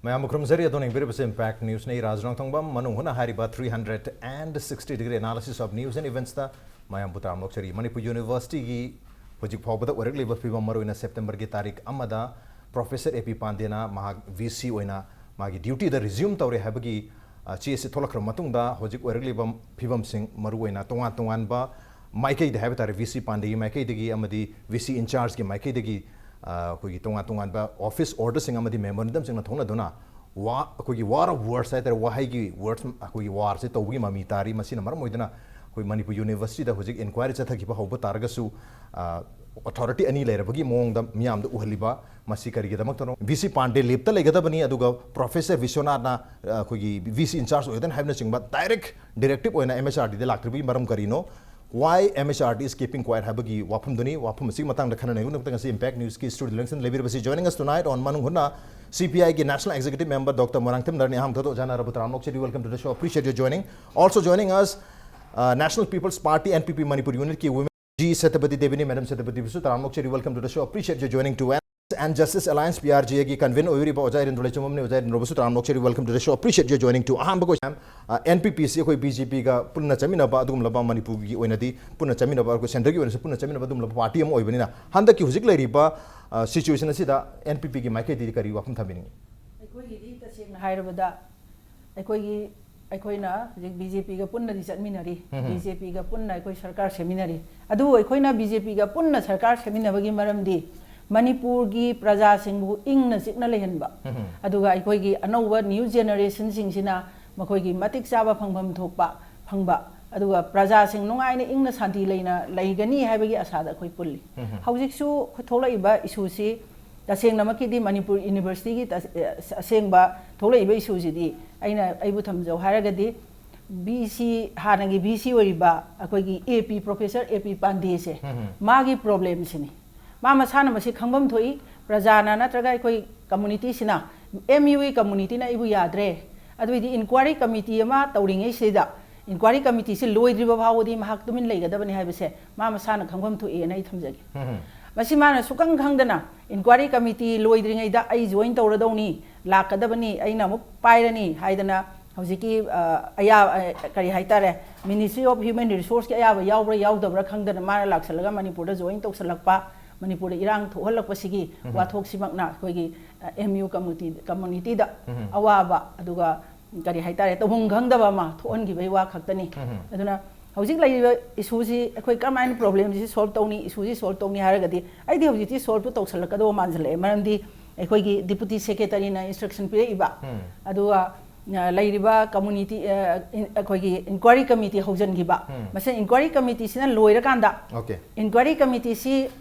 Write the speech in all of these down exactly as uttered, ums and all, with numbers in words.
ꯃꯌꯥꯝꯕꯨ ꯈꯨꯔꯨꯝꯖꯔꯤ꯫ ꯑꯗꯣꯝꯅ ꯌꯦꯡꯕꯤꯔꯤꯕꯁꯤ Impact Newsꯅꯤ꯫ ꯔꯥꯖ ꯔꯣꯡꯊꯣꯡꯕꯝ꯫ ꯃꯅꯨꯡ ꯍꯨꯠꯅ ꯍꯥꯏꯔꯤꯕ three hundred and sixty degree analysis of news and eventsꯇ ꯃꯌꯥꯝꯕꯨ ꯇꯔꯥꯝꯅ ꯑꯣꯛꯆꯔꯤ꯫ ꯃꯅꯤꯄꯨꯔ Universityꯒꯤ ꯍꯧꯖꯤꯛ ꯐꯥꯎꯕꯗ ꯑꯣꯏꯔꯛꯂꯤꯕ ꯐꯤꯕꯝ, ꯃꯔꯨꯑꯣꯏꯅ Septemberꯒꯤ ꯇꯥꯔꯤꯛ ꯑꯃꯗ Professor A P ꯄꯥꯟꯗꯦꯅ ꯃꯍꯥꯛ V C ꯑꯣꯏꯅ ꯃꯥꯒꯤ dutyꯗ resume ꯇꯧꯔꯦ ꯍꯥꯏꯕꯒꯤ, ꯑ, ꯆꯦ ꯑꯁꯤ ꯊꯣꯛꯂꯛꯈ꯭ꯔꯕ ꯃꯇꯨꯡꯗ, ꯍꯧꯖꯤꯛ ꯑꯣꯏꯔꯛꯂꯤꯕ ꯐꯤꯕꯝꯁꯤꯡ, ꯃꯔꯨꯑꯣꯏꯅ ꯇꯣꯉꯥꯟ ꯇꯣꯉꯥꯟꯕ ꯃꯥꯏꯀꯩꯗ ꯍꯥꯏꯕ ꯇꯥꯔꯦ, V C ꯄꯥꯟꯗꯦꯒꯤ ꯃꯥꯏꯀꯩꯗꯒꯤ ꯑꯃꯗꯤ V C in chargeꯀꯤ ꯃꯥꯏꯀꯩꯗꯒꯤ, ꯑ, ꯑꯩꯈꯣꯏꯒꯤ ꯇꯣꯉꯥꯟ ꯇꯣꯉꯥꯟꯕ office orderꯁꯤꯡ ꯑꯃꯗꯤ memorandumꯁꯤꯡꯅ ꯊꯣꯛꯅꯗꯨꯅ ꯋꯥ-, ꯑꯩꯈꯣꯏꯒꯤ war of words ꯍꯥꯏ ꯇꯥꯔꯦ, ꯋꯥꯍꯩꯒꯤ words, ꯑꯩꯈꯣꯏꯒꯤ warꯁꯦ ꯇꯧꯕꯒꯤ ꯃꯃꯤ ꯇꯥꯔꯤ꯫ ꯃꯁꯤꯅ ꯃꯔꯝ ꯑꯣꯏꯗꯨꯅ ꯑꯩꯈꯣꯏ ꯃꯅꯤꯄꯨꯔ Universityꯗ ꯍꯧꯖꯤꯛ inquiry ꯆꯠꯊꯈꯤꯕ ꯍꯧꯕ ꯇꯥꯔꯒꯁꯨ, ꯑ, authority ꯑꯅꯤ ꯂꯩꯔꯕꯒꯤ ꯃꯑꯣꯡꯗ ꯃꯤꯌꯥꯝꯗ ꯎꯍꯜꯂꯤꯕ, ꯃꯁꯤ ꯀꯔꯤꯒꯤꯗꯃꯛꯇꯅꯣ? V C ꯄꯥꯟꯗꯦ leaveꯇ ꯂꯩꯒꯗꯕꯅꯤ, ꯑꯗꯨꯒ Professor ꯕꯤꯁ꯭ꯋꯅꯥꯊꯅ, ꯑ, ꯑꯩꯈꯣꯏꯒꯤ V C in charge ꯑꯣꯏꯒꯗꯕꯅꯤ ꯍꯥꯏꯕꯅꯆꯤꯡꯕ direct directive ꯑꯣꯏꯅ MHRDꯗ ꯂꯥꯛꯇ꯭ꯔꯤꯕꯒꯤ ꯃꯔꯝ ꯀꯔꯤꯅꯣ? Why MHRD is keeping quiet ꯍꯥꯏꯕꯒꯤ ꯋꯥꯐꯝꯗꯨꯅꯤ꯫ ꯋꯥꯐꯝ ꯑꯁꯤꯒꯤ ꯃꯇꯥꯡꯗ ꯈꯟꯅ ꯅꯩꯅꯕꯒꯤꯗꯃꯛꯇ ꯉꯁꯤ Impact Newsꯀꯤ studio ꯂꯦꯡꯁꯟ ꯂꯩꯕꯤꯔꯤꯕꯁꯤ, joining us tonight on ꯃꯅꯨꯡ ꯍꯨꯠꯅ, CPIꯒꯤ National Executive Member Doctor Moirangthem ꯅꯔꯅꯤ꯫ ꯑꯍꯥꯟꯕꯗ ꯑꯣꯖꯥ ꯅꯔꯕꯨ ꯇꯔꯥꯝꯅ ꯑꯣꯛꯆꯔꯤ, welcome to the show, appreciate your joining. Also joining us, uh, National People's Party, NPP Manipur unitꯀꯤ women G ꯁꯇꯄꯇꯤ ꯗꯦꯕꯤꯅꯤ꯫ Madam ꯁꯇꯄꯇꯤ ꯗꯦꯕꯤꯁꯨ ꯇꯔꯥꯝꯅ ꯑꯣꯛꯆꯔꯤ, welcome to the show, appreciate your joining too. And Justice Alliance, PRGAꯒꯤ convener ꯑꯣꯏꯔꯤꯕ ꯑꯣꯖꯥ ꯏꯔꯦꯟ ꯂꯩꯆꯨꯝꯕꯝꯅꯤ꯫ ꯑꯣꯖꯥ ꯏꯔꯦꯟ ꯔꯣꯕꯁꯨ ꯇꯔꯥꯝꯅ ꯑꯣꯛꯆꯔꯤ, welcome to the show, appreciate your joining too. ꯑꯍꯥꯟꯕ question, ꯑ, NPPꯁꯤ ꯑꯩꯈꯣꯏ BJPꯒ ꯄꯨꯟꯅ ꯆꯠꯃꯤꯟꯅꯕ, ꯑꯗꯨꯒꯨꯝꯂꯕ ꯃꯅꯤꯄꯨꯔꯒꯤ ꯑꯣꯏꯅꯗꯤ ꯄꯨꯟꯅ ꯆꯠꯃꯤꯟꯅꯕ, ꯑꯩꯈꯣꯏ centreꯒꯤ ꯑꯣꯏꯅꯁꯨ ꯄꯨꯟꯅ ꯆꯠꯃꯤꯟꯅꯕ ꯑꯗꯨꯒꯨꯝꯂꯕ party ꯑꯃ ꯑꯣꯏꯕꯅꯤꯅ, ꯍꯟꯗꯛꯀꯤ ꯍꯧꯖꯤꯛ ꯂꯩꯔꯤꯕ, ꯑ, situationꯁꯤꯗ NPPꯒꯤ ꯃꯥꯏꯀꯩꯗꯒꯤ ꯀꯔꯤ ꯋꯥꯐꯝ ꯊꯝꯕꯤꯅꯤꯡꯉꯤ? ꯑꯩꯈꯣꯏꯒꯤꯗꯤ ꯇꯁꯦꯡꯅ ꯍꯥꯏꯔꯕꯗ ꯑꯩꯈꯣꯏꯒꯤ, ꯑꯩꯈꯣꯏꯅ ꯍꯧꯖꯤꯛ BJPꯒ ꯄꯨꯟꯅꯗꯤ ꯆꯠꯃꯤꯟꯅꯔꯤ, ꯎꯝ꯫ BJPꯒ ꯄꯨꯟꯅ ꯑꯩꯈꯣꯏ ꯁꯔꯀꯥꯔ ꯁꯦꯝꯃꯤꯟꯅꯔꯤ꯫ ꯑꯗꯨꯕꯨ ꯑꯩꯈꯣꯏꯅ BJPꯒ ꯄꯨꯟꯅ ꯁꯔꯀꯥꯔ ꯁꯦꯝꯃꯤꯟꯅꯕꯒꯤ ꯃꯔꯝꯗꯤ ꯃꯅꯤꯄꯨꯔꯒꯤ ꯄ꯭ꯔꯖꯥꯁꯤꯡꯕꯨ ꯏꯪꯅ ꯆꯤꯛꯅ ꯂꯩꯍꯟꯕ, ꯎꯝ꯫ ꯑꯗꯨꯒ ꯑꯩꯈꯣꯏꯒꯤ ꯑꯅꯧꯕ new generationꯁꯤꯡꯁꯤꯅ ꯃꯈꯣꯏꯒꯤ ꯃꯇꯤꯛ ꯆꯥꯕ ꯐꯪꯐꯝ ꯊꯣꯛꯄ ꯐꯪꯕ, ꯑꯗꯨꯒ ꯄ꯭ꯔꯖꯥꯁꯤꯡ ꯅꯨꯡꯉꯥꯏꯅ ꯏꯪꯅ ꯁꯥꯟꯇꯤ ꯂꯩꯅ ꯂꯩꯒꯅꯤ ꯍꯥꯏꯕꯒꯤ ꯑꯁꯥꯗ ꯑꯩꯈꯣꯏ ꯄꯨꯜꯂꯤ꯫ ꯎꯝ꯫ ꯍꯧꯖꯤꯛꯁꯨ ꯊꯣꯛꯂꯛꯏꯕ issueꯁꯤ ꯇꯁꯦꯡꯅꯃꯛꯀꯤꯗꯤ ꯃꯅꯤꯄꯨꯔ Universityꯒꯤ ꯇꯁ-, ꯑ, ꯑꯁꯦꯡꯕ ꯊꯣꯛꯂꯛꯏꯕ issueꯁꯤꯗꯤ ꯑꯩꯅ, ꯑꯩꯕꯨ ꯊꯝꯖꯧ ꯍꯥꯏꯔꯒꯗꯤ, VC, ꯍꯥꯟꯅꯒꯤ VC ꯑꯣꯏꯔꯤꯕ ꯑꯩꯈꯣꯏꯒꯤ AP, Professor A P ꯄꯥꯟꯗꯦꯁꯦ, ꯎꯝ꯫ ꯃꯥꯒꯤ problemꯁꯤꯅꯤ꯫ ꯃꯥ ꯃꯁꯥꯅ ꯃꯁꯤ ꯈꯪꯐꯝ ꯊꯣꯛꯏ, ꯄ꯭ꯔꯖꯥꯅ ꯅꯠꯇ꯭ꯔꯒ ꯑꯩꯈꯣꯏ communityꯁꯤꯅ, MUꯒꯤ communityꯅ ꯑꯩꯕꯨ ꯌꯥꯗ꯭ꯔꯦ, ꯑꯗꯨꯏꯗꯤ inquiry committee ꯑꯃ ꯇꯧꯔꯤꯉꯩꯁꯤꯗ inquiry committeeꯁꯤ ꯂꯣꯏꯗ꯭ꯔꯤꯕ ꯐꯥꯎꯕꯗꯤ ꯃꯍꯥꯛ ꯇꯨꯃꯤꯟ ꯂꯩꯒꯗꯕꯅꯤ ꯍꯥꯏꯕꯁꯦ ꯃꯥ ꯃꯁꯥꯅ ꯈꯪꯐꯝ ꯊꯣꯛꯏꯅ ꯑꯩ ꯊꯝꯖꯒꯦ꯫ ꯎꯝ꯫ ꯃꯁꯤ ꯃꯥꯅ ꯁꯨꯛꯈꯪ ꯈꯪꯗꯅ inquiry committee ꯂꯣꯏꯗ꯭ꯔꯤꯉꯩꯗ ꯑꯩ join ꯇꯧꯔꯗꯧꯅꯤ, ꯂꯥꯛꯀꯗꯕꯅꯤ, ꯑꯩꯅ ꯑꯃꯨꯛ ꯄꯥꯏꯔꯅꯤ ꯍꯥꯏꯗꯅ ꯍꯧꯖꯤꯛꯀꯤ, ꯑ, ꯑꯌꯥ-, ꯑ, ꯀꯔꯤ ꯍꯥꯏꯇꯥꯔꯦ, Ministry of Human Resourceꯀꯤ ꯑꯌꯥꯕ ꯌꯥꯎꯕ꯭ꯔꯥ ꯌꯥꯎꯗꯕ꯭ꯔꯥ ꯈꯪꯗꯅ ꯃꯥꯅ ꯂꯥꯛꯁꯜꯂꯒ ꯃꯅꯤꯄꯨꯔꯗ join ꯇꯧꯁꯜꯂꯛꯄ, ꯃꯅꯤꯄꯨꯔꯗ ꯏꯔꯥꯡ ꯊꯣꯛꯍꯜꯂꯛꯄꯁꯤꯒꯤ ꯎꯝ꯫ ꯋꯥꯊꯣꯛꯁꯤꯃꯛꯅ ꯑꯩꯈꯣꯏꯒꯤ, ꯑ, M U community, communityꯗ ꯎꯝ꯫ ꯑꯋꯥꯕ, ꯑꯗꯨꯒ ꯀꯔꯤ ꯍꯥꯏꯇꯥꯔꯦ, ꯇꯧꯐꯝ ꯈꯪꯗꯕ ꯑꯃ ꯊꯣꯛꯍꯟꯈꯤꯕꯒꯤ ꯋꯥ ꯈꯛꯇꯅꯤ꯫ ꯎꯝ꯫ ꯑꯗꯨꯅ ꯍꯧꯖꯤꯛ ꯂꯩꯔꯤꯕ issueꯁꯤ ꯑꯩꯈꯣꯏ ꯀꯔꯝꯍꯥꯏꯅ problemꯁꯤ solve ꯇꯧꯅꯤ, issueꯁꯤ solve ꯇꯧꯅꯤ ꯍꯥꯏꯔꯒꯗꯤ, ꯑꯩꯗꯤ ꯍꯧꯖꯤꯛꯇꯤ solveꯇꯨ ꯇꯧꯁꯜꯂꯛꯀꯗꯧꯕ ꯃꯥꯟꯁꯤꯜꯂꯛꯑꯦ꯫ ꯃꯔꯝꯗꯤ ꯑꯩꯈꯣꯏꯒꯤ Deputy Secretaryꯅ instruction ꯄꯤꯔꯛꯏꯕ, ꯎꯝ꯫ ꯑꯗꯨꯒ, ꯑ, ꯂꯩꯔꯤꯕ community, ꯑ, in-, ꯑꯩꯈꯣꯏꯒꯤ inquiry committee ꯍꯧꯖꯤꯟꯈꯤꯕ, ꯎꯝ꯫ ꯃꯁꯤ inquiry committeeꯁꯤꯅ ꯂꯣꯏꯔꯀꯥꯟꯗ, Okay꯫ Inquiry committeeꯁꯤ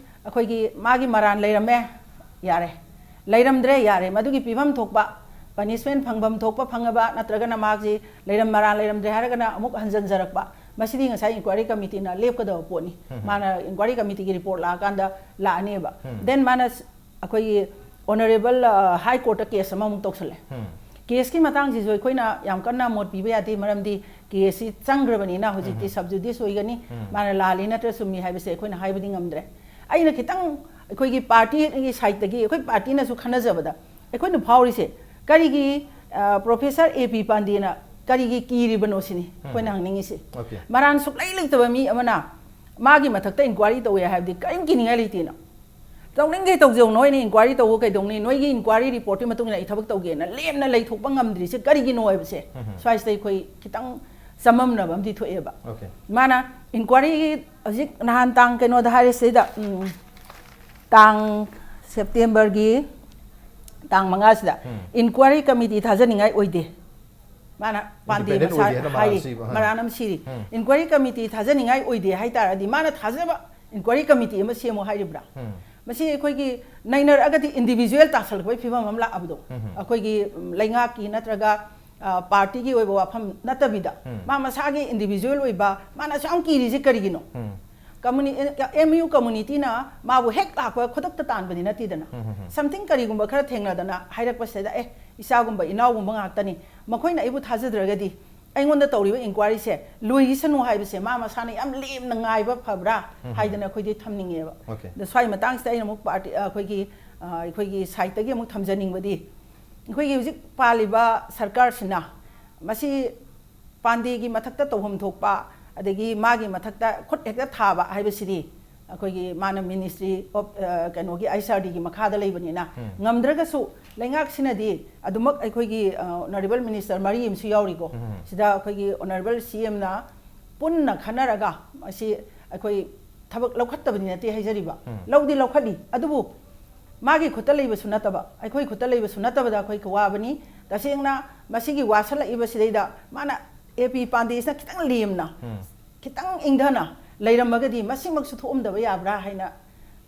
ꯑꯩꯈꯣꯏꯒꯤ ꯃꯥꯒꯤ ꯃꯔꯥꯟ ꯂꯩꯔꯝꯃꯦ, ꯌꯥꯔꯦ, ꯂꯩꯔꯝꯗ꯭ꯔꯦ, ꯌꯥꯔꯦ, ꯃꯗꯨꯒꯤ ꯄꯤꯐꯝ ꯊꯣꯛꯄ punishment ꯐꯪꯐꯝ ꯊꯣꯛꯄ ꯐꯪꯉꯕ, ꯅꯠꯇ꯭ꯔꯒꯅ ꯃꯥꯁꯤ ꯂꯩꯔꯝ-, ꯃꯔꯥꯟ ꯂꯩꯔꯝꯗ꯭ꯔꯦ ꯍꯥꯏꯔꯒꯅ ꯑꯃꯨꯛ ꯍꯟꯖꯤꯟꯖꯔꯛꯄ, ꯃꯁꯤꯗꯤ ꯉꯁꯥꯏ inquiry committeeꯅ ꯂꯦꯞꯀꯗꯕ ꯄꯣꯠꯅꯤ꯫ ꯎꯝ꯫ ꯃꯥꯅ inquiry committeeꯒꯤ report ꯂꯥꯛꯑꯀꯥꯟꯗ ꯂꯥꯛꯑꯅꯦꯕ꯫ ꯎꯝ꯫ Then ꯃꯥꯅ ꯁ-, ꯑꯩꯈꯣꯏꯒꯤ Honourable, ꯑ, High Courtꯇ case ꯑꯃꯃꯨꯛ ꯇꯧꯁꯜꯂꯦ꯫ ꯎꯝ꯫ Caseꯀꯤ ꯃꯇꯥꯡꯁꯤꯁꯨ ꯑꯩꯈꯣꯏꯅ ꯌꯥꯝ ꯀꯟꯅ ꯃꯣꯠ ꯄꯤꯕ ꯌꯥꯗꯦ, ꯃꯔꯝꯗꯤ caseꯁꯤ ꯆꯪꯈ꯭ꯔꯕꯅꯤꯅ ꯍꯧꯖꯤꯛꯇꯤ ꯎꯝ꯫ Sub judice ꯑꯣꯏꯒꯅꯤ, ꯎꯝ꯫ ꯃꯥꯅ ꯂꯥꯜꯂꯤ ꯅꯠꯇ꯭ꯔ ꯆꯨꯝꯃꯤ ꯍꯥꯏꯕꯁꯦ ꯑꯩꯈꯣꯏꯅ ꯍꯥꯏꯕꯗꯤ ꯉꯝꯗ꯭ꯔꯦ꯫ ꯑꯩꯅ ꯈꯤꯇꯪ ꯑꯩꯈꯣꯏꯒꯤ partyꯒꯤ sideꯇꯒꯤ, ꯑꯩꯈꯣꯏ partyꯅꯁꯨ ꯈꯟꯅꯖꯕꯗ, ꯑꯩꯈꯣꯏꯅ ꯐꯥꯎꯔꯤꯁꯦ ꯀꯔꯤꯒꯤ, ꯑ, Professor A P ꯄꯥꯟꯗꯦꯅ ꯀꯔꯤꯒꯤ ꯀꯤꯔꯤꯕꯅꯣ ꯁꯤꯅꯤ ꯑꯩꯈꯣꯏꯅ ꯎꯝ꯫ ꯍꯪꯅꯤꯡꯉꯤꯁꯦ꯫ Okay꯫ ꯃꯔꯥꯟ ꯁꯨꯛꯂꯩ ꯂꯩꯇꯕ ꯃꯤ ꯑꯃꯅ ꯃꯥꯒꯤ ꯃꯊꯛꯇ inquiry ꯇꯧꯋꯦ ꯍꯥꯏꯕꯗꯤ ꯀꯔꯤꯝ ꯀꯤꯅꯤꯡꯉꯥꯏ ꯂꯩꯇꯦꯅ꯫ ꯇꯧꯅꯤꯡꯒꯦ ꯇꯧꯖꯧ, ꯅꯣꯏꯅ inquiry ꯇꯧꯕ ꯀꯩꯗꯧꯅꯤ? ꯅꯣꯏꯒꯤ inquiry reportꯀꯤ ꯃꯇꯨꯡ ꯏꯟꯅ ꯑꯩ ꯊꯕꯛ ꯇꯧꯒꯦꯅ ꯂꯦꯝꯅ ꯂꯩꯊꯣꯛꯄ ꯉꯝꯗ꯭ꯔꯤꯁꯦ ꯀꯔꯤꯒꯤꯅꯣ ꯍꯥꯏꯕꯁꯦ ꯎꯝ꯫ ꯁ꯭ꯋꯥꯏꯁꯤꯗ ꯑꯩꯈꯣꯏ ꯈꯤꯇꯪ ꯆꯃꯝꯅꯕ ꯑꯃꯗꯤ ꯊꯣꯛꯑꯦꯕ꯫ Okay꯫ ꯃꯥꯅ inquiryꯒꯤ ꯍꯧꯖꯤꯛ ꯅꯍꯥꯟ ꯇꯥꯡ ꯀꯩꯅꯣꯗ ꯍꯥꯏꯔꯦ ꯁꯤꯗ, ꯎꯝ, ꯇꯥꯡ Septemberꯒꯤ ꯇꯥꯡ ꯃꯉꯥꯁꯤꯗ ꯎꯝ꯫ Inquiry committee ꯊꯥꯖꯅꯤꯡꯉꯥꯏ ꯑꯣꯏꯗꯦ꯫ ꯃꯥꯅ ꯄꯥꯟꯗꯦ independent ꯃꯁꯥ ꯑꯣꯏꯗꯦ ꯍꯥꯏꯅ ꯃꯔꯥꯜ ꯍꯥꯏꯔꯤ, ꯁꯤꯕ, ꯑ꯫ ꯃꯔꯥꯜ ꯑꯃ ꯁꯤꯔꯤ꯫ ꯎꯝ꯫ Inquiry committee ꯊꯥꯖꯅꯤꯡꯉꯥꯏ ꯑꯣꯏꯗꯦ ꯍꯥꯏꯇꯥꯔꯗꯤ ꯃꯥꯅ ꯊꯥꯖꯕ inquiry committee ꯑꯃ ꯁꯦꯝꯃꯨ ꯍꯥꯏꯔꯤꯕ꯭ꯔꯥ? ꯎꯝ꯫ ꯃꯁꯤ ꯑꯩꯈꯣꯏꯒꯤ ꯅꯩꯅꯔꯛꯑꯒꯗꯤ individual ꯇꯥꯁꯜꯂꯛꯄꯒꯤ ꯐꯤꯕꯝ ꯑꯃ ꯂꯥꯛꯑꯕꯗꯣ꯫ ꯎꯝ꯫ ꯑꯩꯈꯣꯏꯒꯤ, ꯎꯝ, ꯂꯩꯉꯥꯛꯀꯤ ꯅꯠꯇ꯭ꯔꯒ, ꯑ, partyꯒꯤ ꯑꯣꯏꯕ ꯋꯥꯐꯝ ꯅꯠꯇꯕꯤꯗ ꯎꯝ꯫ ꯃꯥ ꯃꯁꯥꯒꯤ individual ꯑꯣꯏꯕ, ꯃꯥꯅ ꯑꯁꯨꯛ ꯌꯥꯝ ꯀꯤꯔꯤꯁꯦ ꯀꯔꯤꯒꯤꯅꯣ? ꯎꯝ꯫ Communi-, M U communityꯅ ꯃꯥꯕꯨ ꯍꯦꯛ ꯂꯥꯛꯄ ꯈꯨꯗꯛꯇ ꯇꯥꯟꯕꯗꯤ ꯅꯠꯇꯦꯗꯅ꯫ ꯎꯝ, ꯎꯝ, ꯎꯝ꯫ Something ꯀꯔꯤꯒꯨꯝꯕ ꯈꯔ ꯊꯦꯡꯅꯗꯅ ꯍꯥꯏꯔꯛꯄꯁꯤꯗ, "ꯑꯦ, ꯏꯆꯥꯒꯨꯝꯕ ꯏꯅꯥꯎꯒꯨꯝꯕ ꯉꯥꯛꯇꯅꯤ, ꯃꯈꯣꯏꯅ ꯑꯩꯕꯨ ꯊꯥꯖꯗ꯭ꯔꯒꯗꯤ ꯑꯩꯉꯣꯟꯗ ꯇꯧꯔꯤꯕ inquiryꯁꯦ ꯂꯣꯏꯈꯤꯁꯅꯨ ꯍꯥꯏꯕꯁꯦ ꯃꯥ ꯃꯁꯥꯅ ꯌꯥꯝ ꯂꯦꯝꯅ ꯉꯥꯏꯕ ꯐꯕ꯭ꯔꯥ?" ꯎꯝ, ꯎꯝ꯫ ꯍꯥꯏꯗꯅ ꯑꯩꯈꯣꯏꯗꯤ ꯊꯝꯅꯤꯡꯉꯦꯕ꯫ Okay꯫ ꯑꯗ ꯁ꯭ꯋꯥꯏ ꯃꯇꯥꯡꯁꯤꯗ ꯑꯩꯅ ꯑꯃꯨꯛ party, ꯑ, ꯑꯩꯈꯣꯏꯒꯤ, ꯑ, ꯑꯩꯈꯣꯏꯒꯤ sideꯇꯒꯤ ꯑꯃꯨꯛ ꯊꯝꯖꯅꯤꯡꯕꯗꯤ, ꯑꯩꯈꯣꯏꯒꯤ ꯍꯧꯖꯤꯛ ꯄꯥꯜꯂꯤꯕ ꯁꯔꯀꯥꯔꯁꯤꯅ ꯃꯁꯤ ꯄꯥꯟꯗꯦꯒꯤ ꯃꯊꯛꯇ ꯇꯧꯐꯝ ꯊꯣꯛꯄ, ꯑꯗꯒꯤ ꯃꯥꯒꯤ ꯃꯊꯛꯇ ꯈꯨꯠ ꯍꯦꯛꯇ ꯊꯥꯕ ꯍꯥꯏꯕꯁꯤꯗꯤ, ꯑꯩꯈꯣꯏꯒꯤ ꯃꯥꯅ Ministry of, ꯑ, ꯀꯩꯅꯣꯒꯤ, ICRDꯒꯤ ꯃꯈꯥꯗ ꯂꯩꯕꯅꯤꯅ, ꯎꯝ꯫ ꯉꯝꯗ꯭ꯔꯒꯁꯨ ꯂꯩꯉꯥꯛꯁꯤꯅꯗꯤ ꯑꯗꯨꯃꯛ ꯑꯩꯈꯣꯏꯒꯤ, ꯑ, Honourable Minister ꯃꯔꯤ ꯑꯃꯁꯨ ꯌꯥꯎꯔꯤꯀꯣ꯫ ꯎꯝ꯫ ꯁꯤꯗ ꯑꯩꯈꯣꯏꯒꯤ Honourable CMꯅ ꯄꯨꯟꯅ ꯈꯟꯅꯔꯒ ꯃꯁꯤ ꯑꯩꯈꯣꯏ ꯊꯕꯛ ꯂꯧꯈꯠꯇꯕꯗꯤ ꯅꯠꯇꯦ ꯍꯥꯏꯖꯔꯤꯕ꯫ ꯎꯝ꯫ ꯂꯧꯗꯤ ꯂꯧꯈꯠꯂꯤ, ꯑꯗꯨꯕꯨ ꯃꯥꯒꯤ ꯈꯨꯠꯇ ꯂꯩꯕꯁꯨ ꯅꯠꯇꯕ, ꯑꯩꯈꯣꯏ ꯈꯨꯠꯇ ꯂꯩꯕꯁꯨ ꯅꯠꯇꯕꯗ ꯑꯩꯈꯣꯏ ꯋꯥꯕꯅꯤ꯫ ꯇꯁꯦꯡꯅ ꯃꯁꯤꯒꯤ ꯋꯥꯁꯜꯂꯛꯏꯕꯁꯤꯗꯩꯗ ꯃꯥꯅ, AP ꯄꯥꯟꯗꯦꯁꯤꯅ ꯈꯤꯇꯪ ꯂꯦꯝꯅ, ꯎꯝ꯫ ꯈꯤꯇꯪ ꯏꯪꯊꯅ ꯂꯩꯔꯝꯃꯒꯗꯤ ꯃꯁꯤꯃꯛꯁꯨ ꯊꯣꯛꯑꯝꯗꯕ ꯌꯥꯕ꯭ꯔꯥ ꯍꯥꯏꯅ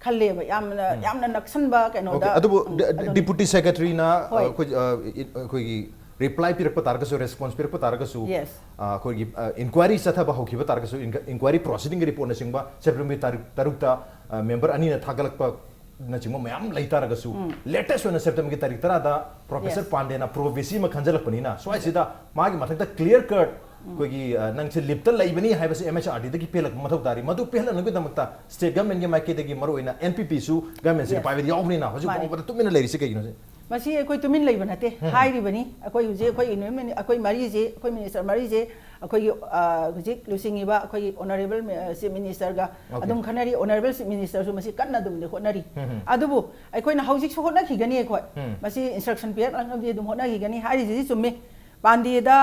ꯈꯜꯂꯦꯕ꯫ ꯌꯥꯝꯅ, ꯎꯝ꯫ ꯌꯥꯝꯅ ꯅꯛꯁꯟꯕ ꯀꯩꯅꯣꯗ, OK, ꯑꯗꯨꯕꯨ ꯎꯝ, ꯗ-, ꯑꯗꯨꯅꯤ꯫ Deputy Secretaryꯅ, ꯍꯣꯏ꯫ ꯑꯩꯈꯣꯏ, ꯑ, ꯏ-, ꯑꯩꯈꯣꯏꯒꯤ reply ꯄꯤꯔꯛꯄ ꯇꯥꯔꯒꯁꯨ, response ꯄꯤꯔꯛꯄ ꯇꯥꯔꯒꯁꯨ, Yes꯫ ꯑ, ꯑꯩꯈꯣꯏꯒꯤ, ꯑ, inquiry ꯆꯠꯊꯕ ꯍꯧꯈꯤꯕ ꯇꯥꯔꯒꯁꯨ, inqu-, inquiry proceedingꯒꯤ reportꯅꯆꯤꯡꯕ Septemberꯒꯤ ꯇꯥꯔꯤꯛ ꯇꯔꯨꯛꯇ, ꯑ, member ꯑꯅꯤꯅ ꯊꯥꯒꯠꯂꯛꯄ ꯅꯆꯤꯡꯕ ꯃꯌꯥꯝ ꯂꯩ ꯇꯥꯔꯒꯁꯨ, ꯎꯝ꯫ Latest ꯑꯣꯏꯅ Septemberꯒꯤ ꯇꯥꯔꯤꯛ ꯇꯔꯥꯗ Professor Yes꯫ ꯄꯥꯟꯗꯦꯅ pro vacant ꯑꯃ ꯈꯟꯖꯜꯂꯛꯄꯅꯤꯅ, ꯁ꯭ꯋꯥꯏꯁꯤꯗ ꯃꯥꯒꯤ ꯃꯊꯛꯇ clear cut ꯎꯝ꯫ ꯑꯩꯈꯣꯏꯒꯤ, ꯑ, ꯅꯪꯁꯦ leaveꯇ ꯂꯩꯕꯅꯤ ꯍꯥꯏꯕꯁꯤ MHRDꯗꯒꯤ ꯄꯦꯜꯂꯛꯄ ꯃꯊꯧ ꯇꯥꯔꯤ꯫ ꯃꯗꯨ ꯄꯦꯜꯍꯟꯅꯕꯒꯤꯗꯃꯛꯇ state governmentꯀꯤ ꯃꯥꯏꯀꯩꯗꯒꯤ ꯃꯔꯨꯑꯣꯏꯅ NPPꯁꯨ governmentꯁꯤꯅ Yes꯫ ꯄꯥꯏꯕꯗꯤ ꯌꯥꯎꯕꯅꯤꯅ, ꯍꯧꯖꯤꯛ ꯃꯥꯅꯤ꯫ ꯐꯥꯎꯕꯗ ꯇꯨꯃꯤꯟꯅ ꯂꯩꯔꯤꯁꯤ ꯀꯩꯒꯤꯅꯣ ꯁꯤ? ꯃꯁꯤ ꯑꯩꯈꯣꯏ ꯇꯨꯃꯤꯟ ꯂꯩꯕ ꯅꯠꯇꯦ, ꯎꯝ꯫ ꯍꯥꯏꯔꯤꯕꯅꯤ꯫ ꯑꯩꯈꯣꯏ ꯍꯧꯖꯤꯛ ꯑꯩꯈꯣꯏ ꯏꯅꯣꯏ ꯃꯅꯤ-, ꯑꯩꯈꯣꯏ ꯃꯔꯤꯁꯦ, ꯑꯩꯈꯣꯏ minister ꯃꯔꯤꯁꯦ, ꯑꯩꯈꯣꯏꯒꯤ, ꯑ, ꯍꯧꯖꯤꯛ ꯂꯨꯆꯤꯡꯉꯤꯕ ꯑꯩꯈꯣꯏꯒꯤ Honourable ꯃꯤ-, ꯑ, Chief Ministerꯒ OK꯫ ꯑꯗꯨꯝ ꯈꯟꯅꯔꯤ꯫ Honourable Chief Ministerꯁꯨ ꯃꯁꯤ ꯀꯟꯅ ꯑꯗꯨꯝꯗꯤ ꯍꯣꯠꯅꯔꯤ꯫ ꯎꯝ, ꯎꯝ꯫ ꯑꯗꯨꯕꯨ ꯑꯩꯈꯣꯏꯅ ꯍꯧꯖꯤꯛꯁꯨ ꯍꯣꯠꯅꯈꯤꯒꯅꯤ ꯑꯩꯈꯣꯏ꯫ ꯎꯝ꯫ ꯃꯁꯤ instruction ꯄꯤꯔꯛꯂꯛꯅꯕꯗꯤ ꯑꯗꯨꯝ ꯍꯣꯠꯅꯈꯤꯒꯅꯤ꯫ ꯍꯥꯏꯔꯤꯁꯤꯗꯤ ꯆꯨꯝꯃꯤ꯫ ꯄꯥꯟꯗꯦꯗ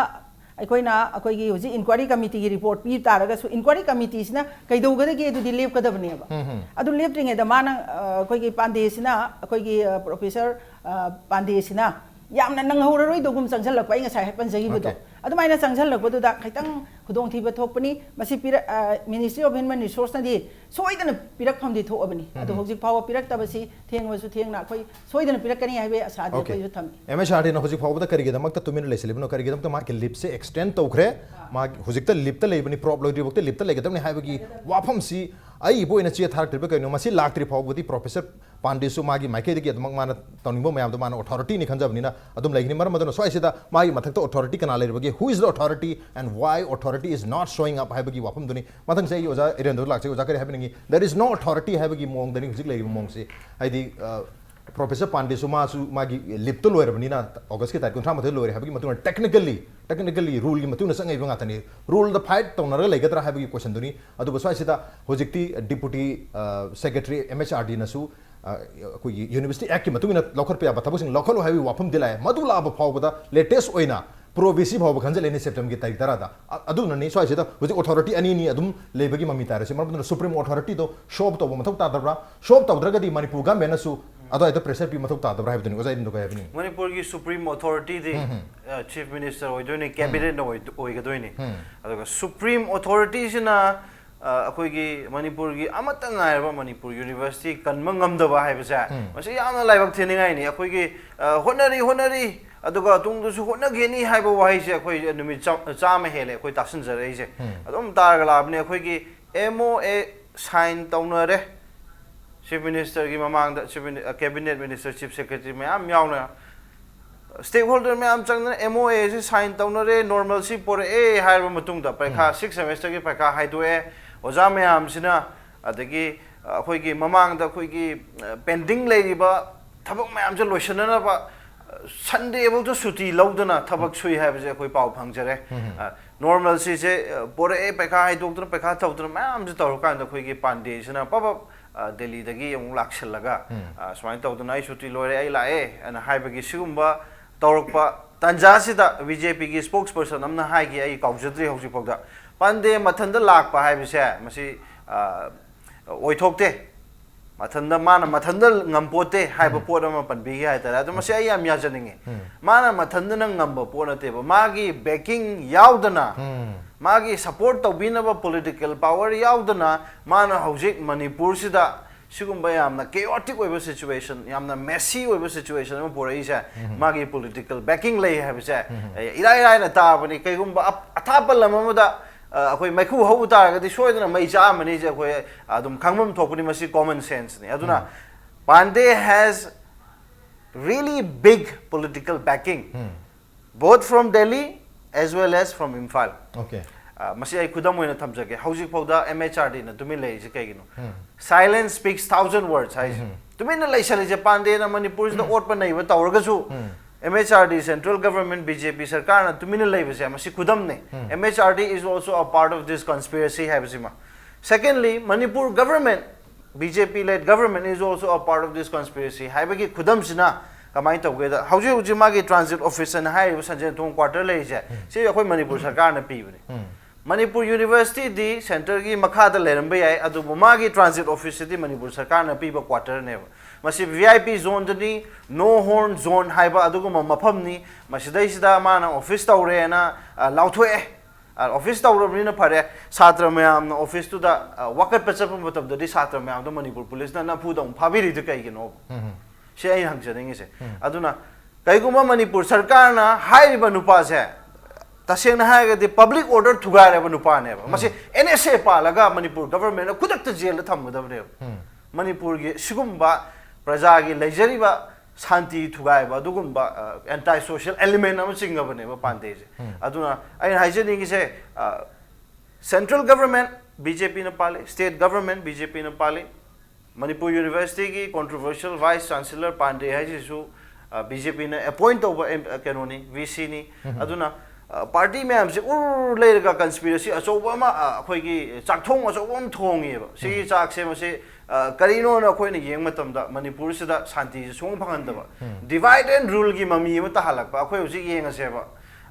ꯑꯩꯈꯣꯏꯅ ꯑꯩꯈꯣꯏꯒꯤ ꯍꯧꯖꯤꯛ inquiry committeeꯒꯤ report ꯄꯤ ꯇꯥꯔꯒꯁꯨ, inquiry committeeꯁꯤꯅ ꯀꯩꯗꯧꯒꯗꯒꯦ ꯑꯗꯨꯗꯤ ꯂꯦꯞꯀꯗꯕꯅꯦꯕ꯫ ꯎꯝ, ꯎꯝ꯫ ꯑꯗꯨ ꯂꯦꯞꯇ꯭ꯔꯤꯉꯩꯗ ꯃꯥꯅ, ꯑ, ꯑꯩꯈꯣꯏꯒꯤ ꯄꯥꯟꯗꯦꯁꯤꯅ, ꯑꯩꯈꯣꯏꯒꯤ, ꯑ, Professor, ꯑ, ꯄꯥꯟꯗꯦꯁꯤꯅ ꯌꯥꯝꯅ ꯅꯪꯍꯧꯔꯔꯣꯏꯗꯧꯒꯨꯝ ꯆꯪꯁꯤꯜꯂꯛꯄ, ꯑꯩ ꯉꯁꯥꯏ ꯍꯥꯏ ꯄꯟꯖꯈꯤꯕꯗꯣ꯫ OK꯫ ꯑꯗꯨꯃꯥꯏꯅ ꯆꯪꯁꯤꯜꯂꯛꯄꯗꯨꯗ ꯈꯤꯇꯪ ꯈꯨꯗꯣꯡꯊꯤꯕ ꯊꯣꯛꯄꯅꯤ꯫ ꯃꯁꯤ ꯄꯤꯔꯛ-, ꯑ, Ministry of Human Resourceꯅꯗꯤ ꯁꯣꯏꯗꯅ ꯄꯤꯔꯛꯐꯝꯗꯤ ꯊꯣꯛꯑꯕꯅꯤ꯫ ꯑꯗꯣ ꯎꯝ꯫ ꯍꯧꯖꯤꯛ ꯐꯥꯎꯕ ꯄꯤꯔꯛꯇꯕꯁꯤ ꯊꯦꯡꯂꯕꯁꯨ ꯊꯦꯡꯅ ꯑꯩꯈꯣꯏ ꯁꯣꯏꯗꯅ ꯄꯤꯔꯛꯀꯅꯤ ꯍꯥꯏꯕꯒꯤ ꯑꯁꯥꯗꯤ OK꯫ ꯑꯩꯈꯣꯏꯁꯨ ꯊꯝꯃꯤ꯫ MHRDꯅ ꯍꯧꯖꯤꯛ ꯐꯥꯎꯕꯗ ꯀꯔꯤꯒꯤꯗꯃꯛꯇ ꯇꯨꯃꯤꯟꯅ ꯂꯩꯁꯤꯜꯂꯤꯕꯅꯣ? ꯀꯔꯤꯒꯤꯗꯃꯛꯇ ꯃꯥꯒꯤ leaveꯁꯦ extend ꯇꯧꯈ꯭ꯔꯦ? ꯃꯥꯒꯤ ꯍꯧꯖꯤꯛꯇ leaveꯇ ꯂꯩꯕꯅꯤ, prop ꯂꯣꯏꯗ꯭ꯔꯤꯐꯥꯎꯗ leaveꯇ ꯂꯩꯒꯗꯕꯅꯤ ꯍꯥꯏꯕꯒꯤ ꯋꯥꯐꯝꯁꯤ ꯑꯏꯕ ꯑꯣꯏꯅ ꯆꯦ ꯊꯥꯔꯛꯇ꯭ꯔꯤꯕ ꯀꯩꯅꯣ? ꯃꯁꯤ ꯂꯥꯛꯇ꯭ꯔꯤ ꯐꯥꯎꯕꯗꯤ Professor ꯄꯥꯟꯗꯦꯁꯨ ꯃꯥꯒꯤ ꯃꯥꯏꯀꯩꯗꯒꯤ ꯑꯗꯨꯃꯛ ꯃꯥꯅ ꯇꯧꯅꯤꯡꯕ ꯃꯌꯥꯝꯗꯣ ꯃꯥꯅ authorityꯅꯤ ꯈꯟꯖꯕꯅꯤꯅ ꯑꯗꯨꯝ ꯂꯩꯒꯅꯤ꯫ ꯃꯔꯝ ꯑꯗꯨꯅ ꯁ꯭ꯋꯥꯏꯁꯤꯗ ꯃꯥꯒꯤ ꯃꯊꯛꯇ authority ꯀꯅꯥ ꯂꯩꯔꯤꯕꯒꯦ? Who is the authority and why authority is not showing up ꯍꯥꯏꯕꯒꯤ ꯋꯥꯐꯝꯗꯨꯅꯤ꯫ ꯃꯊꯪꯁꯦ ꯑꯩ ꯑꯣꯖꯥ ꯏꯔꯦꯟꯗ ꯂꯥꯛꯆꯒꯦ꯫ ꯑꯣꯖꯥ, ꯀꯔꯤ ꯍꯥꯏꯕꯤꯅꯤꯡꯉꯤ? There is no authority ꯍꯥꯏꯕꯒꯤ ꯃꯑꯣꯡꯗꯅꯤ ꯍꯧꯖꯤꯛ ꯂꯩꯔꯤꯕ ꯃꯑꯣꯡꯁꯤ꯫ ꯍꯥꯏꯗꯤ, ꯑ, ꯄ꯭ꯔꯣꯐꯦꯁꯔ ꯄꯥꯟꯗꯦꯁꯨ ꯃꯥꯁꯨ ꯃꯥꯒꯤ ꯂꯤꯞꯇꯣ ꯂꯣꯏꯔꯕꯅꯤꯅ, ꯑꯣꯒꯁꯀꯤ ꯇꯥꯔꯤꯛ ꯀꯨꯟꯊ꯭ꯔꯥ ꯃꯥꯊꯣꯏ ꯂꯣꯏꯔꯦ ꯍꯥꯏꯕꯒꯤ ꯃꯇꯨꯡ ꯏꯟꯅ, ꯇꯦꯛꯅꯤꯀꯦꯜꯂꯤ, ꯇꯦꯛꯅꯤꯀꯦꯜꯂꯤ ꯔꯨꯜꯒꯤ ꯃꯇꯨꯡ ꯏꯟꯅ ꯆꯠꯅꯔꯤꯕ ꯉꯥꯛꯇꯅꯤ꯫ ꯔꯨꯜꯗ ꯐꯥꯏꯠ ꯇꯧꯅꯔꯒ ꯂꯩꯒꯗ꯭ꯔꯥ ꯍꯥꯏꯕꯒꯤ ꯀꯣꯏꯁꯟꯗꯨꯅꯤ꯫ ꯑꯗꯨꯒ ꯁ꯭ꯋꯥꯏꯁꯤꯗ ꯍꯧꯖꯤꯛꯇꯤ deputy secretary M H R ꯗꯤꯅꯁꯨ ꯑꯩꯈꯣꯏꯒꯤ ꯌꯨꯅꯤꯚꯔꯁꯤꯇꯤ ꯑꯦꯛꯀꯤ ꯃꯇꯨꯡ ꯏꯟꯅ ꯂꯧꯈꯠꯄ ꯌꯥꯕ ꯊꯕꯛꯁꯤꯡ ꯂꯧꯈꯠꯂꯨ ꯍꯥꯏꯕꯒꯤ ꯋꯥꯐꯝꯗꯤ ꯂꯥꯛꯑꯦ꯫ ꯃꯗꯨ ꯂꯥꯛꯑꯕ ꯐꯥꯎꯕꯗ ꯂꯦꯇꯦꯁ ꯑꯣꯏꯅ ꯄ꯭ꯔꯣ ꯚꯤ ꯁꯤ ꯐꯥꯎꯕ ꯈꯟꯖꯤꯜꯂꯦꯅꯦ ꯁꯦꯞꯇꯦꯝꯕꯔꯒꯤ ꯇꯥꯔꯤꯛ ꯇꯔꯥꯗ꯫ ꯑ-, ꯑꯗꯨꯅꯅꯤ ꯁ꯭ꯋꯥꯏꯁꯤꯗ ꯍꯧꯖꯤꯛ ꯑꯣꯊꯣꯔꯤꯇꯤ ꯑꯅꯤꯅꯤ ꯑꯗꯨꯝ ꯂꯩꯕꯒꯤ ꯃꯃꯤ ꯇꯥꯔꯤꯁꯦ꯫ ꯃꯔꯝ ꯑꯗꯨꯅ ꯁꯨꯄ꯭ꯔꯤꯝ ꯑꯣꯊꯣꯔꯤꯇꯤꯗꯣ ꯁꯣ ꯑꯞ ꯇꯧꯕ ꯃꯊꯧ ꯇꯥꯗꯕ꯭ꯔꯥ? ꯁꯣ ꯑꯞ ꯇꯧꯗ꯭ꯔꯒꯗꯤ ꯃꯅꯤꯄꯨꯔ ꯒꯃꯦꯟꯅꯁꯨ ꯑꯗꯨꯋꯥꯏꯗ ꯄ꯭ꯔꯦꯁꯔ ꯄꯤꯕ ꯃꯊꯧ ꯇꯥꯗꯕ꯭ꯔꯥ ꯍꯥꯏꯕꯗꯨꯅꯤ꯫ ꯑꯣꯖꯥ ꯑꯗꯨꯝꯗ ꯀꯩ ꯍꯥꯏꯕꯤꯅꯤꯡꯉꯤ? ꯃꯅꯤꯄꯨꯔꯒꯤ ꯁꯨꯄ꯭ꯔꯤꯝ ꯑꯣꯊꯣꯔꯤꯇꯤꯗꯤ ꯎꯝ, ꯎꯝ꯫ ꯆꯤꯐ ꯃꯤꯅꯤꯁꯇꯔ ꯑꯣꯏꯗꯣꯏꯅꯤ, ꯀꯦꯕꯤꯅꯦꯠꯅ ꯑꯣꯏꯗꯣꯏꯅꯤ꯫ ꯎꯝ꯫ ꯑꯗꯨꯒ ꯁꯨꯄ꯭ꯔꯤꯝ ꯑꯣꯊꯣꯔꯤꯇꯤꯁꯤꯅ ꯑ, ꯑꯩꯈꯣꯏꯒꯤ ꯃꯅꯤꯄꯨꯔꯒꯤ ꯑꯃꯠꯇ ꯉꯥꯏꯔꯕ ꯃꯅꯤꯄꯨꯔ ꯌꯨꯅꯤꯚꯔꯁꯤꯇꯤ ꯀꯟꯕ ꯉꯝꯗꯕ ꯍꯥꯏꯕꯁꯦ, ꯎꯝ꯫ ꯃꯁꯤ ꯌꯥꯝꯅ ꯂꯥꯏꯕꯛ ꯊꯤꯅꯤꯡꯉꯥꯏꯅꯤ꯫ ꯑꯩꯈꯣꯏꯒꯤ ꯑ, ꯍꯣꯠꯅꯔꯤ ꯍꯣꯠꯅꯔꯤ, ꯑꯗꯨꯒ ꯇꯨꯡꯗꯁꯨ ꯍꯣꯠꯅꯒꯅꯤ ꯍꯥꯏꯕ ꯋꯥꯍꯩꯁꯦ ꯑꯩꯈꯣꯏ ꯅꯨꯃꯤꯠ ꯆꯥ-, ꯆꯥꯝꯃ ꯍꯦꯜꯂꯦ ꯑꯩꯈꯣꯏ ꯇꯥꯁꯤꯟꯖꯔꯛꯏꯁꯦ꯫ ꯎꯝ꯫ ꯑꯗꯨꯝ ꯇꯥꯔꯒ ꯂꯥꯛꯑꯕꯅꯤ꯫ ꯑꯩꯈꯣꯏꯒꯤ ꯑꯦꯝ ꯑꯣ ꯑꯦ ꯁꯥꯏꯟ ꯇꯧꯅꯔꯦ ꯆꯤꯐ ꯃꯤꯅꯤꯁꯇꯔꯒꯤ ꯃꯃꯥꯡꯗ, ꯆꯤꯐ ꯃꯤꯅꯤ-, ꯑ, ꯀꯦꯕꯤꯅꯦꯠ ꯃꯤꯅꯤꯁꯇꯔ, ꯆꯤꯐ ꯁꯦꯀ꯭ꯔꯦꯇꯔꯤ ꯃꯌꯥꯝ ꯌꯥꯎꯅ ꯁ꯭ꯇꯦꯛ ꯍꯣꯜꯗꯔ ꯃꯌꯥꯝ ꯆꯪꯗꯅ ꯑꯦꯝ ꯑꯣ ꯑꯦꯁꯤ ꯁꯥꯏꯟ ꯇꯧꯅꯔꯦ, ꯅꯣꯔꯃꯦꯜꯁꯤ ꯄꯣꯔꯛꯑꯦ ꯍꯥꯏꯔꯕ ꯃꯇꯨꯡꯗ ꯄꯔꯤꯈꯥ, ꯎꯝ꯫ ꯁꯤꯛꯁ ꯁꯦꯃꯦꯁꯇꯔꯒꯤ ꯄꯔꯤꯈꯥ ꯍꯥꯏꯗꯣꯛꯑꯦ, ꯑꯣꯖꯥ ꯃꯌꯥꯝꯁꯤꯅ, ꯑꯗꯒꯤ ꯑꯩꯈꯣꯏꯒꯤ ꯃꯃꯥꯡꯗ ꯑꯩꯈꯣꯏꯒꯤ ꯄꯦꯟꯗꯤꯡ ꯂꯩꯔꯤꯕ ꯊꯕꯛ ꯃꯌꯥꯝꯁꯦ ꯂꯣꯏꯁꯤꯟꯅꯅꯕ ꯁꯟꯗꯦꯐꯧꯗ ꯁꯨꯇꯤ ꯂꯧꯗꯅ ꯊꯕꯛ ꯁꯨꯏ ꯍꯥꯏꯕꯁꯦ ꯑꯩꯈꯣꯏ ꯄꯥꯎ ꯐꯪꯖꯔꯦ꯫ ꯎꯝ꯫ ꯑ, ꯅꯣꯔꯃꯦꯜꯁꯤꯁꯦ, ꯑ, ꯄꯣꯔꯛꯑꯦ, ꯄꯩꯈꯥ ꯍꯥꯏꯗꯣꯛꯇꯅ ꯄꯩꯈꯥ ꯇꯧꯗꯅ ꯃꯌꯥꯝꯁꯦ ꯇꯧꯔꯀꯥꯟꯗ ꯑꯩꯈꯣꯏꯒꯤ ꯄꯥꯟꯗꯦꯁꯤꯅ ꯄꯕꯞ, ꯑ, ꯗꯦꯜꯂꯤꯗꯒꯤ ꯑꯃꯨꯛ ꯂꯥꯛꯁꯤꯜꯂꯒ, ꯎꯝ꯫ ꯑ, ꯁꯨꯃꯥꯏꯅ ꯇꯧꯗꯅ ꯑꯩ ꯁꯨꯇꯤ ꯂꯣꯏꯔꯦ, ꯑꯩ ꯂꯥꯛꯑꯦ ꯑꯅ ꯍꯥꯏꯕꯒꯤ ꯁꯤꯒꯨꯝꯕ ꯇꯧꯔꯛꯄ ꯇꯥꯟꯖꯥꯁꯤꯗ ꯕꯤ ꯖꯦ ꯄꯤꯒꯤ ꯁ꯭ꯄꯣꯛꯁ ꯄꯔꯁꯟ ꯑꯃꯅ ꯍꯥꯏꯈꯤ, ꯑꯩ ꯀꯥꯎꯖꯗ꯭ꯔꯤ ꯍꯧꯖꯤꯛꯐꯥꯎꯗ, ꯄꯥꯟꯗꯦ ꯃꯊꯟꯇ ꯂꯥꯛꯄ ꯍꯥꯏꯕꯁꯦ ꯃꯁꯤ, ꯑ, ꯑꯣꯏꯊꯣꯛꯇꯦ꯫ ꯃꯊꯟꯇ, ꯃꯥꯅ ꯃꯊꯟꯇ ꯉꯝꯄꯣꯠꯇꯦ ꯍꯥꯏꯕ ꯎꯝ꯫ ꯄꯣꯠ ꯑꯃ ꯄꯟꯕꯤꯈꯤ ꯍꯥꯏꯇꯥꯔꯦ꯫ ꯑꯗꯣ ꯃꯁꯤ ꯑꯩ ꯌꯥꯝ ꯌꯥꯖꯅꯤꯡꯉꯤ꯫ ꯎꯝ꯫ ꯃꯥꯅ ꯃꯊꯟꯇꯅ ꯉꯝꯕ ꯄꯣꯠ ꯅꯠꯇꯦꯕ꯫ ꯃꯥꯒꯤ ꯕꯦꯀꯤꯡ ꯌꯥꯎꯗꯅ, ꯎꯝ꯫ ꯃꯥꯒꯤ ꯁꯄꯣꯔꯠ ꯇꯧꯕꯤꯅꯕ ꯄꯣꯂꯤꯇꯤꯀꯦꯜ ꯄꯥꯋꯔ ꯌꯥꯎꯗꯅ, ꯃꯥꯅ ꯍꯧꯖꯤꯛ ꯃꯅꯤꯄꯨꯔꯁꯤꯗ ꯁꯤꯒꯨꯝꯕ ꯌꯥꯝꯅ ꯀꯦꯑꯣꯇꯤꯛ ꯑꯣꯏꯕ ꯁꯤꯆꯨꯋꯦꯁꯟ, ꯌꯥꯝꯅ ꯃꯦꯁꯤ ꯑꯣꯏꯕ ꯁꯤꯆꯨꯋꯦꯁꯟ ꯑꯃ ꯄꯨꯔꯛꯏꯁꯦ, ꯎꯝ꯫ ꯃꯥꯒꯤ ꯄꯣꯂꯤꯇꯤꯀꯦꯜ ꯕꯦꯀꯤꯡ ꯂꯩ ꯍꯥꯏꯕꯁꯦ, ꯎꯝ꯫ ꯑꯦ, ꯏꯔꯥꯏ ꯂꯥꯏꯅ ꯇꯥꯕꯅꯤ꯫ ꯀꯩꯒꯨꯝꯕ ꯑꯞ-, ꯑꯊꯥꯞꯄ ꯂꯝ ꯑꯃꯗ, ꯑ, ꯑꯩꯈꯣꯏ ꯃꯩꯈꯨ ꯍꯧꯕ ꯇꯥꯔꯒꯗꯤ ꯁꯣꯏꯗꯅ ꯃꯩ ꯆꯥꯛꯑꯝꯃꯅꯤꯁꯦ ꯑꯩꯈꯣꯏ ꯑꯗꯨꯝ ꯈꯪꯐꯝ ꯊꯣꯛꯄꯅꯤ꯫ ꯃꯁꯤ ꯀꯣꯃꯟ ꯁꯦꯟꯁꯅꯤ꯫ ꯑꯗꯨꯅ ꯎꯝ꯫ ꯄꯥꯟꯗꯦ has really big political backing, um. both from Delhi as well as from Imphal. Okay. ꯑ, ꯃꯁꯤ ꯑꯩ ꯈꯨꯗꯝ ꯑꯣꯏꯅ ꯊꯝꯖꯒꯦ꯫ ꯍꯧꯖꯤꯛꯐꯥꯎꯗ ꯑꯦꯝ ꯑꯩꯆ ꯑꯥꯔ ꯗꯤꯅ ꯇꯨꯃꯤꯟ ꯂꯩꯔꯤꯁꯦ ꯀꯩꯒꯤꯅꯣ? ꯎꯝ꯫ Silence speaks thousand words ꯍꯥꯏꯁꯦ꯫ ꯎꯝ꯫ ꯇꯨꯃꯤꯟꯅ ꯂꯩꯁꯜꯂꯤꯁꯦ, ꯄꯥꯟꯗꯦꯅ ꯃꯅꯤꯄꯨꯔꯁꯤꯗ ꯑꯣꯠꯄ ꯅꯩꯕ ꯇꯧꯔꯒꯁꯨ, M H R D central government, B J P ꯁꯔꯀꯥꯔꯅ ꯇꯨꯃꯤꯟꯅ ꯂꯩꯕꯁꯦ, ꯃꯁꯤ ꯈꯨꯗꯝꯅꯦ. M H R D is also a part of this conspiracy ꯍꯥꯏꯕꯁꯤꯃ. Secondly, Manipur government, B J P led government is also a part of this conspiracy ꯍꯥꯏꯕꯒꯤ ꯈꯨꯗꯝꯁꯤꯅ ꯀꯃꯥꯏꯅ ꯇꯧꯒꯦꯗ, ꯍꯧꯖꯤꯛ ꯍꯧꯖꯤꯛ ꯃꯥꯒꯤ transit office ꯑꯅ ꯍꯥꯏꯔꯤꯕ ꯁꯟꯖꯦꯟ ꯊꯣꯡ quarter ꯂꯩꯔꯤꯁꯦ, ꯁꯤ ꯑꯩꯈꯣꯏ ꯃꯅꯤꯄꯨꯔ ꯁꯔꯀꯥꯔꯅ ꯄꯤꯕꯅꯤ. ꯃꯅꯤꯄꯨꯔ universityꯗꯤ centreꯒꯤ ꯃꯈꯥꯗ ꯂꯩꯔꯝꯕ ꯌꯥꯏ, ꯑꯗꯨꯕꯨ ꯃꯥꯒꯤ transit officeꯁꯤꯗꯤ ꯃꯅꯤꯄꯨꯔ ꯁꯔꯀꯥꯔꯅ ꯄꯤꯕ quarterꯅꯦꯕ꯫ ꯃꯁꯤ V I P zoneꯗꯅꯤ, no horn zone ꯍꯥꯏꯕ ꯑꯗꯨꯒꯨꯝꯕ ꯃꯐꯝꯅꯤ꯫ ꯃꯁꯤꯗꯩꯁꯤꯗ ꯃꯥꯅ office ꯇꯧꯔꯦꯅ, ꯑ, ꯂꯥꯎꯊꯣꯛꯑꯦ꯫ ꯑ, office ꯇꯧꯔꯕꯅꯤꯅ ꯐꯔꯦ, ꯁꯥꯇ꯭ꯔ ꯃꯌꯥꯝꯅ officeꯇꯨꯗ, ꯑ, ꯋꯥꯀꯠꯄ ꯆꯠꯄ ꯃꯇꯝꯗꯗꯤ ꯁꯥꯇ꯭ꯔ ꯃꯌꯥꯝꯗꯣ ꯃꯅꯤꯄꯨꯔ ꯄꯨꯂꯤꯁꯅ ꯅꯝꯐꯨꯗ ꯑꯃꯨꯛ ꯐꯥꯕꯤꯔꯤꯗꯨ ꯀꯩꯒꯤꯅꯣꯕ? ꯁꯤ ꯑꯩꯅ ꯍꯪꯖꯅꯤꯡꯉꯤꯁꯦ꯫ ꯑꯗꯨꯅ ꯀꯩꯒꯨꯝꯕ ꯃꯅꯤꯄꯨꯔ ꯁꯔꯀꯥꯔꯅ ꯍꯥꯏꯔꯤꯕ ꯅꯨꯄꯥꯁꯦ, ꯇꯁꯦꯡꯅ ꯍꯥꯏꯔꯒꯗꯤ public order ꯊꯨꯒꯥꯏꯔꯕ ꯅꯨꯄꯥꯅꯦꯕ꯫ ꯃꯁꯤ N S A ꯄꯥꯜꯂꯒ ꯃꯅꯤꯄꯨꯔ governmentꯅ ꯈꯨꯗꯛꯇ jailꯗ ꯊꯝꯒꯗꯕꯅꯦꯕ꯫ ꯃꯅꯤꯄꯨꯔꯒꯤ ꯁꯤꯒꯨꯝꯕ ꯄ꯭ꯔꯖꯥꯒꯤ ꯂꯩꯖꯔꯤꯕ ꯁꯥꯟꯇꯤ ꯊꯨꯒꯥꯏꯕ ꯑꯗꯨꯒꯨꯝꯕ, ꯑ, anti social element ꯑꯃ ꯆꯤꯡꯉꯕꯅꯦꯕ ꯄꯥꯟꯗꯦꯁꯦ꯫ ꯑꯗꯨꯅ ꯑꯩꯅ ꯍꯥꯏꯖꯅꯤꯡꯉꯤꯁꯦ, ꯑ, central government B J Pꯅ ꯄꯥꯜꯂꯤ, state government B J Pꯅ ꯄꯥꯜꯂꯤ, ꯃꯅꯤꯄꯨꯔ universityꯒꯤ controversial vice chancellor ꯄꯥꯟꯗꯦ ꯍꯥꯏꯁꯤꯁꯨ, ꯑ, B J Pꯅ appoint ꯇꯧꯕ ꯑꯦꯝ-, ꯑ, ꯀꯩꯅꯣꯅꯤ, V Cꯅꯤ꯫ ꯑꯗꯨꯅ, ꯑ, party ꯃꯌꯥꯝꯁꯦ ꯎꯔ ꯂꯩꯔꯒ conspiracy ꯑꯆꯧꯕ ꯑꯃ, ꯑ, ꯑꯩꯈꯣꯏꯒꯤ ꯆꯥꯛꯊꯣꯡ ꯑꯆꯧꯕ ꯑꯃ ꯊꯣꯡꯉꯦꯕ꯫ ꯁꯤꯒꯤ ꯆꯥꯛꯁꯦ ꯃꯁꯤ, ꯑ, ꯀꯔꯤꯅꯣꯅ ꯑꯩꯈꯣꯏꯅ ꯌꯦꯡꯕ ꯃꯇꯝꯗ ꯃꯅꯤꯄꯨꯔꯁꯤꯗ ꯁꯥꯟꯇꯤꯁꯦ ꯁꯨꯡꯐꯪ ꯐꯪꯍꯟꯗꯕ, divide and ruleꯒꯤ ꯃꯃꯤ ꯑꯃ ꯇꯥꯍꯜꯂꯛꯄ꯫ ꯑꯩꯈꯣꯏ ꯍꯧꯖꯤꯛ ꯌꯦꯡꯉꯁꯦꯕ,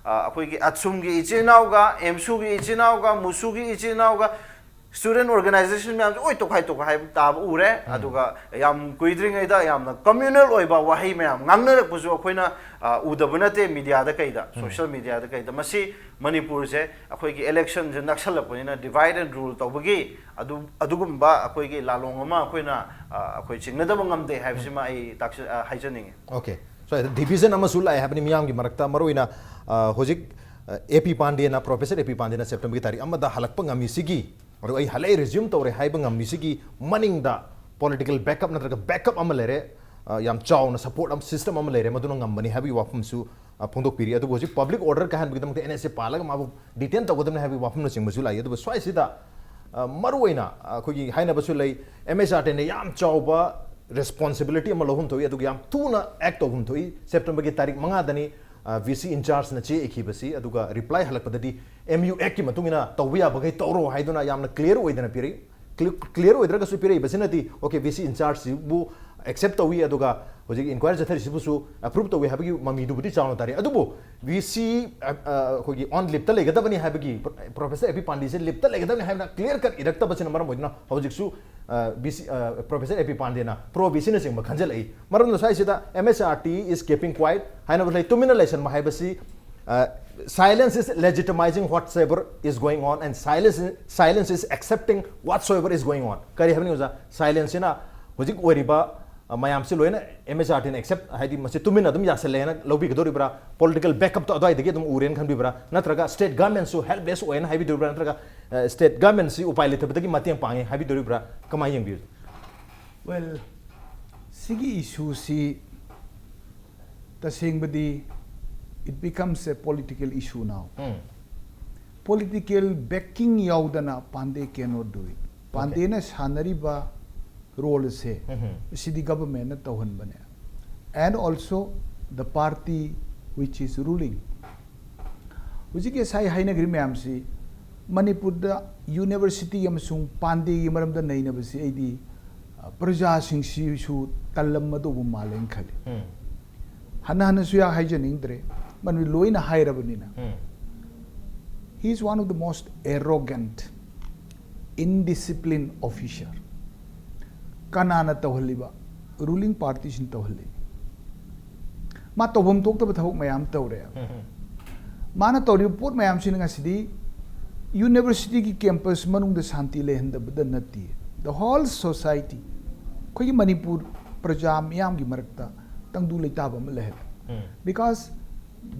ꯑ, ꯑꯩꯈꯣꯏꯒꯤ ꯑꯠꯁꯨꯝꯒꯤ ꯏꯆꯤꯜ ꯏꯅꯥꯎꯒ, ꯑꯦꯝꯁꯨꯒꯤ ꯏꯆꯤꯜ ꯏꯅꯥꯎꯒ, ꯃꯨꯁꯨꯒꯤ ꯏꯆꯤꯜ ꯏꯅꯥꯎꯒ, student organization ꯃꯌꯥꯝꯁꯦ ꯂꯣꯏ ꯇꯣꯈꯥꯏ ꯇꯣꯈꯥꯏ ꯇꯥꯕ ꯎꯔꯦ꯫ ꯑꯗꯨꯒ ꯌꯥꯝ ꯀꯨꯏꯗ꯭ꯔꯤꯉꯩꯗ ꯌꯥꯝꯅ communal ꯑꯣꯏꯕ ꯋꯥꯍꯩ ꯃꯌꯥꯝ ꯉꯥꯡꯅꯔꯛꯄꯁꯨ ꯑꯩꯈꯣꯏꯅ, ꯑ, ꯎꯗꯕ ꯅꯠꯇꯦ mediaꯗ ꯀꯩꯗ, social mediaꯗ ꯀꯩꯗ꯫ ꯃꯁꯤ ꯃꯅꯤꯄꯨꯔꯁꯦ ꯑꯩꯈꯣꯏꯒꯤ electionꯁꯦ ꯅꯛꯁꯜꯂꯛꯄꯅꯤꯅ divide and rule ꯇꯧꯕꯒꯤ ꯑꯗꯨ, ꯑꯗꯨꯒꯨꯝꯕ ꯑꯩꯈꯣꯏꯒꯤ ꯂꯥꯂꯣꯡ ꯑꯃ ꯑꯩꯈꯣꯏꯅ, ꯑ, ꯑꯩꯈꯣꯏ ꯆꯤꯡꯅꯗꯕ ꯉꯝꯗꯦ ꯍꯥꯏꯕꯁꯤꯃ ꯑꯩ ꯇꯥꯛꯁ-, ꯑ, ꯍꯥꯏꯖꯅꯤꯡꯉꯤ꯫ Okay. So, division ꯑꯃꯁꯨ ꯂꯥꯛꯑꯦ ꯍꯥꯏꯕꯅꯤ ꯃꯤꯌꯥꯝꯒꯤ ꯃꯔꯛꯇ, ꯃꯔꯨꯑꯣꯏꯅ, ꯑ, ꯍꯧꯖꯤꯛ, ꯑ, A P ꯄꯥꯟꯗꯦꯅ, Professor A P ꯄꯥꯟꯗꯦꯅ Septemberꯒꯤ ꯇꯥꯔꯤꯛ ꯑꯃꯗ ꯍꯜꯂꯛꯄ ꯉꯝꯃꯤꯁꯤꯒꯤ, ꯑꯗꯨ ꯑꯩ ꯍꯜꯂꯛꯑꯦ, resume ꯇꯧꯔꯦ ꯍꯥꯏꯕ ꯉꯝꯃꯤꯁꯤꯒꯤ ꯃꯅꯤꯡꯗ political backup ꯅꯠꯇ꯭ꯔꯒ backup ꯑꯃ ꯂꯩꯔꯦ, ꯑ, ꯌꯥꯝ ꯆꯥꯎꯅ support ꯑꯃ, system ꯑꯃ ꯂꯩꯔꯦ, ꯃꯗꯨꯅ ꯉꯝꯕꯅꯤ ꯍꯥꯏꯕꯒꯤ ꯋꯥꯐꯝꯁꯨ, ꯑ, ꯐꯣꯡꯗꯣꯛꯄꯤꯔꯤ꯫ ꯑꯗꯨꯕꯨ ꯍꯧꯖꯤꯛ public order ꯀꯥꯏꯍꯟꯕꯒꯤꯗꯃꯛꯇ N S A ꯄꯥꯜꯂꯒ ꯃꯥꯕꯨ detain ꯇꯧꯒꯗꯕꯅꯤ ꯍꯥꯏꯕꯒꯤ ꯋꯥꯐꯝꯅꯆꯤꯡꯕꯁꯨ ꯂꯥꯛꯏ꯫ ꯑꯗꯨꯕꯨ ꯁ꯭ꯋꯥꯏꯁꯤꯗ, ꯑ, ꯃꯔꯨꯑꯣꯏꯅ, ꯑ, ꯑꯩꯈꯣꯏꯒꯤ ꯍꯥꯏꯅꯕꯁꯨ ꯂꯩ, M H R Dꯅ ꯌꯥꯝ ꯆꯥꯎꯕ ꯔꯦꯁꯄꯣꯟꯁꯤꯕꯤꯂꯤꯇꯤ ꯑꯃ ꯂꯧꯐꯝ ꯊꯣꯛꯏ, ꯑꯗꯨꯒ ꯌꯥꯝ ꯊꯨꯅ ꯑꯦꯛ ꯇꯧꯐꯝ ꯊꯣꯛꯏ꯫ ꯁꯦꯞꯇꯦꯝꯕꯔꯒꯤ ꯇꯥꯔꯤꯛ ꯃꯉꯥꯗꯅꯤ ꯚꯤ ꯁꯤ ꯏꯟꯆꯥꯔꯖꯅ ꯆꯦ ꯏꯈꯤꯕꯁꯤ, ꯑꯗꯨꯒ ꯔꯤꯄ꯭ꯂꯥꯏ ꯍꯜꯂꯛꯄꯗꯗꯤ ꯑꯦꯝ ꯌꯨ ꯑꯦꯛꯀꯤ ꯃꯇꯨꯡ ꯏꯟꯅ ꯇꯧꯕ ꯌꯥꯕꯈꯩ ꯇꯧꯔꯣ ꯍꯥꯏꯗꯨꯅ ꯌꯥꯝꯅ ꯀ꯭ꯂꯤꯌꯥꯔ ꯑꯣꯏꯗꯅ ꯄꯤꯔꯛꯏ꯫ ꯀ꯭ꯂꯤꯌꯥꯔ ꯑꯣꯏꯗ꯭ꯔꯒꯁꯨ ꯄꯤꯔꯛꯏꯕꯁꯤꯅꯗꯤ, ꯑꯣꯀꯦ, ꯚꯤ ꯁꯤ ꯏꯟꯆꯥꯔꯖꯁꯤꯕꯨ ꯑꯦꯛꯁꯦꯞ ꯇꯧꯏ, ꯑꯗꯨꯒ ꯍꯧꯖꯤꯛ ꯏꯟꯀ꯭ꯋꯥꯏꯔꯤ ꯆꯠꯊꯔꯤꯁꯤꯕꯨꯁꯨ ꯑꯦꯄ꯭ꯔꯨꯞ ꯇꯧꯏ ꯍꯥꯏꯕꯒꯤ ꯃꯃꯤꯗꯨꯕꯨꯗꯤ ꯆꯥꯎꯅ ꯇꯥꯔꯤ꯫ ꯑꯗꯨꯕꯨ ꯚꯤ ꯁꯤ ꯑꯩꯈꯣꯏꯒꯤ ꯑꯣꯟ ꯂꯤꯞꯇ ꯂꯩꯒꯗꯕꯅꯤ ꯍꯥꯏꯕꯒꯤ, ꯄ꯭ꯔꯣꯐꯦꯁꯔ ꯑꯦ ꯄꯤ ꯄꯥꯟꯗꯦꯁꯦ ꯂꯤꯞꯇ ꯂꯩꯒꯗꯕꯅꯤ ꯍꯥꯏꯕꯅ ꯀ꯭ꯂꯤꯌꯥꯔ ꯀꯠ ꯏꯔꯛꯇꯕꯁꯤꯅ ꯃꯔꯝ ꯑꯣꯏꯗꯨꯅ ꯍꯧꯖꯤꯛꯁꯨ ꯚꯤ ꯁꯤ ꯄ꯭ꯔꯣꯐꯦꯁꯔ ꯑꯦ ꯄꯤ ꯄꯥꯟꯗꯦꯅ ꯄ꯭ꯔꯣ ꯚꯤ ꯁꯤꯅꯆꯤꯡꯕ ꯈꯟꯖꯜꯂꯛꯏ꯫ ꯃꯔꯝꯅ ꯁ꯭ꯋꯥꯏꯁꯤꯗ M H R T is keeping quiet ꯍꯥꯏꯅꯕ ꯂꯩ, ꯇꯨꯃꯤꯟꯅ ꯂꯩꯁꯟꯕ ꯍꯥꯏꯕꯁꯤ, silence is legitimizing whatsoever is going on and silence, silence is accepting whatsoever is going on꯫ ꯀꯔꯤ ꯍꯥꯏꯕꯅꯤ ꯑꯣꯖꯥ? ꯁꯥꯏꯂꯦꯟꯁꯁꯤꯅ ꯍꯧꯖꯤꯛ ꯑꯣꯏꯔꯤꯕ ꯃꯌꯥꯝꯁꯤ ꯂꯣꯏꯅ M H R Tꯅ ꯑꯦꯛꯁꯦꯞ, ꯍꯥꯏꯗꯤ ꯃꯁꯤ ꯇꯨꯃꯤꯟꯅ ꯑꯗꯨꯝ ꯌꯥꯁꯜꯂꯦꯅ ꯂꯧꯕꯤꯒꯗꯧꯔꯤꯕ꯭ꯔꯥ? ꯄꯣꯂꯤꯇꯤꯀꯦꯜ ꯕꯦꯛꯑꯞꯇꯣ ꯑꯗꯨꯋꯥꯏꯗꯒꯤ ꯑꯗꯨꯝ ꯎꯔꯦꯅ ꯈꯟꯕꯤꯕ꯭ꯔꯥ? ꯅꯠꯇ꯭ꯔꯒ ꯁ꯭ꯇꯦꯠ ꯒꯃꯦꯟꯁꯨ ꯍꯦꯜꯞꯂꯦꯁ ꯑꯣꯏꯅ ꯍꯥꯏꯕꯤꯗꯣꯔꯤꯕ꯭ꯔꯥ? ꯅꯠꯇ꯭ꯔꯒ ꯁ꯭ꯇꯦꯠ ꯒꯃꯦꯟꯁꯤ ꯎꯄꯥꯏ ꯂꯩꯇꯕꯗꯒꯤ ꯃꯇꯦꯡ ꯄꯥꯡꯉꯦ ꯍꯥꯏꯕꯤꯗꯣꯔꯤꯕ꯭ꯔꯥ? ꯀꯃꯥꯏꯅ ꯌꯦꯡꯕꯤꯕ? ꯋꯦꯜ, ꯁꯤꯒꯤ ꯏꯁꯨꯁꯤ ꯇꯁꯦꯡꯕꯗꯤ it becomes a political issue now. Political backing ꯌꯥꯎꯗꯅ ꯄꯥꯟꯗꯦ cannot do it. ꯄꯥꯟꯗꯦꯅ ꯁꯥꯟꯅꯔꯤꯕ ꯔꯣꯜ ꯑꯁꯦ ꯁꯤꯗꯤ ꯒꯚꯔꯟꯃꯦꯟꯅ ꯇꯧꯍꯟꯕꯅꯦ, and also the party which is ruling. ꯍꯧꯖꯤꯛꯀꯤ ꯉꯁꯥꯏ ꯍꯥꯏꯅꯈ꯭ꯔꯤ ꯃꯌꯥꯝꯁꯤ ꯃꯅꯤꯄꯨꯔꯗ ꯌꯨꯅꯤꯚꯔꯁꯤꯇꯤ ꯑꯃꯁꯨꯡ ꯄꯥꯟꯗꯦꯒꯤ ꯃꯔꯝꯗ ꯅꯩꯅꯕꯁꯤ ꯑꯩꯗꯤ ꯄ꯭ꯔꯖꯥꯁꯤꯡꯁꯤꯁꯨ ꯇꯜꯂꯝꯃꯗꯧꯕ ꯃꯥꯜꯂꯦꯅ ꯈꯜꯂꯤ꯫ ꯍꯟꯅ ꯍꯟꯅꯁꯨ ꯌꯥꯝ ꯍꯥꯏꯖꯅꯤꯡꯗ꯭ꯔꯦ, ꯃꯔꯝꯗꯤ ꯂꯣꯏꯅ ꯍꯥꯏꯔꯕꯅꯤꯅ꯫ He is one of the most arrogant, indisciplined officer. ꯀꯅꯥꯅ ꯇꯧꯍꯜꯂꯤꯕ? ꯔꯨꯂꯤꯡ ꯄꯥꯔꯇꯤꯁꯤꯅ ꯇꯧꯍꯜꯂꯤ꯫ ꯃꯥ ꯇꯧꯐꯝ ꯊꯣꯛꯇꯕ ꯊꯕꯛ ꯃꯌꯥꯝ ꯇꯧꯔꯦ꯫ ꯃꯥꯅ ꯇꯧꯔꯤꯕ ꯄꯣꯠ ꯃꯌꯥꯝꯁꯤꯅ ꯉꯁꯤꯗꯤ ꯌꯨꯅꯤꯚꯔꯁꯤꯇꯤꯒꯤ ꯀꯦꯝꯄꯁ ꯃꯅꯨꯡꯗ ꯁꯥꯟꯇꯤ ꯂꯩꯍꯟꯗꯕꯗ ꯅꯠꯇꯦ, the whole society, ꯑꯩꯈꯣꯏꯒꯤ ꯃꯅꯤꯄꯨꯔ ꯄ꯭ꯔꯖꯥ ꯃꯤꯌꯥꯝꯒꯤ ꯃꯔꯛꯇ ꯇꯪꯗꯨ ꯂꯩꯇꯥꯕ ꯑꯃ ꯂꯩꯍꯜꯂꯦ꯫ Because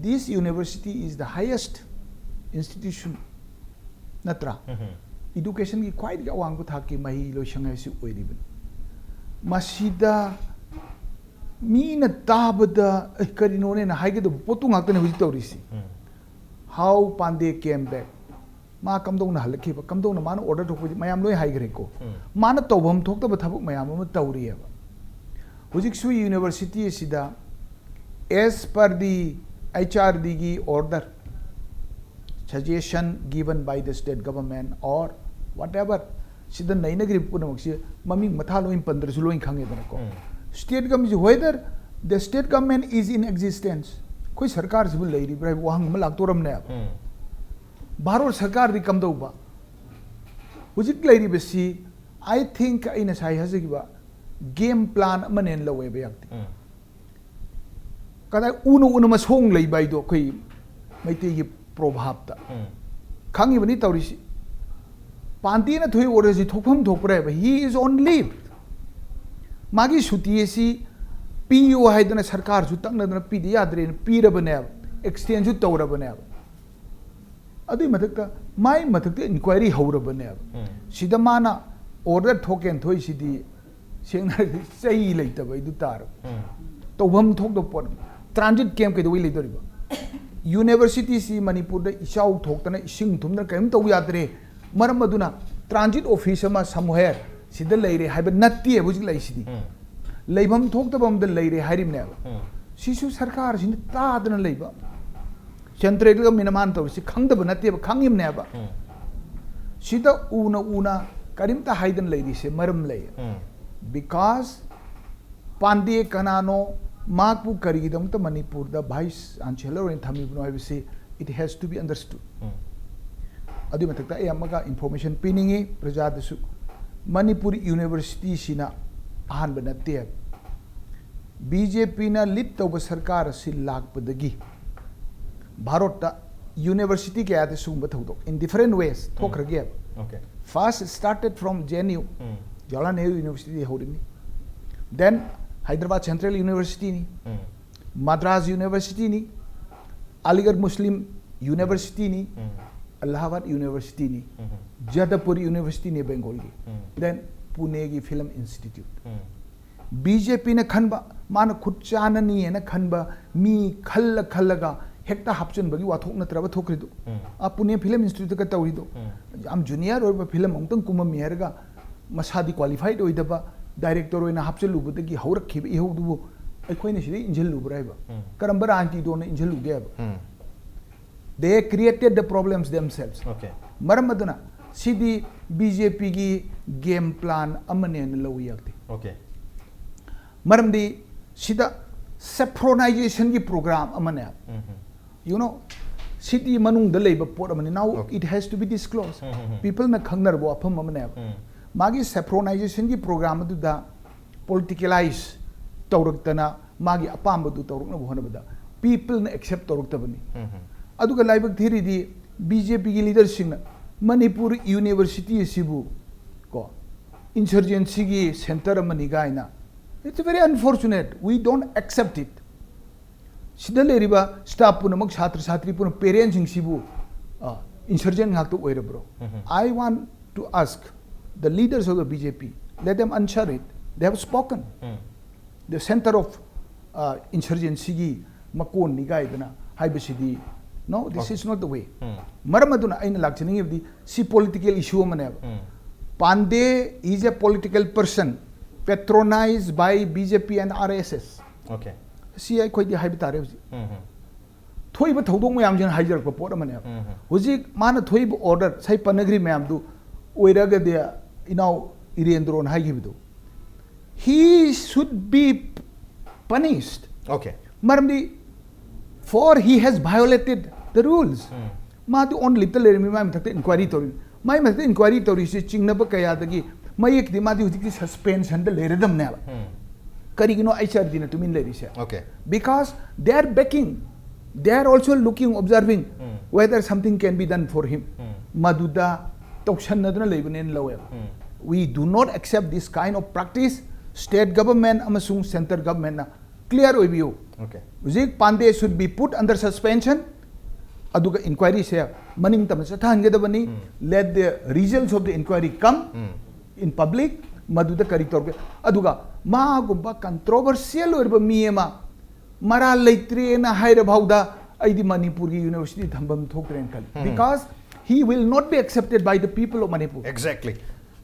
this university is the highest institution, ꯅꯠꯇ꯭ꯔꯥ? ꯏꯗꯨꯀꯦꯁꯟꯒꯤ ꯈ꯭ꯋꯥꯏꯗꯒꯤ ꯑꯋꯥꯡꯕ ꯊꯥꯛꯀꯤ ꯃꯍꯩ ꯂꯣꯏꯁꯪ ꯍꯥꯏꯁꯤ ꯑꯣꯏꯔꯤꯕꯅꯤ꯫ ꯃꯁꯤꯗ ꯃꯤꯅ ꯇꯥꯕꯗ, "ꯑꯦ, ꯀꯔꯤꯅꯣꯅꯦꯅ" ꯍꯥꯏꯒꯗꯕ ꯄꯣꯠꯇꯨ ꯉꯥꯛꯇꯅꯦ ꯍꯧꯖꯤꯛ ꯇꯧꯔꯤꯁꯤ꯫ How Pandey came back? ꯃꯥ ꯀꯝꯗꯧꯅ ꯍꯜꯂꯛꯈꯤꯕ, ꯀꯝꯗꯧꯅ ꯃꯥꯅ ꯑꯣꯔꯗꯔ ꯊꯣꯛꯄꯗꯤ ꯃꯌꯥꯝ ꯂꯣꯏ ꯍꯥꯏꯈ꯭ꯔꯦꯀꯣ꯫ ꯃꯥꯅ ꯇꯧꯐꯝ ꯊꯣꯛꯇꯕ ꯊꯕꯛ ꯃꯌꯥꯝ ꯑꯃ ꯇꯧꯔꯤꯑꯕ꯫ ꯍꯧꯖꯤꯛꯁꯨ ꯌꯨꯅꯤꯚꯔꯁꯤꯇꯤ ꯑꯁꯤꯗ, as per the H R D ꯒꯤ order, suggestion given by the state government or whatever, ꯁꯤꯗ ꯅꯩꯅꯈ꯭ꯔꯤꯕ ꯄꯨꯝꯅꯃꯛꯁꯤ ꯃꯃꯤꯡ ꯃꯊꯥ ꯂꯣꯏ ꯄꯟꯗ꯭ꯔꯁꯨ ꯂꯣꯏ ꯈꯪꯉꯦꯗꯅꯀꯣ꯫ ꯎꯝ꯫ State government, whether the state government is in existence, ꯑꯩꯈꯣꯏ ꯁꯔꯀꯥꯔꯁꯤꯕꯨ ꯂꯩꯔꯤꯕ꯭ꯔꯥ ꯍꯥꯏꯕ ꯋꯥꯍꯪ ꯑꯃ ꯂꯥꯛꯇꯣꯔꯝꯅꯦꯕ꯫ ꯎꯝ꯫ ꯚꯥꯔꯠ ꯁꯔꯀꯥꯔꯗꯤ ꯀꯝꯗꯧꯕ? ꯍꯧꯖꯤꯛ ꯂꯩꯔꯤꯕꯁꯤ, I think, ꯑꯩꯅ ꯉꯁꯥꯏ ꯍꯥꯏꯖꯈꯤꯕ game plan ꯑꯃꯅꯦꯅ ꯂꯧꯋꯦꯕ ꯌꯥꯝꯗꯤ꯫ ꯎꯝ꯫ ꯀꯗꯥꯏ ꯎꯅ ꯎꯅ ꯃꯁꯣꯡ ꯂꯩꯕ ꯍꯥꯏꯗꯣ ꯑꯩꯈꯣꯏ ꯃꯩꯇꯩꯒꯤ ꯄ꯭ꯔꯣꯚꯥꯞꯇ꯫ ꯎꯝ꯫ ꯈꯪꯉꯤꯕꯅꯤ ꯇꯧꯔꯤꯁꯤ꯫ ꯄꯥꯟꯗꯦꯅ ꯊꯣꯛꯏ order ꯑꯁꯤ ꯊꯣꯛꯐꯝ ꯊꯣꯛꯄ꯭ꯔꯥ ꯍꯥꯏꯕ? He is on leave꯫ ꯃꯥꯒꯤ ꯁꯨꯇꯤ ꯑꯁꯤ ꯄꯤꯌꯨ ꯍꯥꯏꯗꯅ ꯁꯔꯀꯥꯔꯁꯨ ꯇꯛꯅꯗꯅ ꯄꯤꯗ ꯌꯥꯗ꯭ꯔꯦꯅ ꯄꯤꯔꯕꯅꯦꯕ, extend ꯁꯨ ꯇꯧꯔꯕꯅꯦꯕ꯫ ꯑꯗꯨꯏ ꯃꯊꯛꯇ, ꯃꯥꯏ ꯃꯊꯛꯇ inquiry ꯍꯧꯔꯕꯅꯦꯕ꯫ ꯎꯝ꯫ ꯁꯤꯗ ꯃꯥꯅ order ꯊꯣꯛꯀꯦꯅ ꯊꯣꯛꯏꯁꯤꯗꯤ, ꯁꯦꯡꯅ ꯍꯥꯏꯔꯗꯤ, ꯆꯩ ꯂꯩꯇꯕ ꯑꯩꯗꯨ ꯇꯥꯔꯕ꯫ ꯎꯝ꯫ ꯇꯧꯐꯝ ꯊꯣꯛꯇꯕ ꯄꯣꯠ꯫ Transit camp ꯀꯩꯗꯧꯕꯩ ꯂꯩꯗꯣꯔꯤꯕ? University ꯁꯤ ꯃꯅꯤꯄꯨꯔꯗ ꯏꯆꯥꯎ ꯊꯣꯛꯇꯅ, ꯏꯁꯤꯡ ꯊꯨꯝꯗꯅ ꯀꯔꯤꯝ ꯇꯧ ꯌꯥꯗ꯭ꯔꯦ꯫ ꯃꯔꯝ ꯑꯗꯨꯅ transit office ꯑꯃ somewhere ꯁꯤꯗ ꯂꯩꯔꯦ ꯍꯥꯏꯕ ꯅꯠꯇꯦꯕ ꯍꯧꯖꯤꯛ ꯂꯩꯁꯤꯗꯤ꯫ ꯎꯝ꯫ ꯂꯩꯐꯝ ꯊꯣꯛꯇꯕ ꯑꯃꯗ ꯂꯩꯔꯦ ꯍꯥꯏꯔꯤꯕꯅꯦꯕ꯫ ꯎꯝ꯫ ꯁꯤꯁꯨ ꯁꯔꯀꯥꯔꯁꯤꯅ ꯇꯥꯗꯅ ꯂꯩꯕ, central government ꯃꯥꯅ ꯇꯧꯔꯤꯁꯤ ꯈꯪꯗꯕ ꯅꯠꯇꯦꯕ, ꯈꯪꯉꯤꯕꯅꯦꯕ꯫ ꯎꯝ꯫ ꯁꯤꯗ ꯎꯅ ꯎꯅ ꯀꯔꯤꯝꯇ ꯍꯥꯏꯗꯅ ꯂꯩꯔꯤꯁꯦ ꯃꯔꯝ ꯂꯩ꯫ ꯎꯝ꯫ Because ꯄꯥꯟꯗꯦ ꯀꯅꯥꯅꯣ, ꯃꯍꯥꯛꯄꯨ ꯀꯔꯤꯒꯤꯗꯃꯛꯇ ꯃꯅꯤꯄꯨꯔꯗ vice chancellor ꯑꯣꯏꯅ ꯊꯝꯃꯤꯕꯅꯣ ꯍꯥꯏꯕꯁꯤ, it has to be understood꯫ ꯎꯝ꯫ ꯑꯗꯨꯒꯤ ꯃꯊꯛꯇ ꯑꯩ ꯑꯃꯒ information ꯄꯤꯅꯤꯡꯉꯤ ꯄ꯭ꯔꯖꯥꯗꯁꯨ꯫ ꯃꯅꯤꯄꯨꯔ university ꯁꯤꯅ ꯑꯍꯥꯟꯕ ꯅꯠꯇꯦ꯫ B J P ꯅ lead ꯇꯧꯕ ꯁꯔꯀꯥꯔ ꯑꯁꯤ ꯂꯥꯛꯄꯗꯒꯤ ꯚꯥꯔꯠꯇ university ꯀꯌꯥꯗ ꯁꯤꯒꯨꯝꯕ ꯊꯧꯗꯣꯛ in different ways ꯊꯣꯛꯈ꯭ꯔꯒꯦꯕ꯫ Okay꯫ First started from J N U, um. Jawaharlal Nehru University ꯗꯒꯤ ꯍꯧꯔꯤꯕꯅꯤ꯫ Then Hyderabad Central University ꯅꯤ, ꯎꯝ꯫ Madras University ꯅꯤ, Aligarh Muslim University ꯅꯤ, ꯎꯝ꯫ Allahabad University ꯅꯤ, ꯎꯝ꯫ Jadavpur University ꯅꯤ Bengal ꯒꯤ, ꯎꯝ꯫ Then Pune ꯒꯤ Film Institute꯫ ꯎꯝ꯫ B J P ꯅ ꯈꯟꯕ, ꯃꯥꯅ ꯈꯨꯠ ꯆꯥꯅꯅꯤꯅ ꯈꯟꯕ ꯃꯤ ꯈꯜꯂ ꯈꯜꯂꯒ ꯍꯦꯛꯇ ꯍꯥꯞꯆꯤꯟꯕꯒꯤ ꯋꯥꯊꯣꯛ ꯅꯠꯇ꯭ꯔꯕ ꯊꯣꯛꯈ꯭ꯔꯤꯗꯨ? ꯎꯝ꯫ ꯑꯥ, Pune Film Institute ꯀ ꯇꯧꯔꯤꯗꯨ? ꯎꯝ꯫ ꯌꯥꯝ junior ꯑꯣꯏꯕ film ꯑꯃꯨꯛꯇꯪ ꯀꯨꯝꯃꯝꯃꯤ ꯍꯥꯏꯔꯒ ꯃꯁꯥꯗꯤ qualified ꯑꯣꯏꯗꯕ, ꯗꯥꯏꯔꯦꯛꯇꯔ ꯑꯣꯏꯅ ꯍꯥꯞꯆꯤꯜꯂꯨꯕꯗꯒꯤ ꯍꯧꯔꯛꯈꯤꯕ ꯏꯍꯧꯗꯨꯕꯨ ꯑꯩꯈꯣꯏꯅ ꯁꯤꯗ ꯏꯟꯁꯤꯜꯂꯨꯕ꯭ꯔꯥ ꯍꯥꯏꯕ? ꯀꯔꯝꯕ ꯔꯥꯖꯅꯤꯇꯤꯗꯣꯅ ꯏꯟꯁꯤꯜꯂꯨꯒꯦ ꯍꯥꯏꯕ? They created the problems themselves. Okay. ꯃꯔꯝ ꯑꯗꯨꯅ ꯁꯤꯗꯤ ꯕꯤ ꯖꯦ ꯄꯤꯒꯤ ꯒꯦꯝ ꯄ꯭ꯂꯥꯟ ꯑꯃꯅꯦꯅ ꯂꯧꯏ ꯌꯥꯛꯇꯦ꯫ Okay. ꯃꯔꯝꯗꯤ ꯁꯤꯗ ꯁꯦꯐ꯭ꯔꯣꯅꯥꯏꯖꯦꯁꯟꯒꯤ ꯄ꯭ꯔꯣꯒ꯭ꯔꯥꯝ ꯑꯃꯅꯦꯕ꯫ You know, ꯁꯤꯇꯤ ꯃꯅꯨꯡꯗ ꯂꯩꯕ ꯄꯣꯠ ꯑꯃꯅꯤ꯫ Now Okay. It has to be disclosed. ꯎꯝ, ꯎꯝ, ꯎꯝ. ꯄꯤꯄꯜꯅ ꯈꯪꯅꯔꯕ ꯋꯥꯐꯝ ꯑꯃꯅꯦꯕ꯫ ꯎꯝ. ꯃꯥꯒꯤ ꯁꯦꯐ꯭ꯔꯣꯅꯥꯏꯖꯦꯁꯟꯒꯤ ꯄ꯭ꯔꯣꯒ꯭ꯔꯥꯝ ꯑꯗꯨꯗ ꯄꯣꯂꯤꯇꯤꯀꯦꯂꯥꯏꯁ ꯇꯧꯔꯛꯇꯅ ꯃꯥꯒꯤ ꯑꯄꯥꯝꯕꯗꯨ ꯇꯧꯔꯛꯅꯕ ꯍꯣꯠꯅꯕꯗ ꯄꯤꯄꯜꯅ ꯑꯦꯛꯁꯦꯞ ꯇꯧꯔꯛꯇꯕꯅꯤ꯫ ꯎꯝ, ꯎꯝ. ꯑꯗꯨꯒ ꯂꯥꯏꯕꯛ ꯊꯤꯔꯤꯗꯤ ꯕꯤ ꯖꯦ ꯄꯤꯒꯤ ꯂꯤꯗꯔꯁꯤꯡꯅ ꯃꯅꯤꯄꯨꯔ ꯌꯨꯅꯤꯚꯔꯁꯤꯇꯤ ꯑꯁꯤꯕꯨ ꯀꯣ ꯏꯟꯁꯔꯖꯦꯟꯁꯤꯒꯤ ꯁꯦꯟꯇꯔ ꯑꯃꯅꯤ ꯀꯥꯏꯅ, it's very unfortunate, we don't accept it. ꯁꯤꯗ ꯂꯩꯔꯤꯕ ꯁ꯭ꯇꯥꯐ ꯄꯨꯝꯅꯃꯛ, ꯁꯥꯇ꯭ꯔ ꯁꯥꯇ꯭ꯔꯤ ꯄꯨꯝꯅꯃꯛ, ꯄꯦꯔꯦꯟꯁꯁꯤꯡꯁꯤꯕꯨ ꯏꯟꯁꯔꯖꯦꯟ ꯉꯥꯛꯇ ꯑꯣꯏꯔꯕ꯭ꯔꯣ? ꯎꯝ, ꯎꯝ. I want to ask the leaders of the B J P, let them answer it. They have spoken. Um. The center of insurgencyꯒꯤ ꯃꯀꯣꯟꯅꯤ ꯀꯥꯏꯗꯅ ꯍꯥꯏꯕꯁꯤꯗꯤ, no, this Okay. is not the way. ꯎꯝ. ꯃꯔꯝ ꯑꯗꯨꯅ ꯑꯩꯅ ꯂꯥꯛꯆꯅꯤꯡꯉꯤꯕꯗꯤ ꯁꯤ ꯄꯣꯂꯤꯇꯤꯀꯦꯜ ꯏꯁꯨ ꯑꯃꯅꯦꯕ꯫ ꯎꯝ. Pandey is a political person patronized by B J P and R S S. Okay. ꯁꯤ ꯑꯩꯈꯣꯏꯗꯤ ꯍꯥꯏꯕ ꯇꯥꯔꯦ ꯍꯧꯖꯤꯛ꯫ ꯎꯝ, ꯎꯝ. ꯊꯣꯛꯏꯕ ꯊꯧꯗꯣꯛ ꯃꯌꯥꯝꯁꯤꯅ ꯍꯥꯏꯖꯔꯛꯄ ꯄꯣꯠ ꯑꯃꯅꯦꯕ꯫ ꯎꯝ, ꯎꯝ. ꯍꯧꯖꯤꯛ ꯃꯥꯅ ꯊꯣꯛꯏꯕ ꯑꯣꯔꯗꯔ, ꯉꯁꯥꯏ ꯄꯟꯅꯈ꯭ꯔꯤ ꯃꯌꯥꯝꯗꯨ ꯑꯣꯏꯔꯒꯗꯤ, ꯏꯅꯥꯎ ꯏꯔꯦꯟꯗ꯭ꯔꯣꯅ ꯍꯥꯏꯈꯤꯕꯗꯨ, he should be punished. Okay. ꯃꯔꯝꯗꯤ for he has violated the rules. ꯎꯝ. ꯃꯥꯗꯤ ꯑꯣꯟ ꯂꯤꯞꯇ ꯂꯩꯔꯝꯃꯤ, ꯃꯥꯏ ꯃꯊꯛꯇ ꯏꯟꯀ꯭ꯋꯥꯏꯔꯤ ꯇꯧꯔꯤ꯫ ꯃꯥꯏ ꯃꯊꯛꯇ ꯏꯟꯀ꯭ꯋꯥꯏꯔꯤ ꯇꯧꯔꯤꯁꯤ ꯆꯤꯡꯅꯕ ꯀꯌꯥꯗꯒꯤ ꯃꯌꯦꯛꯇꯤ ꯃꯥꯗꯤ ꯍꯧꯖꯤꯛꯇꯤ ꯁꯁꯄꯦꯟꯁꯟꯗ ꯂꯩꯔꯗꯝꯅꯦꯕ꯫ ꯎꯝ. ꯀꯔꯤꯒꯤꯅꯣ ꯑꯩꯆ ꯑꯥꯔ ꯗꯤꯅ ꯇꯨꯃꯤꯟ ꯂꯩꯔꯤꯁꯦ? Okay. Because they are begging, they are also looking, observing um. whether something can be done for him. ꯎꯝ. ꯃꯗꯨꯗ ꯇꯧꯁꯟꯅꯗꯨꯅ ꯂꯩꯕꯅꯦꯅ ꯂꯧꯋꯦꯕ꯫ ꯎꯝ. We do not accept this kind of practice. State government ꯑꯃꯁꯨꯡ centre governmentꯅ clear ꯑꯣꯏꯕꯤꯌꯨ꯫ Okay. ꯍꯧꯖꯤꯛ Pandey should be put under suspension, ꯑꯗꯨꯒ ꯏꯟꯀ꯭ꯋꯥꯏꯔꯤꯁꯦ ꯃꯅꯤꯡ ꯇꯝꯅ ꯆꯠꯊꯍꯟꯒꯗꯕꯅꯤ꯫ ꯎꯝ. Let the results of the inquiry come um. in public. ꯃꯗꯨꯗ ꯀꯔꯤ ꯇꯧꯔꯒꯦ? ꯑꯗꯨꯒ ꯃꯥꯒꯨꯝꯕ ꯀꯟꯇ꯭ꯔꯣꯚꯔꯁꯤꯌꯦꯜ ꯑꯣꯏꯔꯕ ꯃꯤ ꯑꯃ ꯃꯔꯥꯜ ꯂꯩꯇ꯭ꯔꯦꯅ ꯍꯥꯏꯔ ꯐꯥꯎꯗ ꯑꯩꯗꯤ ꯃꯅꯤꯄꯨꯔꯒꯤ ꯌꯨꯅꯤꯚꯔꯁꯤꯇꯤ ꯊꯝꯐꯝ ꯊꯣꯛꯇ꯭ꯔꯦꯅ ꯈꯜꯂꯤ꯫ ꯎꯝ. Because he will not be accepted by the people of Manipur. Exactly.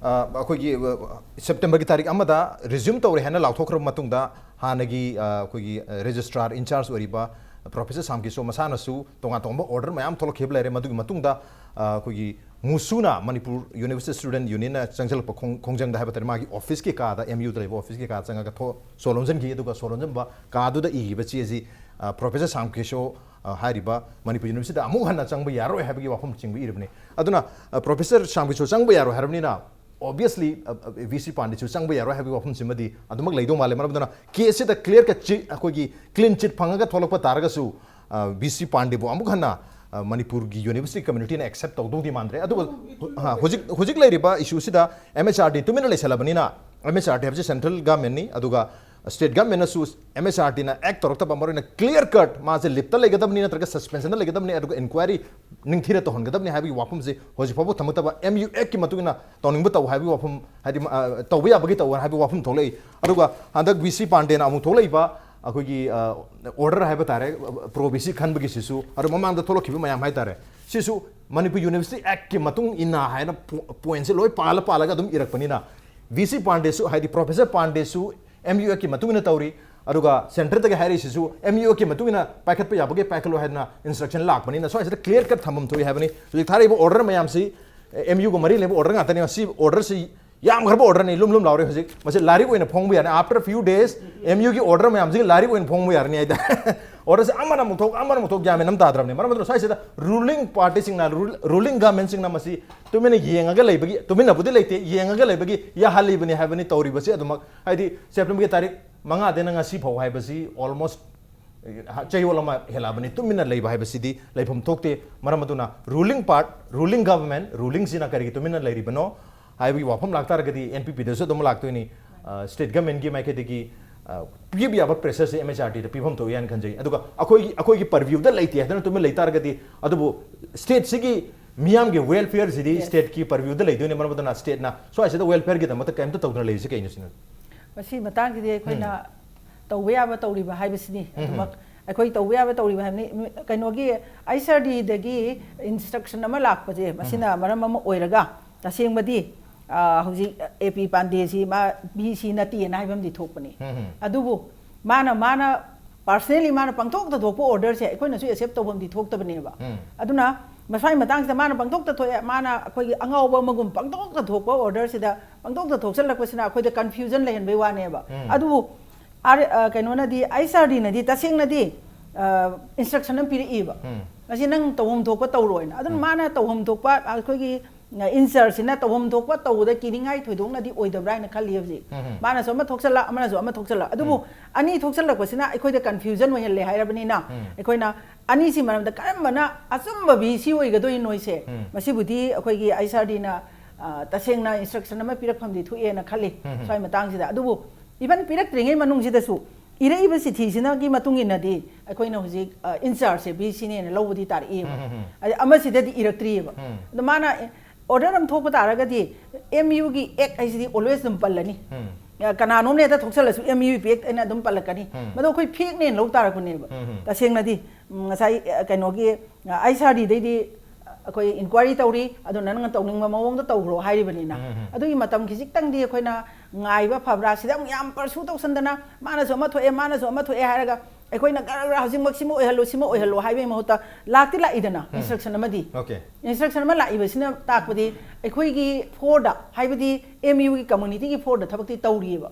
ꯑ, ꯑꯩꯈꯣꯏꯒꯤ, ꯑ, ꯁꯦꯞꯇꯦꯝꯕꯔꯒꯤ ꯇꯥꯔꯤꯛ ꯑꯃꯗ ꯔꯤꯖ꯭ꯌꯨꯝ ꯇꯧꯔꯦ ꯍꯥꯏꯅ ꯂꯥꯎꯊꯣꯛꯈ꯭ꯔꯕ ꯃꯇꯨꯡꯗ, ꯍꯥꯟꯅꯒꯤ, ꯑ, ꯑꯩꯈꯣꯏꯒꯤ, ꯑ, ꯔꯦꯖꯤꯁꯇ꯭ꯔꯥꯔ ꯏꯟꯆꯥꯔꯖ ꯑꯣꯏꯔꯤꯕ ꯄ꯭ꯔꯣꯐꯦꯁꯔ ꯁꯥꯝꯀꯤꯁꯣ ꯃꯁꯥꯅꯁꯨ ꯇꯣꯉꯥꯟ ꯇꯣꯉꯥꯟꯕ ꯑꯣꯔꯗꯔ ꯃꯌꯥꯝ ꯊꯣꯛꯂꯛꯈꯤꯕ ꯂꯩꯔꯦ꯫ ꯃꯗꯨꯒꯤ ꯃꯇꯨꯡꯗ, ꯑ, ꯑꯩꯈꯣꯏꯒꯤ ꯃꯨꯁꯨꯅ, ꯃꯅꯤꯄꯨꯔ ꯌꯨꯅꯤꯚꯔꯁꯤꯇꯤ ꯁ꯭ꯇꯨꯗꯦꯟꯠ ꯌꯨꯅꯤꯌꯟꯅ ꯆꯪꯁꯤꯜꯂꯛꯄ ꯈꯣꯡ-, ꯈꯣꯡꯖꯪꯗ ꯍꯥꯏꯕ ꯇꯥꯔꯦ, ꯃꯥꯒꯤ ꯑꯣꯐꯤꯁꯀꯤ ꯀꯥꯗ, ꯑꯦꯝ ꯌꯨꯗ ꯂꯩꯕ ꯑꯣꯐꯤꯁꯀꯤ ꯀꯥꯗ ꯆꯪꯉꯒ ꯊꯣ-, ꯁꯣ ꯂꯣꯟꯖꯟꯈꯤ꯫ ꯑꯗꯨꯒ ꯁꯣ ꯂꯣꯟꯖꯟꯕ ꯀꯥꯗꯨꯗ ꯏꯈꯤꯕ ꯆꯦ ꯑꯁꯤ, ꯑ, ꯄ꯭ꯔꯣꯐꯦꯁꯔ ꯁꯥꯝꯀꯤꯁꯣ, ꯑ, ꯍꯥꯏꯔꯤꯕ ꯃꯅꯤꯄꯨꯔ ꯌꯨꯅꯤꯚꯔꯁꯤꯇꯤꯗ ꯑꯃꯨꯛ ꯍꯟꯅ ꯆꯪꯕ ꯌꯥꯔꯣꯏ ꯍꯥꯏꯕꯒꯤ ꯋꯥꯐꯝ ꯆꯤꯡꯕ ꯏꯔꯕꯅꯤ꯫ ꯑꯗꯨꯅ, ꯑ, ꯄ꯭ꯔꯣꯐꯦꯁꯔ ꯁꯥꯝꯀꯤꯁꯣ ꯆꯪꯕ ꯌꯥꯔꯣꯏ ꯍꯥꯏꯔꯕꯅꯤꯅ, obviously, ꯑ, ꯑ, ꯚꯤ ꯁꯤ ꯄꯥꯟꯗꯦꯁꯨ ꯆꯪꯕ ꯌꯥꯔꯣꯏ ꯍꯥꯏꯕꯒꯤ ꯋꯥꯐꯝꯁꯤꯃꯗꯤ ꯑꯗꯨꯃꯛ ꯂꯩꯗꯧ ꯃꯥꯜꯂꯦ꯫ ꯃꯔꯝ ꯑꯗꯨꯅ ꯀꯦꯁꯁꯤꯗ clear cut ꯆꯤ-, ꯑꯩꯈꯣꯏꯒꯤ clean chit ꯐꯪꯉꯒ ꯊꯣꯛꯂꯛꯄ ꯇꯥꯔꯒꯁꯨ, ꯑ, ꯚꯤ ꯁꯤ ꯄꯥꯟꯗꯦꯕꯨ ꯑꯃꯨꯛ ꯍꯟꯅ, ꯑ, ꯃꯅꯤꯄꯨꯔꯒꯤ ꯌꯨꯅꯤꯚꯔꯁꯤꯇꯤ ꯀꯝꯃ꯭ꯌꯨꯅꯤꯇꯤꯅ accept ꯇꯧꯗꯧꯗꯤ ꯃꯥꯟꯗ꯭ꯔꯦ꯫ ꯑꯗꯨꯕꯨ, ꯑ, ꯍꯧꯖꯤꯛ, ꯍꯧꯖꯤꯛ ꯂꯩꯔꯤꯕ issue ꯁꯤꯗ ꯑꯦꯝ ꯑꯩꯆ ꯑꯥꯔ ꯗꯤ ꯇꯨꯃꯤꯟꯅ ꯂꯩꯁꯜꯂꯕꯅꯤꯅ, ꯑꯦꯝ ꯑꯩꯆ ꯑꯥꯔ ꯗꯤ ꯍꯥꯏꯕꯁꯤ ꯁꯦꯟꯇ꯭ꯔꯦꯜ ꯒꯚꯔꯟꯃꯦꯟꯠꯅꯤ, ꯑꯗꯨꯒ ꯁ꯭ꯇꯦꯠ ꯒꯚꯔꯟꯃꯦꯟꯠꯅꯁꯨ ꯑꯦꯝ ꯑꯩꯆ ꯑꯥꯔ ꯗꯤꯅ act ꯇꯧꯔꯛꯇꯕ, ꯃꯔꯨꯑꯣꯏꯅ clear cut ꯃꯥꯁꯦ ꯂꯤꯞꯇ ꯂꯩꯒꯗꯕꯅꯤ ꯅꯠꯇ꯭ꯔꯒ ꯁꯁꯄꯦꯟꯁꯟꯗ ꯂꯩꯒꯗꯕꯅꯤ, ꯑꯗꯨꯒ ꯏꯟꯀ꯭ꯋꯥꯏꯔꯤ ꯅꯤꯡꯊꯤꯅ ꯇꯧꯍꯟꯒꯗꯕꯅꯤ ꯍꯥꯏꯕꯒꯤ ꯋꯥꯐꯝꯁꯦ ꯍꯧꯖꯤꯛ ꯐꯥꯎꯕ ꯊꯝꯃꯛꯇꯕ, ꯑꯦꯝ ꯌꯨ ꯑꯦꯛꯀꯤ ꯃꯇꯨꯡ ꯏꯟꯅ ꯇꯧꯅꯤꯡꯕ ꯇꯧ ꯍꯥꯏꯕꯒꯤ ꯋꯥꯐꯝ, ꯍꯥꯏꯗꯤ, ꯑ, ꯇꯧꯕ ꯌꯥꯕꯒꯤ ꯇꯧ ꯍꯥꯏꯕꯒꯤ ꯋꯥꯐꯝ ꯊꯣꯛꯂꯛꯏ꯫ ꯑꯗꯨꯒ ꯍꯟꯗꯛ ꯚꯤ ꯁꯤ ꯄꯥꯟꯗꯦꯅ ꯑꯃꯨꯛ ꯊꯣꯛꯂꯛꯏꯕ ꯑꯩꯈꯣꯏꯒꯤ, ꯑ, ꯑꯣꯔꯗꯔ ꯍꯥꯏꯕ ꯇꯥꯔꯦ, ꯄ꯭ꯔꯣ ꯚꯤ ꯁꯤ ꯈꯟꯕꯒꯤꯁꯤꯁꯨ, ꯑꯗꯨ ꯃꯃꯥꯡꯗ ꯊꯣꯛꯂꯛꯈꯤꯕ ꯃꯌꯥꯝ ꯍꯥꯏ ꯇꯥꯔꯦ, ꯁꯤꯁꯨ ꯃꯅꯤꯄꯨꯔ ꯌꯨꯅꯤꯚꯔꯁꯤꯇꯤ ꯑꯦꯛꯀꯤ ꯃꯇꯨꯡ ꯏꯟꯅ ꯍꯥꯏꯅ ꯄꯣ-, ꯄꯣꯏꯟꯠꯁꯦ ꯂꯣꯏ ꯄꯥꯜꯂ ꯄꯥꯜꯂꯒ ꯑꯗꯨꯝ ꯏꯔꯛꯄꯅꯤꯅ, ꯚꯤ ꯁꯤ ꯄꯥꯟꯗꯦꯁꯨ, ꯍꯥꯏꯗꯤ ꯄ꯭ꯔꯣꯐꯦꯁꯔ ꯄꯥꯟꯗꯦꯁꯨ ꯑꯦꯝ ꯌꯨ ꯑꯦꯛꯀꯤ ꯃꯇꯨꯡ ꯏꯟꯅ ꯇꯧꯔꯤ, ꯑꯗꯨꯒ ꯁꯦꯟꯇꯔꯗꯒꯤ ꯍꯥꯏꯔꯛꯏꯁꯤꯁꯨ ꯑꯦꯝ ꯌꯨ ꯑꯦꯛꯀꯤ ꯃꯇꯨꯡ ꯏꯟꯅ ꯄꯥꯏꯈꯠꯄ ꯌꯥꯕꯒꯦ ꯄꯥꯏꯈꯠꯂꯣ ꯍꯥꯏꯗꯅ ꯏꯟꯁꯇ꯭ꯔꯛꯁꯟ ꯂꯥꯛꯄꯅꯤꯅ, ꯁ꯭ꯋꯥꯏꯁꯤꯗ clear cut ꯊꯝꯐꯝ ꯊꯣꯛꯏ ꯍꯥꯏꯕꯅꯤ꯫ ꯍꯧꯖꯤꯛ ꯊꯥꯔꯛꯏꯕ ꯑꯣꯔꯗꯔ ꯃꯌꯥꯝꯁꯤ ꯑꯦꯝ ꯌꯨꯒ ꯃꯔꯤ ꯂꯩꯅꯕ ꯑꯣꯔꯗꯔ ꯉꯥꯛꯇꯅꯤ꯫ ꯁꯤ ꯑꯣꯔꯗꯔꯁꯤ ꯌꯥꯝꯈ꯭ꯔꯕ ꯑꯣꯔꯗꯔꯅꯤ, ꯂꯨꯝ ꯂꯨꯝ ꯂꯥꯎꯔꯦ꯫ ꯍꯧꯖꯤꯛ ꯃꯁꯤ ꯂꯥꯏꯔꯤꯛ ꯑꯣꯏꯅ ꯐꯣꯡꯕ ꯌꯥꯔꯅꯤ꯫ After few days, ꯑꯦꯝ ꯌꯨꯒꯤ ꯑꯣꯔꯗꯔ ꯃꯌꯥꯝꯁꯤꯒꯤ ꯂꯥꯏꯔꯤꯛ ꯑꯣꯏꯅ ꯐꯣꯡꯕ ꯌꯥꯔꯅꯤ ꯍꯥꯏꯇꯥꯔꯦ꯫ ꯑꯣꯔꯗꯔꯁꯦ ꯑꯃꯅ ꯑꯃꯨꯛ ꯊꯣꯛ, ꯑꯃꯅ ꯑꯃꯨꯛ ꯊꯣꯛ, ꯒ꯭ꯌꯥꯟ ꯃꯦꯟ ꯑꯃ ꯇꯥꯗ꯭ꯔꯕꯅꯤ꯫ ꯃꯔꯝ ꯑꯗꯨꯅ ꯁ꯭ꯋꯥꯏꯁꯤꯗ ꯔꯨꯂꯤꯡ ꯄꯥꯔꯇꯤꯁꯤꯡꯅ, ꯔꯨꯜ-, ꯔꯨꯂꯤꯡ ꯒꯚꯔꯟꯃꯦꯟꯠꯁꯤꯡꯅ ꯃꯁꯤ ꯇꯨꯃꯤꯟꯅ ꯌꯦꯡꯉꯒ ꯂꯩꯕꯒꯤ, ꯇꯨꯃꯤꯟꯅꯕꯨꯗꯤ ꯂꯩꯇꯦ, ꯌꯦꯡꯉꯒ ꯂꯩꯕꯒꯤ ꯌꯥꯍꯜꯂꯤꯕꯅꯤ ꯍꯥꯏꯕꯅꯤ ꯇꯧꯔꯤꯕꯁꯤ꯫ ꯑꯗꯨꯃꯛ ꯍꯥꯏꯗꯤ ꯁꯦꯞꯇꯦꯝꯕꯔꯒꯤ ꯇꯥꯔꯤꯛ ꯃꯉꯥꯗꯩꯅ ꯉꯁꯤ ꯐꯥꯎ ꯍꯥꯏꯕꯁꯤ almost ꯆꯌꯣꯜ ꯑꯃ ꯍꯦꯜꯂꯛꯑꯕꯅꯤ꯫ ꯇꯨꯃꯤꯟꯅ ꯂꯩꯕ ꯍꯥꯏꯕꯁꯤꯗꯤ ꯂꯩꯐꯝ ꯊꯣꯛꯇꯦ꯫ ꯃꯔꯝ ꯑꯗꯨꯅ ꯔꯨꯂꯤꯡ ꯄꯥꯔꯠ, ꯔꯨꯂꯤꯡ ꯒꯚꯔꯟꯃꯦꯟꯠ, ꯔꯨꯂꯤꯡꯁꯤꯅ ꯀꯔꯤꯒꯤ ꯇꯨꯃꯤꯟꯅ ꯂꯩꯔꯤꯕꯅꯣ ꯍꯥꯏꯕꯒꯤ ꯋꯥꯐꯝ ꯂꯥꯛꯇꯥꯔꯒꯗꯤ ꯑꯦꯟ ꯄꯤ ꯄꯤꯗꯁꯨ ꯑꯗꯨꯝ ꯂꯥꯛꯇꯣꯏꯅꯤ꯫ ꯑ, ꯁ꯭ꯇꯦꯠ ꯒꯚꯔꯟꯃꯦꯟꯠꯀꯤ ꯃꯥꯏꯀꯩꯗꯒꯤ, ꯑ, ꯄꯤꯕ ꯌꯥꯕ ꯄ꯭ꯔꯦꯁꯔꯁꯦ ꯑꯦꯝ ꯑꯩꯆ ꯑꯥꯔ ꯗꯤꯗ ꯄꯤꯐꯝ ꯊꯣꯛꯏ ꯍꯥꯏꯅ ꯈꯟꯖꯩ꯫ ꯑꯗꯨꯒ ꯑꯩꯈꯣꯏꯒꯤ, ꯑꯩꯈꯣꯏꯒꯤ ꯄꯔꯚ꯭ꯌꯨꯗ ꯂꯩꯇꯦ ꯍꯥꯏꯗꯅ ꯇꯨꯃꯤꯟ ꯂꯩ ꯇꯥꯔꯒꯗꯤ, ꯑꯗꯨꯕꯨ ꯁ꯭ꯇꯦꯠꯁꯤꯒꯤ ꯃꯤꯌꯥꯝꯒꯤ ꯋꯦꯜꯐꯤꯌꯔꯁꯤꯗꯤ Yes. ꯁ꯭ꯇꯦꯠꯀꯤ ꯄꯔꯚ꯭ꯌꯨꯗ ꯂꯩꯗꯣꯏꯅꯤ꯫ ꯃꯔꯝ ꯑꯗꯨꯅ ꯁ꯭ꯇꯦꯠꯅ ꯁ꯭ꯋꯥꯏꯁꯤꯗ ꯋꯦꯜꯐꯤꯌꯔꯒꯤꯗꯃꯛꯇ ꯀꯔꯤꯝꯇ ꯇꯧꯗꯅ ꯂꯩꯔꯤꯁꯤ ꯀꯩꯅꯣ ꯁꯤꯅ? ꯃꯁꯤ ꯃꯇꯥꯡꯁꯤꯗꯤ ꯑꯩꯈꯣꯏꯅ ꯇꯧꯕ ꯌꯥꯕ ꯇꯧꯔꯤꯕ ꯍꯥꯏꯕꯁꯤꯅꯤ꯫ ꯎꯝ꯫ ꯑꯗꯨꯃꯛ ꯑꯩꯈꯣꯏ ꯇꯧꯕ ꯌꯥꯕ ꯇꯧꯔꯤꯕ ꯍꯥꯏꯕꯅꯤ꯫ ꯀꯩꯅꯣꯒꯤ ꯑꯩꯆ ꯑꯥꯔ ꯗꯤꯗꯒꯤ ꯏꯟꯁꯇ꯭ꯔꯛꯁꯟ ꯑꯃ ꯂꯥꯛꯄꯁꯦ, ꯃꯁꯤꯅ ꯃꯔꯝ ꯑꯃ ꯑꯣꯏꯔꯒ, ꯇꯁꯦꯡꯕꯗꯤ ꯑ, ꯍꯧꯖꯤꯛ ꯑꯦ ꯄꯤ ꯄꯥꯟꯗꯦꯁꯤ ꯃꯥ ꯚꯤ ꯁꯤ ꯅꯠꯇꯦꯅ ꯍꯥꯏꯕ ꯑꯃꯗꯤ ꯊꯣꯛꯄꯅꯤ꯫ ꯑꯗꯨꯕꯨ ꯃꯥꯅ ꯃꯥꯅ personally ꯃꯥꯅ ꯄꯪꯊꯣꯛꯇ ꯊꯣꯛꯄ order ꯁꯦ ꯑꯩꯈꯣꯏꯅꯁꯨ accept ꯇꯧꯐꯝꯗꯤ ꯊꯣꯛꯇꯕꯅꯦꯕ꯫ ꯑꯗꯨꯅ ꯃꯁꯥꯒꯤ ꯃꯇꯥꯡꯁꯤꯗ ꯃꯥꯅ ꯄꯪꯊꯣꯛꯇ ꯊꯣꯛꯑꯦ, ꯃꯥꯅ ꯑꯩꯈꯣꯏꯒꯤ ꯑꯉꯥꯎꯕ ꯑꯃꯒꯨꯝ ꯄꯪꯊꯣꯛꯇ ꯊꯣꯛꯄ order ꯁꯤꯗ ꯄꯪꯊꯣꯛꯇ ꯊꯣꯛꯆꯜꯂꯛꯄꯁꯤꯅ ꯑꯩꯈꯣꯏꯗ confusion ꯂꯩꯍꯟꯕꯩ ꯋꯥꯅꯦꯕ꯫ ꯑꯗꯨꯕꯨ ꯑꯥꯔ-, ꯑ, ꯀꯩꯅꯣꯅꯗꯤ, ꯑꯩꯆ ꯑꯥꯔ ꯗꯤꯅꯗꯤ ꯇꯁꯦꯡꯅꯗꯤ, ꯑ, instruction ꯑꯃ ꯄꯤꯔꯛꯏꯕ꯫ ꯃꯁꯤ ꯅꯪ ꯇꯧꯐꯝ ꯊꯣꯛꯄ ꯇꯧꯔꯣꯏꯅ꯫ ꯑꯗꯨꯅ ꯃꯥꯅ ꯇꯧꯐꯝ ꯊꯣꯛꯄ ꯑꯩꯈꯣꯏꯒꯤ, ꯑ, in charge ꯁꯤꯅ ꯇꯧꯐꯝ ꯊꯣꯛꯄ ꯇꯧꯕꯗ ꯀꯤꯅꯤꯡꯉꯥꯏ ꯊꯣꯏꯗꯣꯛꯅꯗꯤ ꯑꯣꯏꯗꯕ꯭ꯔꯥ ꯍꯥꯏꯅ ꯈꯜꯂꯤ ꯍꯧꯖꯤꯛ꯫ ꯃꯥꯅꯁꯨ ꯑꯃ ꯊꯣꯛꯆꯜꯂꯛ, ꯑꯃꯅꯁꯨ ꯑꯃ ꯊꯣꯛꯆꯜꯂꯛ꯫ ꯑꯗꯨꯕꯨ ꯑꯅꯤ ꯊꯣꯛꯆꯜꯂꯛꯄꯁꯤꯅ ꯑꯩꯈꯣꯏꯗ confusion ꯑꯣꯏꯍꯜꯂꯦ ꯍꯥꯏꯔꯕꯅꯤꯅ ꯑꯩꯈꯣꯏꯅ ꯑꯅꯤꯁꯤ ꯃꯔꯝꯗ ꯀꯔꯝꯕꯅ ꯑꯆꯨꯝꯕ ꯚꯤ ꯁꯤ ꯑꯣꯏꯒꯗꯣꯏꯅꯣ ꯍꯥꯏꯁꯦ, ꯃꯁꯤꯕꯨꯗꯤ ꯑꯩꯈꯣꯏꯒꯤ ꯑꯩꯆ ꯑꯥꯔ ꯗꯤꯅ, ꯑ, ꯇꯁꯦꯡꯅ instruction ꯑꯃ ꯄꯤꯔꯛꯐꯝꯗꯤ ꯊꯣꯛꯑꯦꯅ ꯈꯜꯂꯤ ꯁ꯭ꯋꯥꯏ ꯃꯇꯥꯡꯁꯤꯗ꯫ ꯑꯗꯨꯕꯨ even ꯄꯤꯔꯛꯇ꯭ꯔꯤꯉꯩ ꯃꯅꯨꯡꯁꯤꯗꯁꯨ ꯏꯔꯛꯏꯕ ꯆꯤꯊꯤꯁꯤꯅꯒꯤ ꯃꯇꯨꯡ ꯏꯟꯅꯗꯤ ꯑꯩꯈꯣꯏꯅ ꯍꯧꯖꯤꯛ, ꯑ, in charge ꯁꯦ ꯚꯤ ꯁꯤꯅꯦꯅ ꯂꯧꯕꯗꯤ ꯇꯥꯔꯛꯏꯕ꯫ ꯑꯗ ꯑꯃꯁꯤꯗꯗꯤ ꯏꯔꯛꯇ꯭ꯔꯤꯑꯕ꯫ ꯑꯗꯣ ꯃꯥꯅ order ꯑꯃ ꯊꯣꯛꯄ ꯇꯥꯔꯒꯗꯤ ꯑꯦꯝ ꯌꯨꯒꯤ act ꯍꯥꯏꯁꯤꯗꯤ always ꯑꯗꯨꯝ ꯄꯜꯂꯅꯤ꯫ ꯑ, ꯀꯅꯥꯅꯣꯝꯅ ꯍꯦꯛꯇ ꯊꯣꯛꯆꯜꯂꯁꯨ ꯑꯦꯝ ꯌꯨ act ꯍꯥꯏꯅ ꯑꯗꯨꯝ ꯄꯜꯂꯛꯀꯅꯤ꯫ ꯃꯗꯣ ꯑꯩꯈꯣꯏ fake ꯅꯦꯅ ꯂꯧ ꯇꯥꯔꯛꯄꯅꯦꯕ꯫ ꯇꯁꯦꯡꯅꯗꯤ, ꯎꯝ, ꯉꯁꯥꯏ, ꯑ, ꯀꯩꯅꯣꯒꯤ, ꯑ, ꯑꯩꯆ ꯑꯥꯔ ꯗꯤꯗꯩꯗꯤ ꯑꯩꯈꯣꯏ inquiry ꯇꯧꯔꯤ, ꯑꯗꯨꯅ ꯅꯪꯅ ꯇꯧꯅꯤꯡꯕ ꯃꯑꯣꯡꯗ ꯇꯧꯈ꯭ꯔꯣ ꯍꯥꯏꯔꯤꯕꯅꯤꯅ꯫ ꯑꯗꯨꯒꯤ ꯃꯇꯝ ꯈꯤꯖꯤꯛꯇꯪꯗꯤ ꯑꯩꯈꯣꯏꯅ ꯉꯥꯏꯕ ꯐꯕ꯭ꯔꯥ? ꯁꯤꯗ ꯑꯃꯨꯛ ꯌꯥꯝ pursue ꯇꯧꯁꯟꯗꯅ ꯃꯥꯅꯁꯨ ꯑꯃ ꯊꯣꯛꯑꯦ, ꯃꯥꯅꯁꯨ ꯑꯃ ꯊꯣꯛꯑꯦ ꯍꯥꯏꯔꯒ ꯑꯩꯈꯣꯏꯅ ꯒꯔ ꯒꯔ ꯍꯧꯖꯤꯛꯃꯛ ꯁꯤꯃ ꯑꯣꯏꯍꯜꯂꯨ, ꯁꯤꯃ ꯑꯣꯏꯍꯜꯂꯨ ꯍꯥꯏꯕꯒꯤ ꯃꯍꯨꯠꯇ ꯂꯥꯛꯇꯤ ꯂꯥꯛꯏꯗꯅ instruction ꯑꯃꯗꯤ꯫ Okay. Instruction ꯑꯃ ꯂꯥꯛꯏꯕꯁꯤꯅ ꯇꯥꯛꯄꯗꯤ ꯑꯩꯈꯣꯏꯒꯤ ꯐꯣꯔꯗ, ꯍꯥꯏꯕꯗꯤ ꯑꯦꯝ ꯌꯨꯒꯤ community ꯒꯤ ꯐꯣꯔꯗ ꯊꯕꯛꯇꯤ ꯇꯧꯔꯤꯑꯕ꯫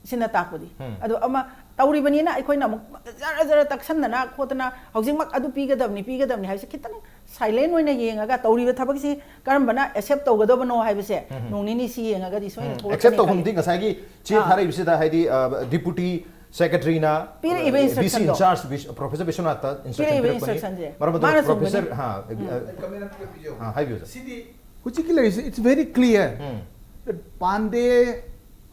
ꯁꯤꯅ ꯇꯥꯛꯄꯗꯤ꯫ ꯑꯗꯣ ꯑꯃ ꯇꯧꯔꯤꯕꯅꯤꯅ ꯑꯩꯈꯣꯏꯅ ꯑꯃꯨꯛ ꯖꯔ ꯖꯔ ꯇꯛꯁꯟꯗꯅ ꯈꯣꯠꯇꯅ ꯍꯧꯖꯤꯛꯃꯛ ꯑꯗꯨ ꯄꯤꯒꯗꯕꯅꯤ, ꯄꯤꯒꯗꯕꯅꯤ ꯍꯥꯏꯕꯁꯦ ꯈꯤꯇꯪ silent ꯑꯣꯏꯅ ꯌꯦꯡꯉꯒ ꯇꯧꯔꯤꯕ ꯊꯕꯛꯁꯤ ꯀꯔꯝꯕꯅ accept ꯇꯧꯒꯗꯕꯅꯣ ꯍꯥꯏꯕꯁꯦ ꯅꯣꯡ ꯅꯤꯅꯤ ꯁꯤ ꯌꯦꯡꯉꯒꯗꯤ ꯁꯣꯏꯅ ꯊꯣꯛꯂꯛꯀꯅꯤ accept ꯇꯧꯐꯝꯗꯤ ꯈꯜꯂꯤ꯫ ꯉꯁꯥꯏꯒꯤ ꯆꯦ ꯑꯥ꯫ ꯊꯥꯔꯛꯏꯕꯁꯤꯗ ꯍꯥꯏꯗꯤ, ꯑ, deputy secretary ꯅ, ꯄꯤꯔꯛꯏꯕ ꯑ, instruction ꯗꯣ꯫ V C in charge beach-, professor ꯕꯤꯁ꯭ꯋꯥꯅꯥꯊꯇ instruction ꯄꯤꯔꯛꯏꯕ ꯄꯤꯔꯛꯄꯅꯤ꯫ Instruction ꯁꯦ꯫ ꯃꯔꯝ ꯑꯗꯨꯅ ꯃꯥꯅ professor, ꯆꯨꯝꯕꯅꯤ꯫ ꯍꯥ, ꯑ, ꯎꯝ꯫ ꯑ, ꯍꯥ, ꯍꯥꯏꯕꯤꯌꯨ, sir꯫ ꯁꯤꯗꯤ ꯍꯧꯖꯤꯛꯀꯤ ꯂꯩꯔꯤꯁꯦ, it's very clear꯫ ꯎꯝ꯫ ꯄꯥꯟꯗꯦ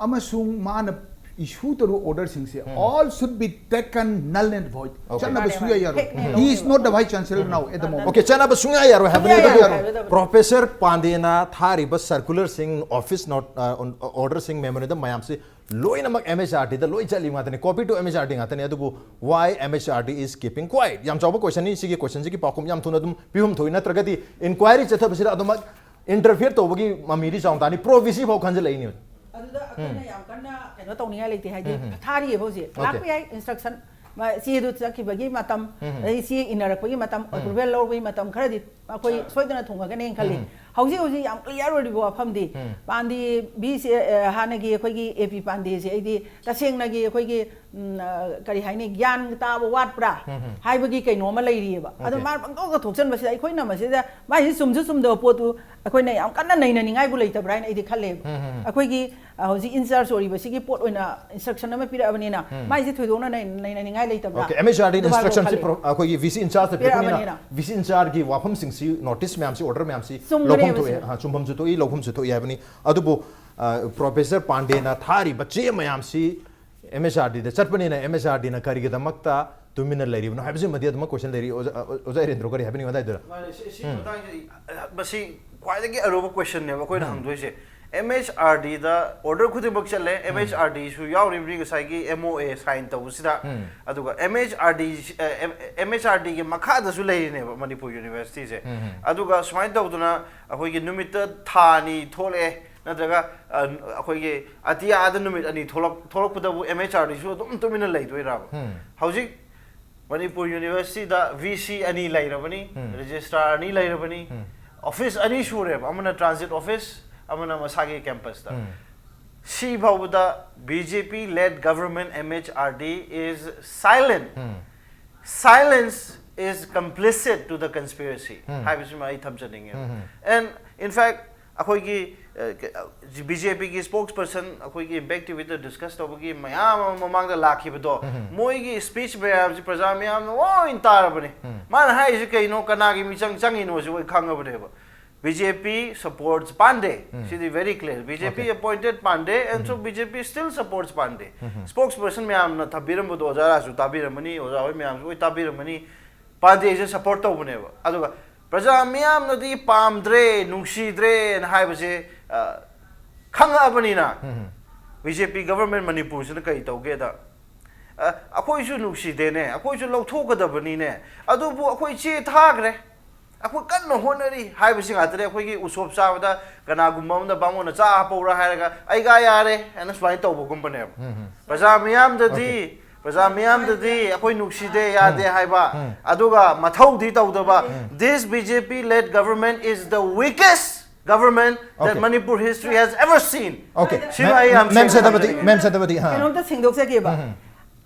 ꯑꯃꯁꯨꯡ ꯃꯥꯅ issue ꯇꯧꯔꯤꯕ order ꯁꯤꯡꯁꯦ, ꯎꯝ꯫ All should be taken null and void꯫ Okay꯫ ꯆꯠꯅꯕ ꯃꯥꯅꯦ, ꯁꯨꯡꯌꯥ ꯃꯥꯅꯦ꯫ ꯌꯥꯔꯣꯏ꯫ Fake ꯅꯦ He is ꯂꯧꯅꯦꯕ꯫ Not the vice chancellor now at the moment꯫ Okay, ꯆꯠꯅꯕ ꯁꯨꯡꯌꯥ ꯌꯥꯔꯣꯏ ꯍꯥꯏꯕꯅꯤ꯫ ꯁꯨꯡꯌꯥ ꯑꯗꯨꯕꯨ ꯌꯥꯔꯣꯏ ꯍꯥꯏꯕꯗꯣ꯫ Professor ꯄꯥꯟꯗꯦꯅ ꯊꯥꯔꯤꯕ circular ꯁꯤꯡ, office note, ꯑ, order ꯁꯤꯡ, memorandum ꯃꯌꯥꯝꯁꯤ ꯂꯣꯏꯅꯃꯛ ꯑꯦꯝ ꯑꯩꯆ ꯑꯥꯔ ꯗꯤꯗ ꯂꯣꯏ ꯆꯠꯂꯤꯕ ꯉꯥꯛꯇꯅꯤ꯫ Copy to M H R ꯗꯤ ꯉꯥꯛꯇꯅꯤ꯫ ꯑꯗꯨꯕꯨ why M H R D is keeping quiet? ꯌꯥꯝ ꯆꯥꯎꯕ question ꯅꯤ꯫ ꯁꯤꯒꯤ question ꯁꯤꯒꯤ ꯄꯥꯎꯈꯨꯝ ꯌꯥꯝ ꯊꯨꯅ ꯑꯗꯨꯝ ꯄꯤꯐꯝ ꯊꯣꯛꯏ꯫ ꯅꯠꯇ꯭ꯔꯒꯗꯤ inquiry ꯆꯠꯊꯕꯁꯤꯗ ꯑꯗꯨꯃꯛ ꯏꯟꯇꯔꯐꯤꯌꯔ ꯇꯧꯕꯒꯤ ꯃꯃꯤꯗꯤ ꯆꯥꯎꯅ ꯇꯥꯅꯤ, ꯄ꯭ꯔꯣ ꯚꯤ ꯁꯤ ꯐꯥꯎ ꯈꯟꯖꯜꯂꯛꯏꯅꯦ꯫ ꯑꯗꯨꯗ ꯑꯩꯈꯣꯏꯅ ꯌꯥꯝ ꯀꯟꯅ ꯀꯩꯅꯣ ꯇꯧꯅꯤꯡꯉꯥꯏ ꯂꯩꯇꯦ ꯍꯥꯏꯗꯤ ꯎꯝ, ꯎꯝ꯫ ꯊꯥꯔꯤꯑꯕ ꯍꯧꯖꯤꯛ Okay. ꯂꯥꯛꯄ ꯌꯥꯏ ꯏꯟꯁꯇ꯭ꯔꯛꯁꯟ꯫ ꯆꯦꯗꯨ ꯆꯠꯈꯤꯕꯒꯤ ꯃꯇꯝ, ꯎꯝ, ꯎꯝ꯫ ꯑꯗꯩ ꯆꯦ ꯏꯟꯅꯔꯛꯄꯒꯤ ꯃꯇꯝ, ꯎꯝ꯫ ꯑꯦꯄ꯭ꯔꯨꯚꯦꯜ ꯂꯧꯕꯒꯤ ꯃꯇꯝ ꯈꯔꯗꯤ ꯑꯩꯈꯣꯏ ꯁꯣꯏꯗꯅ ꯊꯨꯡꯉꯒꯅꯦꯅ ꯈꯜꯂꯤ꯫ ꯎꯝ꯫ ꯍꯧꯖꯤꯛ ꯍꯧꯖꯤꯛ ꯌꯥꯝ ꯀ꯭ꯂꯤꯌꯥꯔ ꯑꯣꯏꯔꯤꯕ ꯋꯥꯐꯝꯗꯤ ꯎꯝ꯫ ꯄꯥꯟꯗꯦ ꯚꯤ ꯁꯤ, ꯑ, ꯍꯥꯟꯅꯒꯤ ꯑꯩꯈꯣꯏꯒꯤ ꯑꯦ ꯄꯤ ꯄꯥꯟꯗꯦꯁꯦ ꯑꯩꯗꯤ ꯇꯁꯦꯡꯅꯒꯤ ꯑꯩꯈꯣꯏꯒꯤ, ꯎꯝ, ꯑ, ꯀꯔꯤ ꯍꯥꯏꯅꯤ, ꯒ꯭ꯌꯥꯟ ꯇꯥꯕ ꯋꯥꯠꯄ꯭ꯔꯥ ꯎꯝ, ꯎꯝ꯫ ꯍꯥꯏꯕꯒꯤ ꯀꯩꯅꯣ ꯑꯃ ꯂꯩꯔꯤꯑꯕ꯫ ꯑꯗꯣ Okay. ꯃꯥꯅ ꯄꯪꯊꯣꯛꯇ ꯊꯣꯛꯆꯟꯕꯁꯤꯗ ꯑꯩꯈꯣꯏꯅ ꯃꯁꯤꯗ ꯃꯥꯏꯁꯤ ꯆꯨꯝꯁꯨ ꯆꯨꯝꯗꯕ ꯄꯣꯠꯇꯨ ꯑꯩꯈꯣꯏꯅ ꯌꯥꯝ ꯀꯟꯅ ꯅꯩꯅꯅꯤꯡꯉꯥꯏꯕꯨ ꯂꯩꯇꯕ꯭ꯔꯥ ꯍꯥꯏꯅ ꯑꯩꯗꯤ ꯈꯜꯂꯦꯕ꯫ ꯎꯝ, ꯎꯝ, ꯎꯝ꯫ ꯑꯩꯈꯣꯏꯒꯤ ꯑ, ꯍꯧꯖꯤꯛ ꯏꯟꯆꯥꯔꯖ ꯑꯣꯏꯔꯤꯕꯁꯤꯒꯤ ꯄꯣꯠ ꯑꯣꯏꯅ ꯏꯟꯁꯇ꯭ꯔꯛꯁꯟ ꯑꯃ ꯄꯤꯔꯛꯑꯕꯅꯤꯅ ꯎꯝ꯫ ꯃꯥꯏꯁꯤ ꯊꯣꯏꯗꯣꯛꯅ ꯅꯩ- ꯅꯩꯅꯅꯤꯡꯉꯥꯏ ꯂꯩꯇꯕ꯭ꯔꯥ? Okay, ꯑꯦꯝ ꯑꯦꯁ ꯑꯥꯔ ꯗꯤ ꯑꯗꯨꯃꯥꯏꯅ ꯏꯟꯁꯇ꯭ꯔꯛꯁꯟꯁꯤ ꯈꯜꯂꯤ꯫ V C ꯏꯟꯆꯥꯔꯖꯇ ꯄꯤꯔꯛꯄꯅꯤꯅ ꯄꯤꯔꯛꯑꯕꯅꯤꯅ꯫ V C ꯏꯟꯆꯥꯔꯖꯒꯤ ꯋꯥꯐꯝꯁꯤꯡꯁꯤ, notice ꯃꯌꯥꯝꯁꯤ, ꯑꯣꯔꯗꯔ ꯃꯌꯥꯝꯁꯤ ꯆꯨꯝꯒꯅꯦꯕ ꯂꯧꯐꯝ ꯊꯣꯛꯑꯦ, ꯁꯤꯗ꯫ ꯑ, ꯆꯨꯝꯐꯝꯁꯨ ꯊꯣꯛꯏ, ꯂꯧꯐꯝꯁꯨ ꯊꯣꯛꯏ ꯍꯥꯏꯕꯅꯤ꯫ ꯑꯗꯨꯕꯨ, ꯑ, ꯄ꯭ꯔꯣꯐꯦꯁꯔ ꯄꯥꯟꯗꯦꯅ ꯊꯥꯔꯤꯕ ꯆꯦ ꯃꯌꯥꯝꯁꯤ ꯑꯦꯝ ꯑꯦꯁ ꯑꯥꯔ ꯗꯤꯗ ꯆꯠꯄꯅꯤꯅ ꯑꯦꯝ ꯑꯦꯁ ꯑꯥꯔ ꯗꯤꯅ ꯀꯔꯤꯒꯤꯗꯃꯛꯇ ꯇꯨꯃꯤꯟꯅ ꯂꯩꯔꯤꯕꯅꯣ ꯍꯥꯏꯕꯁꯤꯃꯗꯤ ꯑꯗꯨꯃꯛ ꯀꯣꯏꯁꯟ ꯂꯩꯔꯤ꯫ ꯑꯣꯖꯥ, ꯑ, ꯑꯣꯖꯥ ꯏꯔꯦꯟꯗ꯭ꯔꯣ, ꯀꯔꯤ ꯍꯥꯏꯕꯤꯅꯤꯡꯕ ꯑꯗꯥꯏꯗꯨꯗ? ꯃꯥꯅꯦ, ꯁꯤ- ꯁꯤ ꯎꯝ꯫ ꯃꯇꯥꯡꯁꯤ, ꯑ, ꯃꯁꯤ ꯈ꯭ꯋꯥꯏꯗꯒꯤ ꯑꯔꯨꯕ ꯀꯣꯏꯁꯟꯅꯦꯕ ꯑꯩꯈꯣꯏꯅ ꯎꯝ꯫ ꯍꯪꯗꯣꯏꯁꯦ꯫ ꯑꯦꯝ ꯑꯦꯁ ꯑꯥꯔ ꯗꯤꯗ ꯑꯣꯔꯗꯔ ꯈꯨꯗꯤꯡꯃꯛ ꯆꯠꯂꯦ, ꯑꯦꯝ ꯑꯦꯁ ꯑꯥꯔ ꯗꯤꯁꯨ ꯌꯥꯎꯔꯤꯕꯅꯤ ꯉꯁꯥꯏꯒꯤ ꯑꯦꯝ ꯑꯣ ꯑꯦ ꯁꯥꯏꯟ ꯇꯧꯕꯁꯤꯗ꯫ ꯎꯝ꯫ ꯑꯗꯨꯒ ꯑꯦꯝ ꯑꯦꯁ ꯑꯥꯔ ꯗꯤ, ꯑꯦꯝ ꯑꯦꯁ ꯑꯥꯔ ꯗꯤꯒꯤ ꯃꯈꯥꯗꯁꯨ ꯂꯩꯔꯤꯅꯦꯕ ꯃꯅꯤꯄꯨꯔ ꯌꯨꯅꯤꯚꯔꯁꯤꯇꯤꯁꯦ꯫ ꯎꯝ, ꯎꯝ꯫ ꯑꯗꯨꯒ ꯁꯨꯃꯥꯏꯅ ꯇꯧꯗꯅ ꯑꯩꯈꯣꯏꯒꯤ ꯅꯨꯃꯤꯠꯇ ꯊꯥ ꯑꯅꯤ ꯊꯣꯛꯂꯛꯑꯦ, ꯅꯠꯇ꯭ꯔꯒ, ꯑ, ꯑꯩꯈꯣꯏꯒꯤ ꯑꯇꯤꯌꯥꯗ ꯅꯨꯃꯤꯠ ꯑꯅꯤ ꯊꯣꯛꯂꯛ- ꯊꯣꯛꯂꯛꯄꯗꯕꯨ ꯑꯦꯝ ꯑꯦꯁ ꯑꯥꯔ ꯗꯤꯁꯨ ꯑꯗꯨꯝ ꯇꯨꯃꯤꯟꯅ ꯂꯩꯗꯣꯏꯔꯕ? ꯎꯝ꯫ ꯍꯧꯖꯤꯛ ꯃꯅꯤꯄꯨꯔ ꯌꯨꯅꯤꯚꯔꯁꯤꯇꯤꯗ ꯚꯤ ꯁꯤ ꯑꯅꯤ ꯂꯩꯔꯕꯅꯤ, ꯎꯝ꯫ ꯔꯦꯖꯤꯁꯇ꯭ꯔꯥꯔ ꯑꯅꯤ ꯂꯩꯔꯕꯅꯤ, ꯎꯝ꯫ ꯑꯣꯐꯤꯁ ꯑꯅꯤ ꯁꯨꯔꯦꯕ, ꯑꯃꯅ ꯇ꯭ꯔꯥꯟꯖꯤꯠ ꯑꯣꯐꯤꯁ, ꯑꯃꯅ ꯃꯁꯥꯒꯤ ꯀꯦꯝꯄꯁꯇ꯫ ꯎꯝ꯫ ꯁꯤ ꯐꯥꯎꯕꯗ B J P led government M H R D is silent. Um. Silence is complicit to the conspiracy ꯎꯝ꯫ ꯍꯥꯏꯕꯁꯤꯃ ꯑꯩ ꯊꯝꯖꯅꯤꯡꯉꯦ꯫ ꯎꯝ, ꯎꯝ꯫ And in fact, ꯑꯩꯈꯣꯏꯒꯤ, ꯑ, ꯀ-, ꯑ, B J P ꯒꯤ spokesperson ꯑꯩꯈꯣꯏꯒꯤ Impact T V ꯗ discuss ꯇꯧꯕꯒꯤ ꯃꯌꯥꯝ ꯑꯃ ꯃꯃꯥꯡꯗ ꯂꯥꯛꯈꯤꯕꯗꯣ, ꯎꯝ꯫ ꯃꯣꯏꯒꯤ speech ꯃꯌꯥꯝꯁꯤ ꯄ꯭ꯔꯖꯥ ꯃꯌꯥꯝꯅ ꯂꯣꯏ ꯇꯥꯔꯕꯅꯦ꯫ ꯎꯝ꯫ ꯃꯥꯅ ꯍꯥꯏꯔꯤꯁꯤ ꯀꯩꯅꯣ, ꯀꯅꯥꯒꯤ ꯃꯤꯆꯪ ꯆꯪꯉꯤꯅꯣꯁꯤ ꯑꯩꯈꯣꯏ ꯈꯪꯉꯕꯅꯦꯕ꯫ B J P supports Pandey. Um. CD very clear. B J P Okay. appointed Pandey and so um. B J P still supports Pandey. Um. Spokesperson ꯃꯌꯥꯝꯅ ꯊꯝꯕꯤꯔꯝꯕꯗꯣ ꯑꯣꯖꯥ ꯔꯥꯖꯁꯨ ꯇꯥꯕꯤꯔꯝꯃꯅꯤ, ꯑꯣꯖꯥ ꯍꯣꯏ ꯃꯌꯥꯝꯁꯨ ꯂꯣꯏ ꯇꯥꯕꯤꯔꯝꯃꯅꯤ꯫ ꯄꯥꯟꯗꯦꯁꯦ support ꯇꯧꯕꯅꯦꯕ꯫ ꯑꯗꯨꯒ ꯄ꯭ꯔꯖꯥ ꯃꯤꯌꯥꯝꯅꯗꯤ ꯄꯥꯝꯗ꯭ꯔꯦ, ꯅꯨꯡꯁꯤꯗ꯭ꯔꯦꯅ ꯍꯥꯏꯕꯁꯦ, ꯑ, ꯈꯪꯉꯛꯑꯕꯅꯤꯅ ꯎꯝ꯫ B J P government ꯃꯅꯤꯄꯨꯔꯁꯤꯅ ꯀꯔꯤ ꯇꯧꯒꯦꯗ, ꯑ, ꯑꯩꯈꯣꯏꯁꯨ ꯅꯨꯡꯁꯤꯗꯦꯅꯦ, ꯑꯩꯈꯣꯏꯁꯨ ꯂꯧꯊꯣꯛꯀꯗꯕꯅꯤꯅꯦ, ꯑꯗꯨꯕꯨ ꯑꯩꯈꯣꯏ ꯆꯦ ꯊꯥꯈ꯭ꯔꯦ, ꯑꯩꯈꯣꯏ ꯀꯟꯅ ꯍꯣꯠꯅꯔꯤ ꯍꯥꯏꯕꯁꯤ ꯉꯥꯛꯇꯅꯦ꯫ ꯑꯩꯈꯣꯏꯒꯤ ꯎꯁꯣꯞ ꯆꯥꯕꯗ ꯀꯅꯥꯒꯨꯝꯕ ꯑꯃꯗ ꯕꯥꯃꯣꯟꯅ ꯆꯥ ꯍꯥꯞꯄꯧꯔꯥ ꯍꯥꯏꯔꯒ ꯑꯩꯒ ꯌꯥꯔꯦ ꯍꯥꯏꯅ ꯁꯨꯃꯥꯏꯅ ꯇꯧꯕꯒꯨꯝꯕꯅꯦꯕ꯫ ꯎꯝ, ꯎꯝ꯫ ꯄ꯭ꯔꯖꯥ ꯃꯤꯌꯥꯝꯗꯗꯤ, ꯄ꯭ꯔꯖꯥ ꯃꯤꯌꯥꯝꯗꯗꯤ ꯑꯩꯈꯣꯏ ꯅꯨꯡꯁꯤꯗꯦ, ꯌꯥꯗꯦ ꯍꯥꯏꯕ, ꯑꯗꯨꯒ ꯃꯊꯧꯗꯤ ꯇꯧꯗꯕ, "This B J P led government is the weakest government that Okay. Manipur history has ever seen." Okay. ꯁꯤꯃ ꯑꯩ ꯌꯥꯝ ꯃꯦꯝ ꯁꯦꯡꯅ ꯁꯦꯅꯥꯄꯇꯤ, ꯍꯥꯏꯖꯅꯤꯡꯉꯤ꯫ ꯃꯦꯝ ꯁꯦꯅꯥꯄꯇꯤ, ꯍꯥ꯫ ꯀꯩꯅꯣꯝꯇ ꯁꯦꯡꯗꯣꯛꯆꯒꯦꯕ꯫ ꯎꯝ, ꯎꯝ꯫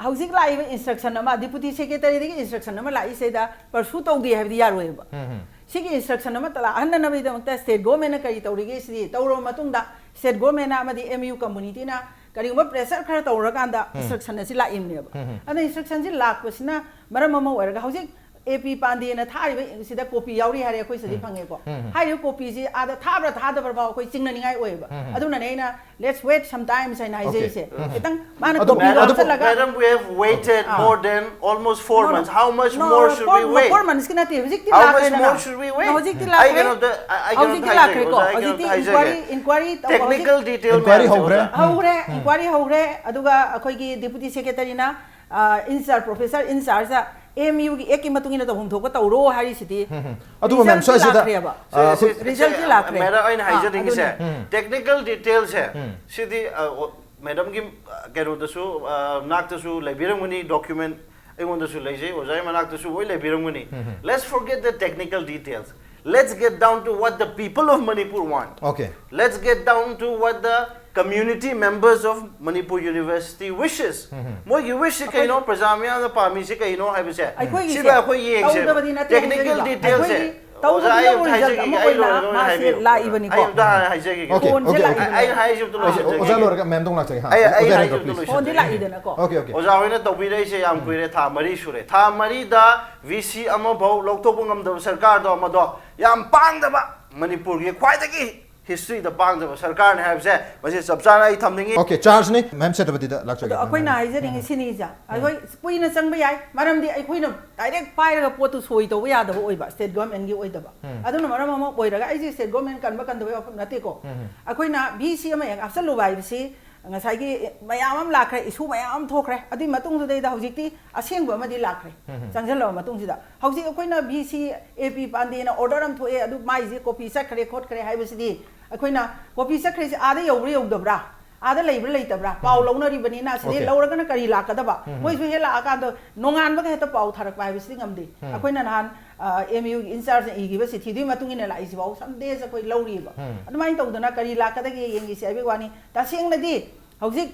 ꯍꯧꯖꯤꯛ ꯂꯥꯛꯏꯕ instruction ꯑꯃ, deputy secretaryꯗꯒꯤ instruction ꯑꯃ ꯂꯥꯛꯏꯁꯤꯗ pursue ꯇꯧꯗꯦ ꯍꯥꯏꯕꯗꯤ ꯌꯥꯔꯣꯏꯕ꯫ ꯎꯝ, ꯎꯝ꯫ ꯁꯤꯒꯤ instruction ꯑꯃꯠꯇ ꯂꯥꯛꯍꯟꯗꯅꯕꯒꯤꯗꯃꯛꯇ state governmentꯅ ꯀꯔꯤ ꯇꯧꯔꯤꯒꯦ ꯁꯤꯗꯤ ꯇꯧꯔꯕ ꯃꯇꯨꯡꯗ state governmentꯅ ꯑꯃꯗꯤ M U communityꯅ ꯀꯔꯤꯒꯨꯝꯕ pressure ꯈꯔ ꯇꯧꯔꯀꯥꯟꯗ ꯎꯝ꯫ Instruction ꯑꯁꯤ ꯂꯥꯛꯏꯕꯅꯦꯕ꯫ ꯎꯝ, ꯎꯝ꯫ ꯑꯗꯨꯅ instructionꯁꯤ ꯂꯥꯛꯄꯁꯤꯅ ꯃꯔꯝ ꯑꯃ ꯑꯣꯏꯔꯒ ꯍꯧꯖꯤꯛ A P ꯄꯥꯟꯗꯦꯅ ꯊꯥꯔꯤꯕ ꯁꯤꯗ copy ꯌꯥꯎꯔꯤ ꯍꯥꯏꯔꯦ, ꯑꯩꯈꯣꯏ ꯁꯤꯗꯗꯤ ꯎꯝ꯫ ꯐꯪꯉꯦꯀꯣ꯫ ꯎꯝ, ꯎꯝ꯫ ꯍꯥꯏꯔꯤꯕ copyꯁꯤ ꯑꯥꯗ ꯊꯥꯕ꯭ꯔꯥ ꯊꯥꯗꯕ꯭ꯔꯥ ꯐꯥꯎ ꯑꯩꯈꯣꯏ ꯆꯤꯡꯅꯅꯤꯡꯉꯥꯏ ꯑꯣꯏꯌꯦꯕ꯫ ꯎꯝ, ꯎꯝ꯫ ꯑꯗꯨꯅꯅꯦ ꯑꯩꯅ "Let's wait sometimes" ꯍꯥꯏꯅ Okay. ꯍꯥꯏꯖꯔꯤꯁꯦ꯫ ꯎꯝ, ꯎꯝ꯫ ꯈꯤꯇꯪ ꯃꯥꯅ ꯑꯗꯨ, copy ꯑꯗꯨ ꯍꯥꯞꯆꯜꯂꯒ Madam, we have waited ah. More than almost four No, no. months. How much No, more no, should four, we wait? Four monthsꯀꯤ ꯅꯠꯇꯦ, ꯍꯧꯖꯤꯛꯇꯤ How much ꯂꯥꯛꯈ꯭ꯔꯦꯗꯅ꯫ More should we wait? ꯍꯧꯖꯤꯛꯇꯤ ꯑꯩ ꯂꯥꯛꯈ꯭ꯔꯦ꯫ ꯀꯩꯅꯣꯝꯇ, ꯑꯩ, ꯑꯩ ꯀꯩꯅꯣꯝꯇ ꯍꯧꯖꯤꯛꯇꯤ ꯍꯥꯏꯖꯒꯦ, ꯂꯥꯛꯈ꯭ꯔꯦꯀꯣ꯫ ꯑꯣꯖꯥ, ꯑꯩ ꯍꯧꯖꯤꯛꯇꯤ ꯀꯩꯅꯣꯝꯇ ꯍꯥꯏꯖꯒꯦ꯫ Inquiry, inquiry ꯇꯧ-, Technical ꯍꯧꯖꯤꯛ detail Inquiry ꯃꯌꯥꯝꯁꯦ, ꯍꯧꯈ꯭ꯔꯦ? ꯑꯣꯖꯥ꯫ ꯍꯧꯔꯦ, ꯎꯝ꯫ Inquiry ꯍꯧꯔꯦ꯫ ꯑꯗꯨꯒ ꯑꯩꯈꯣꯏꯒꯤ deputy secretaryꯅ, ꯑ, in charge, professor in chargeꯇ M Uꯒꯤ actꯀꯤ ꯃꯇꯨꯡ ꯏꯟꯅ ꯇꯧꯐꯝ ꯊꯣꯛꯄ ꯇꯧꯔꯣ ꯍꯥꯏꯔꯤꯁꯤꯗꯤ ꯍꯝ, ꯍꯝ꯫ ꯑꯗꯨꯕꯨ ꯃꯦꯝ, resultꯇꯤ ꯁ꯭ꯋꯥꯏꯁꯤꯗ, ꯂꯥꯛꯈ꯭ꯔꯦꯕ꯫ ꯑ, ꯁꯤ, ꯑꯩꯈꯣꯏ ꯁꯤ, ꯁꯤ, Resultꯇꯤ ꯂꯥꯛꯈ꯭ꯔꯦ꯫ Madam, ꯑꯩꯅ ꯑꯥ, ꯍꯥꯏꯖꯅꯤꯡꯉꯤꯁꯦ, ꯑꯗꯨꯅꯦ꯫ ꯎꯝ꯫ Technical detailꯁꯦ, ꯎꯝ꯫ ꯁꯤꯗꯤ, ꯑ, ꯑꯣ, Madamꯒꯤ, ꯑ, ꯀꯩꯅꯣꯗꯁꯨ, ꯑ, ꯅꯥꯛꯇꯁꯨ ꯂꯩꯕꯤꯔꯝꯒꯅꯤ, document ꯑꯩꯉꯣꯟꯗꯁꯨ ꯂꯩꯖꯩ, ꯑꯣꯖꯥꯒꯤ ꯃꯅꯥꯛꯇꯁꯨ ꯂꯣꯏ ꯂꯩꯕꯤꯔꯝꯒꯅꯤ꯫ ꯎꯝ, ꯎꯝ꯫ Let's forget the technical details. Let's get down to what the people of Manipur want. Okay. Let's get down to what the community members of Manipur University wishes. ꯎꯝ, ꯎꯝ꯫ ꯃꯣꯏꯒꯤ wishꯁꯤ ꯀꯩꯅꯣ? ꯑꯩꯈꯣꯏꯒꯤ ꯄ꯭ꯔꯖꯥ ꯃꯤꯌꯥꯝꯅ ꯄꯥꯝꯃꯤꯁꯤ ꯀꯩꯅꯣ ꯍꯥꯏꯕꯁꯦ ꯑꯩꯈꯣꯏꯒꯤꯁꯦ ꯁꯤꯗ ꯑꯩꯈꯣꯏ ꯌꯦꯡꯁꯦꯕ꯫ ꯇꯧꯗꯕꯗꯤ ꯅꯠꯇꯦ Technical ꯍꯥꯏꯖꯔꯤꯕ꯫ Detailꯁꯦ꯫ ꯑꯩꯈꯣꯏꯒꯤ ꯑꯣꯖꯥ, ꯑꯩ ꯇꯧꯗꯕ ꯑꯝꯇ result ꯍꯥꯏꯖꯈꯤꯒꯦ, ꯑꯃ ꯑꯩ ꯑꯣꯏꯅ ꯂꯣꯏꯔꯒ ꯑꯣꯏꯅ ꯃꯥꯁꯦ ꯍꯥꯏꯕꯤꯌꯨ꯫ ꯂꯥꯛꯏꯕꯅꯤꯀꯣ꯫ ꯑꯩ ꯑꯝꯇ ꯍꯥꯟꯅ ꯍꯥꯏꯖꯈꯤꯒꯦ꯫ Okay, ꯐꯣꯟꯁꯦ okay, okay. ꯂꯥꯛꯏꯕꯅꯤ꯫ ꯑꯩ, ꯑꯩ ꯍꯥꯏꯁꯦ ꯑꯝꯇ ꯑꯥ꯫ ꯂꯣꯏꯁꯤꯟꯖꯒꯦ꯫ ꯑꯣꯖꯥ ꯂꯣꯏꯔꯒ ꯃꯦꯝꯗ ꯑꯃꯨꯛ ꯂꯥꯛꯆꯒꯦ꯫ ꯍꯥ, ꯑꯩ, ꯑꯩ ꯑꯣꯖꯥ ꯍꯥꯏꯁꯦ ꯍꯦꯟꯗ꯭ꯔꯣ, ꯑꯝꯇ please꯫ ꯂꯣꯏꯁꯤꯟꯖꯒꯦ꯫ ꯐꯣꯟꯗꯤ ꯂꯥꯛꯏꯗꯅꯀꯣ꯫ Okay, okay. ꯑꯣꯖꯥ ꯍꯣꯏꯅ ꯇꯧꯕꯤꯔꯛꯏꯁꯦ ꯌꯥꯝ ꯎꯝ꯫ ꯀꯨꯏꯔꯦ, ꯊꯥ ꯃꯔꯤ ꯁꯨꯔꯦ꯫ ꯊꯥ ꯃꯔꯤꯗ V C ꯑꯃꯐꯥꯎ ꯂꯧꯊꯣꯛꯄ ꯉꯝꯗꯕ ꯁꯔꯀꯥꯔꯗꯣ ꯑꯃꯗꯣ, ꯌꯥꯝ ꯄꯥꯡꯗꯕ, ꯃꯅꯤꯄꯨꯔꯒꯤ ꯈ꯭ꯋꯥꯏꯗꯒꯤ historyꯗ ꯄꯥꯡꯗꯕ ꯁꯔꯀꯥꯔꯅꯤ ꯍꯥꯏꯕꯁꯦ ꯃꯁꯤ ꯆꯞ ꯆꯥꯅ ꯑꯩ ꯊꯝꯅꯤꯡꯉꯤ꯫ Okay, chargeꯅꯤ꯫ ꯃꯦꯝ ꯁꯦꯅꯥꯄꯇꯤꯗ ꯂꯥꯛꯆꯒꯦ꯫ ꯑꯗꯣ ꯑꯩꯈꯣꯏꯅ ꯎꯝ꯫ ꯍꯥꯏꯖꯅꯤꯡꯉꯤ ꯎꯝ꯫ ꯁꯤꯅꯤ, ꯏꯆꯥ꯫ ꯎꯝ꯫ ꯑꯩꯈꯣꯏ ꯀꯨꯏꯅ ꯆꯪꯕ ꯌꯥꯏ, ꯃꯔꯝꯗꯤ ꯑꯩꯈꯣꯏꯅ direct ꯄꯥꯏꯔꯒ ꯄꯣꯠꯇꯨ ꯁꯣꯏ ꯇꯧꯕ ꯌꯥꯗꯕ ꯑꯣꯏꯕ, state governmentꯀꯤ ꯑꯣꯏꯗꯕ꯫ ꯎꯝ꯫ ꯑꯗꯨꯅ ꯃꯔꯝ ꯑꯃ ꯑꯣꯏꯔꯒ ꯑꯩꯁꯦ state government ꯀꯟꯕ ꯀꯟꯗꯕ ꯋꯥꯐꯝ ꯅꯠꯇꯦꯀꯣ꯫ ꯎꯝ꯫ ꯑꯩꯈꯣꯏꯅ V C ꯑꯃ ꯍꯦꯛ ꯍꯥꯞꯆꯜꯂꯨꯕ ꯍꯥꯏꯕꯁꯤ ꯉꯁꯥꯏꯒꯤ ꯃꯌꯥꯝ ꯑꯃ ꯂꯥꯛꯈ꯭ꯔꯦ, issue ꯃꯌꯥꯝ ꯑꯃ ꯊꯣꯛꯈ꯭ꯔꯦ꯫ ꯑꯗꯨꯒꯤ ꯃꯇꯨꯡꯗꯨꯗꯩꯗ ꯍꯧꯖꯤꯛꯇꯤ ꯑꯁꯦꯡꯕ ꯑꯃꯗꯤ ꯂꯥꯛꯈ꯭ꯔꯦ꯫ ꯆꯪꯁꯤꯜꯂꯕ ꯃꯇꯨꯡꯁꯤꯗ ꯍꯧꯖꯤꯛ ꯑꯩꯈꯣꯏꯅ ꯚꯤ ꯁꯤ ꯑꯦ ꯄꯤ ꯄꯥꯟꯗꯦꯅ order ꯑꯃ ꯊꯣꯛꯑꯦ, ꯑꯗꯨ ꯃꯥꯏꯁꯦ copy ꯆꯠꯈ꯭ꯔꯦ ꯈꯣꯠꯈ꯭ꯔꯦ ꯍꯥꯏꯕꯁꯤꯗꯤ ꯑꯩꯈꯣꯏꯅ copy ꯆꯠꯈ꯭ꯔꯤꯁꯦ ꯑꯥꯗ ꯌꯧꯕ꯭ꯔꯥ ꯌꯧꯗꯕ꯭ꯔꯥ, ꯑꯥꯗ ꯂꯩꯕ꯭ꯔꯥ ꯂꯩꯇꯕ꯭ꯔꯥ, ꯄꯥꯎ ꯂꯧꯅꯔꯤꯕꯅꯤꯅ ꯁꯤꯗꯩ Okay. ꯂꯧꯔꯒꯅ ꯀꯔꯤ ꯂꯥꯛꯀꯗꯕ? ꯃꯣꯏꯁꯨ ꯍꯦꯛ ꯂꯥꯛꯑꯀꯥꯟꯗ ꯅꯣꯡꯉꯥꯟꯕꯒ ꯍꯦꯛꯇ ꯄꯥꯎ ꯊꯥꯔꯛꯄ ꯍꯥꯏꯕꯁꯤꯗꯤ ꯉꯝꯗꯦ꯫ ꯑꯩꯈꯣꯏꯅ ꯅꯍꯥꯟ ꯑꯦꯝ ꯌꯨꯒꯤ in charge ꯏꯈꯤꯕ ꯆꯤꯊꯤꯗꯨꯒꯤ ꯃꯇꯨꯡ ꯏꯟꯅ ꯂꯥꯛꯏꯁꯤꯐꯥꯎ some days ꯑꯩꯈꯣꯏ ꯂꯧꯔꯤꯕ꯫ ꯑꯗꯨꯃꯥꯏꯅ ꯇꯧꯗꯅ ꯀꯔꯤ ꯂꯥꯛꯀꯗꯒꯦ ꯌꯦꯡꯈꯤꯁꯤ ꯍꯥꯏꯕꯒꯤ ꯋꯥꯅꯤ꯫ ꯇꯁꯦꯡꯅꯗꯤ ꯍꯧꯖꯤꯛ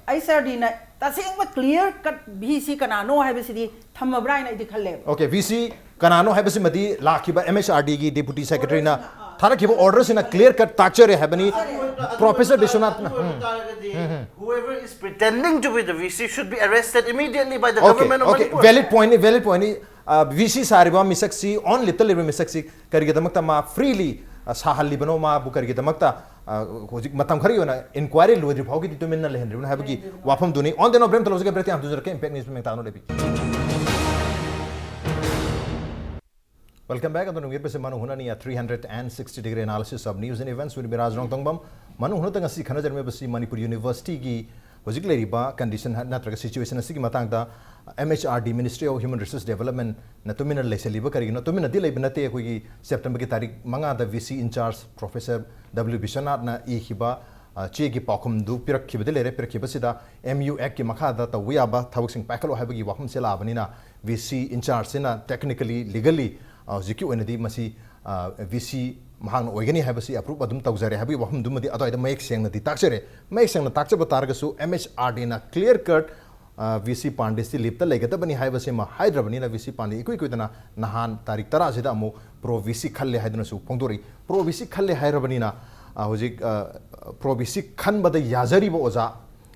ꯑꯩꯆ ꯑꯥꯔ ꯗꯤꯅ ꯇꯁꯦꯡꯕ clear cut ꯚꯤ ꯁꯤ ꯀꯅꯥꯅꯣ ꯍꯥꯏꯕꯁꯤꯗꯤ ꯊꯝꯃꯕ꯭ꯔꯥ ꯍꯥꯏꯅ ꯑꯩꯗꯤ ꯈꯜꯂꯦꯕ꯫ Okay, ꯚꯤ ꯁꯤ ꯀꯅꯥꯅꯣ ꯍꯥꯏꯕꯁꯤꯃꯗꯤ ꯂꯥꯛꯈꯤꯕ ꯑꯦꯝ ꯑꯩꯆ ꯑꯥꯔ ꯗꯤꯒꯤ deputy secretaryꯅ ꯊꯥꯔꯛꯈꯤꯕ orderꯁꯤꯅ clear cut ꯇꯥꯛꯆꯔꯦ ꯍꯥꯏꯕꯅꯤ꯫ Professor ꯕꯤꯁ꯭ꯋꯅꯥꯊꯅ꯫ ꯑꯗꯨ ꯑꯣꯏꯕ ꯇꯥꯔꯒꯗꯤ, whoever is pretending to be the V C should be arrested immediately by the Okay, government of okay. Manipur. Valid pointꯅꯤ, valid pointꯅꯤ꯫ ꯚꯤ ꯁꯤ ꯁꯥꯔꯤꯕ ꯃꯤꯁꯛꯁꯤ, on ꯂꯤꯞꯇ ꯂꯩꯔꯤꯕ ꯃꯤꯁꯛꯁꯤ ꯀꯔꯤꯒꯤꯗꯃꯛꯇ ꯃꯥ freely ꯁꯥꯍꯜꯂꯤꯕꯅꯣ? ꯃꯥꯕꯨ ꯀꯔꯤꯒꯤꯗꯃꯛꯇ ꯍꯧꯖꯤꯛ ꯃꯇꯝ ꯈꯔꯒꯤ ꯑꯣꯏꯅ inquiry ꯂꯣꯏꯗ꯭ꯔꯤ ꯐꯥꯎꯒꯤꯗꯤ ꯇꯨꯃꯤꯟꯅ ꯂꯩꯍꯟꯗ꯭ꯔꯤꯕꯅꯣ ꯍꯥꯏꯕꯒꯤ ꯋꯥꯐꯝꯗꯨꯅꯤ꯫ On the note, break ꯊꯝꯖꯔꯛꯀꯦ꯫ Impact News ꯃꯤꯡ ꯇꯥꯅ ꯂꯩꯕꯤ꯫ Welcome back. ꯑꯗꯨꯅ ꯌꯦꯡꯕꯁꯦ ꯃꯅꯨꯡ ꯍꯨꯠꯅꯅꯤ, three hundred and sixty degree analysis of news and events with ꯕꯤꯔꯥꯖ ꯔꯣꯡꯇꯣꯡꯕꯝ꯫ ꯃꯅꯨꯡ ꯍꯨꯠꯇ ꯉꯁꯤ ꯈꯟꯅꯖꯔꯝꯃꯤꯕꯁꯤ ꯃꯅꯤꯄꯨꯔ ꯌꯨꯅꯤꯚꯔꯁꯤꯇꯤꯒꯤ ꯍꯧꯖꯤꯛ ꯂꯩꯔꯤꯕ condition ꯅꯠꯇ꯭ꯔꯒ situation ꯑꯁꯤꯒꯤ ꯃꯇꯥꯡꯗ꯫ M H R D, Ministry of Human Resource Developmentꯅ ꯇꯨꯃꯤꯟꯅ ꯂꯩꯁꯜꯂꯤꯕ ꯀꯔꯤꯒꯤꯅꯣ? ꯇꯨꯃꯤꯟꯅꯗꯤ ꯂꯩꯕ ꯅꯠꯇꯦ꯫ ꯑꯩꯈꯣꯏꯒꯤ Septemberꯒꯤ ꯇꯥꯔꯤꯛ ꯃꯉꯥꯗ V C in charge Professor W ꯕꯤꯁ꯭ꯋꯅꯥꯊꯅ ꯏꯈꯤꯕ ꯆꯦꯒꯤ ꯄꯥꯎꯈꯨꯝꯗꯨ ꯄꯤꯔꯛꯈꯤꯕꯗꯤ ꯂꯩꯔꯦ꯫ ꯄꯤꯔꯛꯈꯤꯕꯁꯤꯗ ꯑꯦꯝ ꯌꯨ ꯑꯦꯛꯀꯤ ꯃꯈꯥꯗ ꯇꯧꯕ ꯌꯥꯕ ꯊꯕꯛꯁꯤꯡ ꯄꯥꯏꯈꯠꯂꯣ ꯍꯥꯏꯕꯒꯤ ꯋꯥꯐꯝꯁꯦ ꯂꯥꯛꯑꯕꯅꯤꯅ, V C in chargeꯁꯤꯅ technically, legally ꯍꯧꯖꯤꯛꯀꯤ ꯑꯣꯏꯅꯗꯤ ꯃꯁꯤ ꯚꯤ ꯁꯤ ꯃꯍꯥꯛꯅ ꯑꯣꯏꯒꯅꯤ ꯍꯥꯏꯕꯁꯤ approve ꯑꯗꯨꯝ ꯇꯧꯖꯔꯦ ꯍꯥꯏꯕꯒꯤ ꯋꯥꯐꯝꯗꯨꯃꯗꯤ ꯑꯗꯨꯋꯥꯏꯗ ꯃꯌꯦꯛ ꯁꯦꯡꯅꯗꯤ ꯇꯥꯛꯆꯔꯦ꯫ ꯃꯌꯦꯛ ꯁꯦꯡꯅ ꯇꯥꯛꯆꯕ ꯇꯥꯔꯒꯁꯨ, ꯑꯦꯝ ꯑꯩꯆ ꯑꯥꯔ ꯗꯤꯅ clear cut ꯚꯤ ꯁꯤ ꯄꯥꯟꯗꯦꯁꯤ ꯂꯤꯞꯇ ꯂꯩꯒꯗꯕꯅꯤ ꯍꯥꯏꯕꯁꯤꯃ ꯍꯥꯏꯗ꯭ꯔꯕꯅꯤꯅ, ꯚꯤ ꯁꯤ ꯄꯥꯟꯗꯦ ꯏꯀꯨꯏ ꯀꯨꯏꯗꯅ ꯅꯍꯥꯟ ꯇꯥꯔꯤꯛ ꯇꯔꯥꯁꯤꯗ ꯑꯃꯨꯛ pro ꯚꯤ ꯁꯤ ꯈꯜꯂꯦ ꯍꯥꯏꯗꯨꯅꯁꯨ ꯐꯣꯡꯗꯣꯔꯛꯏ꯫ Pro ꯚꯤ ꯁꯤ ꯈꯜꯂꯦ ꯍꯥꯏꯔꯕꯅꯤꯅ, ꯍꯧꯖꯤꯛ pro ꯚꯤ ꯁꯤ ꯈꯟꯕꯗ ꯌꯥꯖꯔꯤꯕ ꯑꯣꯖꯥ,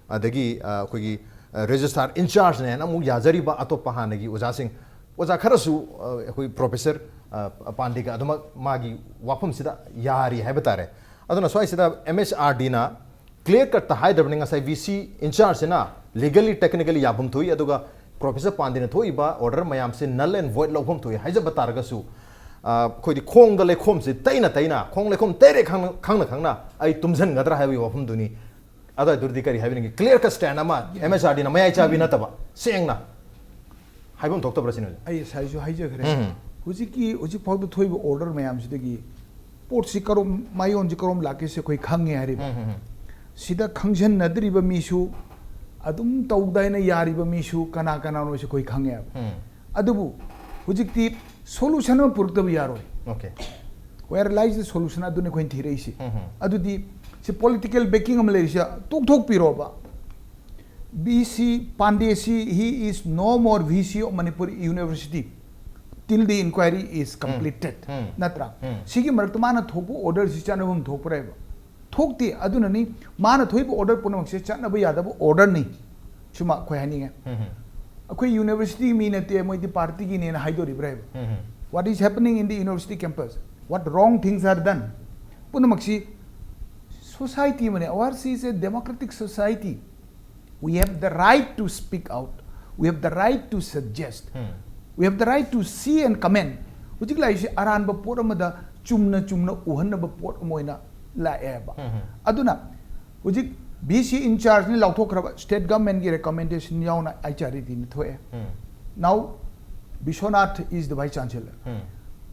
ꯑꯗꯒꯤ ꯑꯩꯈꯣꯏꯒꯤ registrar in chargeꯅꯦꯅ ꯑꯃꯨꯛ ꯌꯥꯖꯔꯤꯕ ꯑꯇꯣꯞꯄ ꯍꯥꯟꯅꯒꯤ ꯑꯣꯖꯥꯁꯤꯡ, ꯑꯣꯖꯥ ꯈꯔꯁꯨ ꯑꯩꯈꯣꯏ professor ꯄꯥꯟꯗꯦꯒ ꯑꯗꯨꯃꯛ ꯃꯥꯒꯤ ꯋꯥꯐꯝꯁꯤꯗ ꯌꯥꯔꯤ ꯍꯥꯏꯕ ꯇꯥꯔꯦ꯫ ꯑꯗꯨꯅ ꯁ꯭ꯋꯥꯏꯁꯤꯗ ꯑꯦꯝ ꯑꯩꯆ ꯑꯥꯔ ꯗꯤꯅ clear cutꯇ ꯍꯥꯏꯗ꯭ꯔꯕꯅꯤ꯫ ꯉꯁꯥꯏ V C in chargeꯁꯤꯅ legally, technically ꯌꯥꯐꯝ ꯊꯣꯛꯏ, ꯑꯗꯨꯒ professor ꯄꯥꯟꯗꯦꯅ ꯊꯣꯛꯏꯕ order ꯃꯌꯥꯝꯁꯦ null and void ꯂꯧꯐꯝ ꯊꯣꯛꯏ ꯍꯥꯏꯖꯕ ꯇꯥꯔꯒꯁꯨ, ꯑꯩꯈꯣꯏꯗꯤ ꯈꯣꯡꯗ ꯂꯩꯈꯣꯝꯁꯦ ꯇꯩꯅ ꯇꯩꯅ, ꯈꯣꯡ ꯂꯩꯈꯣꯝ ꯇꯩꯔꯦ ꯈꯪꯅ ꯈꯪꯅ ꯈꯪꯅ ꯑꯩ ꯇꯨꯝꯁꯤꯟꯒꯗ꯭ꯔꯥ ꯍꯥꯏꯕꯒꯤ ꯋꯥꯐꯝꯗꯨꯅꯤ꯫ ꯑꯗꯨ ꯑꯗꯨꯗꯤ ꯀꯔꯤ ꯍꯥꯏꯕꯤꯅꯤꯡꯒꯦ? Clear cut stand ꯑꯃ, M H R D ꯅ ꯃꯌꯥꯏ ꯆꯥꯕꯤ ꯅꯠꯇꯕ, ꯁꯦꯡꯅ ꯍꯥꯏꯐꯝ ꯊꯣꯛꯇꯕ꯭ꯔꯥ ꯁꯤꯅꯤ? ꯑꯩ ꯉꯁꯥꯏꯁꯨ ꯍꯥꯏꯖꯈ꯭ꯔꯦ꯫ ꯎꯝ. ꯍꯧꯖꯤꯛꯀꯤ ꯍꯧꯖꯤꯛ ꯐꯥꯎꯗ ꯊꯣꯛꯏꯕ order ꯃꯌꯥꯝꯁꯤꯗꯒꯤ ꯄꯣꯠꯁꯤ ꯀꯔꯣꯝ, ꯃꯥꯏꯌꯣꯟꯁꯤ ꯀꯔꯣꯝ ꯂꯥꯛꯀꯦꯁꯦ ꯑꯩꯈꯣꯏ ꯈꯪꯉꯦ ꯍꯥꯏꯔꯤꯕ꯫ ꯎꯝ, ꯎꯝ, ꯎꯝ. ꯁꯤꯗ ꯈꯪꯖꯟꯅꯗ꯭ꯔꯤꯕ ꯃꯤꯁꯨ, ꯑꯗꯨꯝ ꯇꯧꯗꯥꯏꯅ ꯌꯥꯔꯤꯕ ꯃꯤꯁꯨ ꯀꯅꯥ ꯀꯅꯥꯅꯣꯁꯦ ꯑꯩꯈꯣꯏ ꯈꯪꯉꯦꯕ꯫ ꯎꯝ. ꯑꯗꯨꯕꯨ ꯍꯧꯖꯤꯛꯇꯤ solution ꯑꯃ ꯄꯨꯔꯛꯇꯕ ꯌꯥꯔꯣꯏ꯫ Okay. Where lies the solution? ꯑꯗꯨꯅꯤ ꯑꯩꯈꯣꯏꯅ ꯊꯤꯔꯛꯏꯁꯤ꯫ ꯎꯝ, ꯎꯝ. ꯑꯗꯨꯗꯤ ꯁꯤ political backing ꯑꯃ ꯂꯩꯔꯤꯁꯦ ꯇꯣꯛꯊꯣꯛꯄꯤꯔꯣꯕ꯫ B C Pandey ꯁꯤ, he is no more V C of Manipur University till the inquiry is completed. ꯎꯝ. ꯅꯠꯇ꯭ꯔꯥ? ꯎꯝ. ꯁꯤꯒꯤ ꯃꯔꯛꯇ ꯃꯥꯅ ꯊꯣꯛꯄ order ꯁꯤ ꯆꯠꯅꯐꯝ ꯊꯣꯛꯄ꯭ꯔꯥꯕ? ꯊꯣꯛꯇꯦ꯫ ꯑꯗꯨꯅꯅꯤ ꯃꯥꯅ ꯊꯣꯛꯏꯕ order ꯄꯨꯝꯅꯃꯛꯁꯦ ꯆꯠꯅꯕ ꯌꯥꯗꯕ order ꯅꯤ꯫ ꯁꯤꯃ ꯑꯩꯈꯣꯏ ꯍꯥꯏꯅꯤꯡꯉꯦ꯫ ꯎꯝ, ꯎꯝ. ꯑꯩꯈꯣꯏ university ꯒꯤ ꯃꯤ ꯅꯠꯇꯦ, ꯃꯣꯏꯗꯤ party ꯒꯤꯅꯦꯅ ꯍꯥꯏꯗꯣꯔꯤꯕ꯭ꯔꯥꯕ? Um, um. What is happening in the university campus? What wrong things are done? ꯄꯨꯝꯅꯃꯛꯁꯤ society ꯑꯃꯅꯤ꯫ Ours is a democratic society. We have the right to speak out. We have the right to suggest. Um. We have the right to see and comment. ꯍꯧꯖꯤꯛ ꯂꯥꯛꯏꯁꯤ ꯑꯔꯥꯟꯕ ꯄꯣꯠ ꯑꯃꯗ ꯆꯨꯝꯅ ꯆꯨꯝꯅ ꯎꯍꯟꯅꯕ ꯄꯣꯠ ꯑꯃ ꯑꯣꯏꯅ ꯂꯥꯛꯑꯦꯕ꯫ ꯎꯝ, ꯎꯝ. ꯑꯗꯨꯅ ꯍꯧꯖꯤꯛ B C in charge ꯅ ꯂꯥꯎꯊꯣꯛꯈ꯭ꯔꯕ, state government ꯒꯤ recommendation ꯌꯥꯎꯅ H R D ꯅ ꯊꯣꯛꯑꯦ꯫ ꯎꯝ. Now Biswanath is the vice chancellor. ꯎꯝ.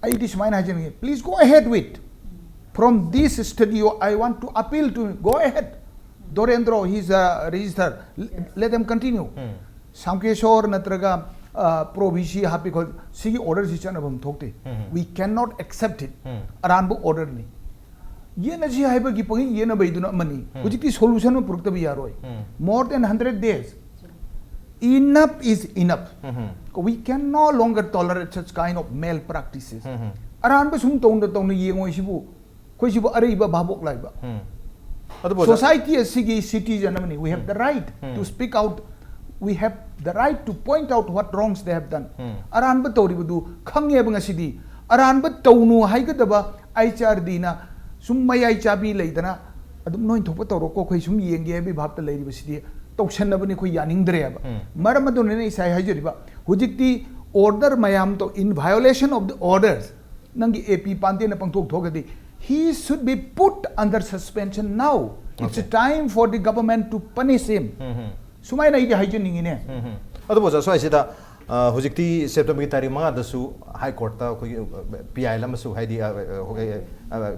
ꯑꯩꯗꯤ ꯁꯨꯃꯥꯏꯅ ꯍꯥꯏꯖꯅꯤꯡꯉꯤ, please go ahead with. From this studio, I want to appeal to, go ahead. Dorendro, he is a register. Let them continue. ꯎꯝ. ꯁꯥꯝꯀꯦꯁꯣꯔ ꯅꯠꯇ꯭ꯔꯒ, ꯑ, pro V C ꯍꯥꯞꯄꯤ ꯈꯣꯠ, ꯁꯤꯒꯤ order ꯁꯤ ꯆꯠꯅꯐꯝ ꯊꯣꯛꯇꯦ꯫ ꯎꯝ. We cannot accept it. ꯎꯝ. ꯑꯔꯥꯟꯕ order ꯅꯤ꯫ ꯌꯦꯠꯅꯁꯤ ꯍꯥꯏꯕꯒꯤ ꯄꯪꯌꯦꯠ ꯌꯦꯠꯅꯕꯩꯗꯨꯅ ꯑꯃꯅꯤ꯫ ꯎꯝ. ꯍꯧꯖꯤꯛꯇꯤ solution ꯑꯃ ꯄꯨꯔꯛꯇꯕ ꯌꯥꯔꯣꯏ꯫ ꯎꯝ. More than hundred days. Enough is enough. Um, um. We can no longer tolerate such kind of malpractices. ꯎꯝ, ꯎꯝ. ꯑꯔꯥꯟꯕ ꯁꯨꯝ ꯇꯧꯅ ꯇꯧꯅ ꯌꯦꯡꯉꯣꯏ ꯁꯤꯕꯨ, ꯑꯩꯈꯣꯏ ꯁꯤꯕꯨ ꯑꯔꯩꯕ ꯚꯥꯕꯣꯛ ꯂꯥꯏꯕ꯫ ꯎꯝ. ꯑꯗꯨꯕꯨ ꯑꯣꯖꯥ, Society ꯑꯁꯤꯒꯤ citizen ꯑꯃꯅꯤ꯫ We have the right to um. speak out. We have the right to point out what wrongs they have done. ꯎꯝ. ꯑꯔꯥꯟꯕ ꯇꯧꯔꯤꯕꯗꯨ ꯈꯪꯉꯦꯕ ꯉꯁꯤꯗꯤ꯫ ꯑꯔꯥꯟꯕ ꯇꯧꯅꯨ ꯍꯥꯏꯒꯗꯕ H R D ꯅ ꯁꯨꯝ ꯃꯌꯥꯏ ꯆꯥꯕꯤ ꯂꯩꯗꯅ ꯑꯗꯨꯝ ꯅꯣꯏ ꯊꯣꯛꯄ ꯇꯧꯔꯣꯀꯣ, ꯑꯩꯈꯣꯏ ꯁꯨꯝ ꯌꯦꯡꯒꯦ ꯍꯥꯏꯕꯒꯤ ꯚꯥꯞꯇ ꯂꯩꯔꯤꯕꯁꯤꯗꯤ ꯇꯧꯁꯟꯅꯕꯅꯤ, ꯑꯩꯈꯣꯏ ꯌꯥꯅꯤꯡꯗ꯭ꯔꯦꯕ꯫ ꯎꯝ. ꯃꯔꯝ ꯑꯗꯨꯅꯅꯦ ꯑꯩ ꯉꯁꯥꯏ ꯍꯥꯏꯖꯔꯤꯕ, ꯍꯧꯖꯤꯛꯇꯤ order ꯃꯌꯥꯝ ꯇꯧ, in violation of the orders, ꯅꯪꯒꯤ A P Pandey ꯅ ꯄꯪꯊꯣꯛ ꯊꯣꯛꯑꯒꯗꯤ, he should be put under suspension now. It's a time for the government to punish him. ꯁꯨꯃꯥꯏꯅ ꯑꯩꯗꯤ ꯍꯥꯏꯖꯅꯤꯡꯉꯤꯅꯦ꯫ ꯑꯗꯨꯕꯨ ꯑꯣꯖꯥ, ꯁ꯭ꯋꯥꯏꯁꯤꯗ ꯑ, ꯍꯧꯖꯤꯛꯇꯤ ꯁꯦꯞꯇꯦꯝꯕꯔꯒꯤ ꯇꯥꯔꯤꯛ ꯃꯉꯥꯗꯁꯨ ꯍꯥꯏ ꯀꯣꯔꯠꯇ ꯑꯩꯈꯣꯏꯒꯤ ꯄꯤ ꯑꯥꯏ ꯑꯦꯜ ꯑꯃꯁꯨ, ꯍꯥꯏꯗꯤ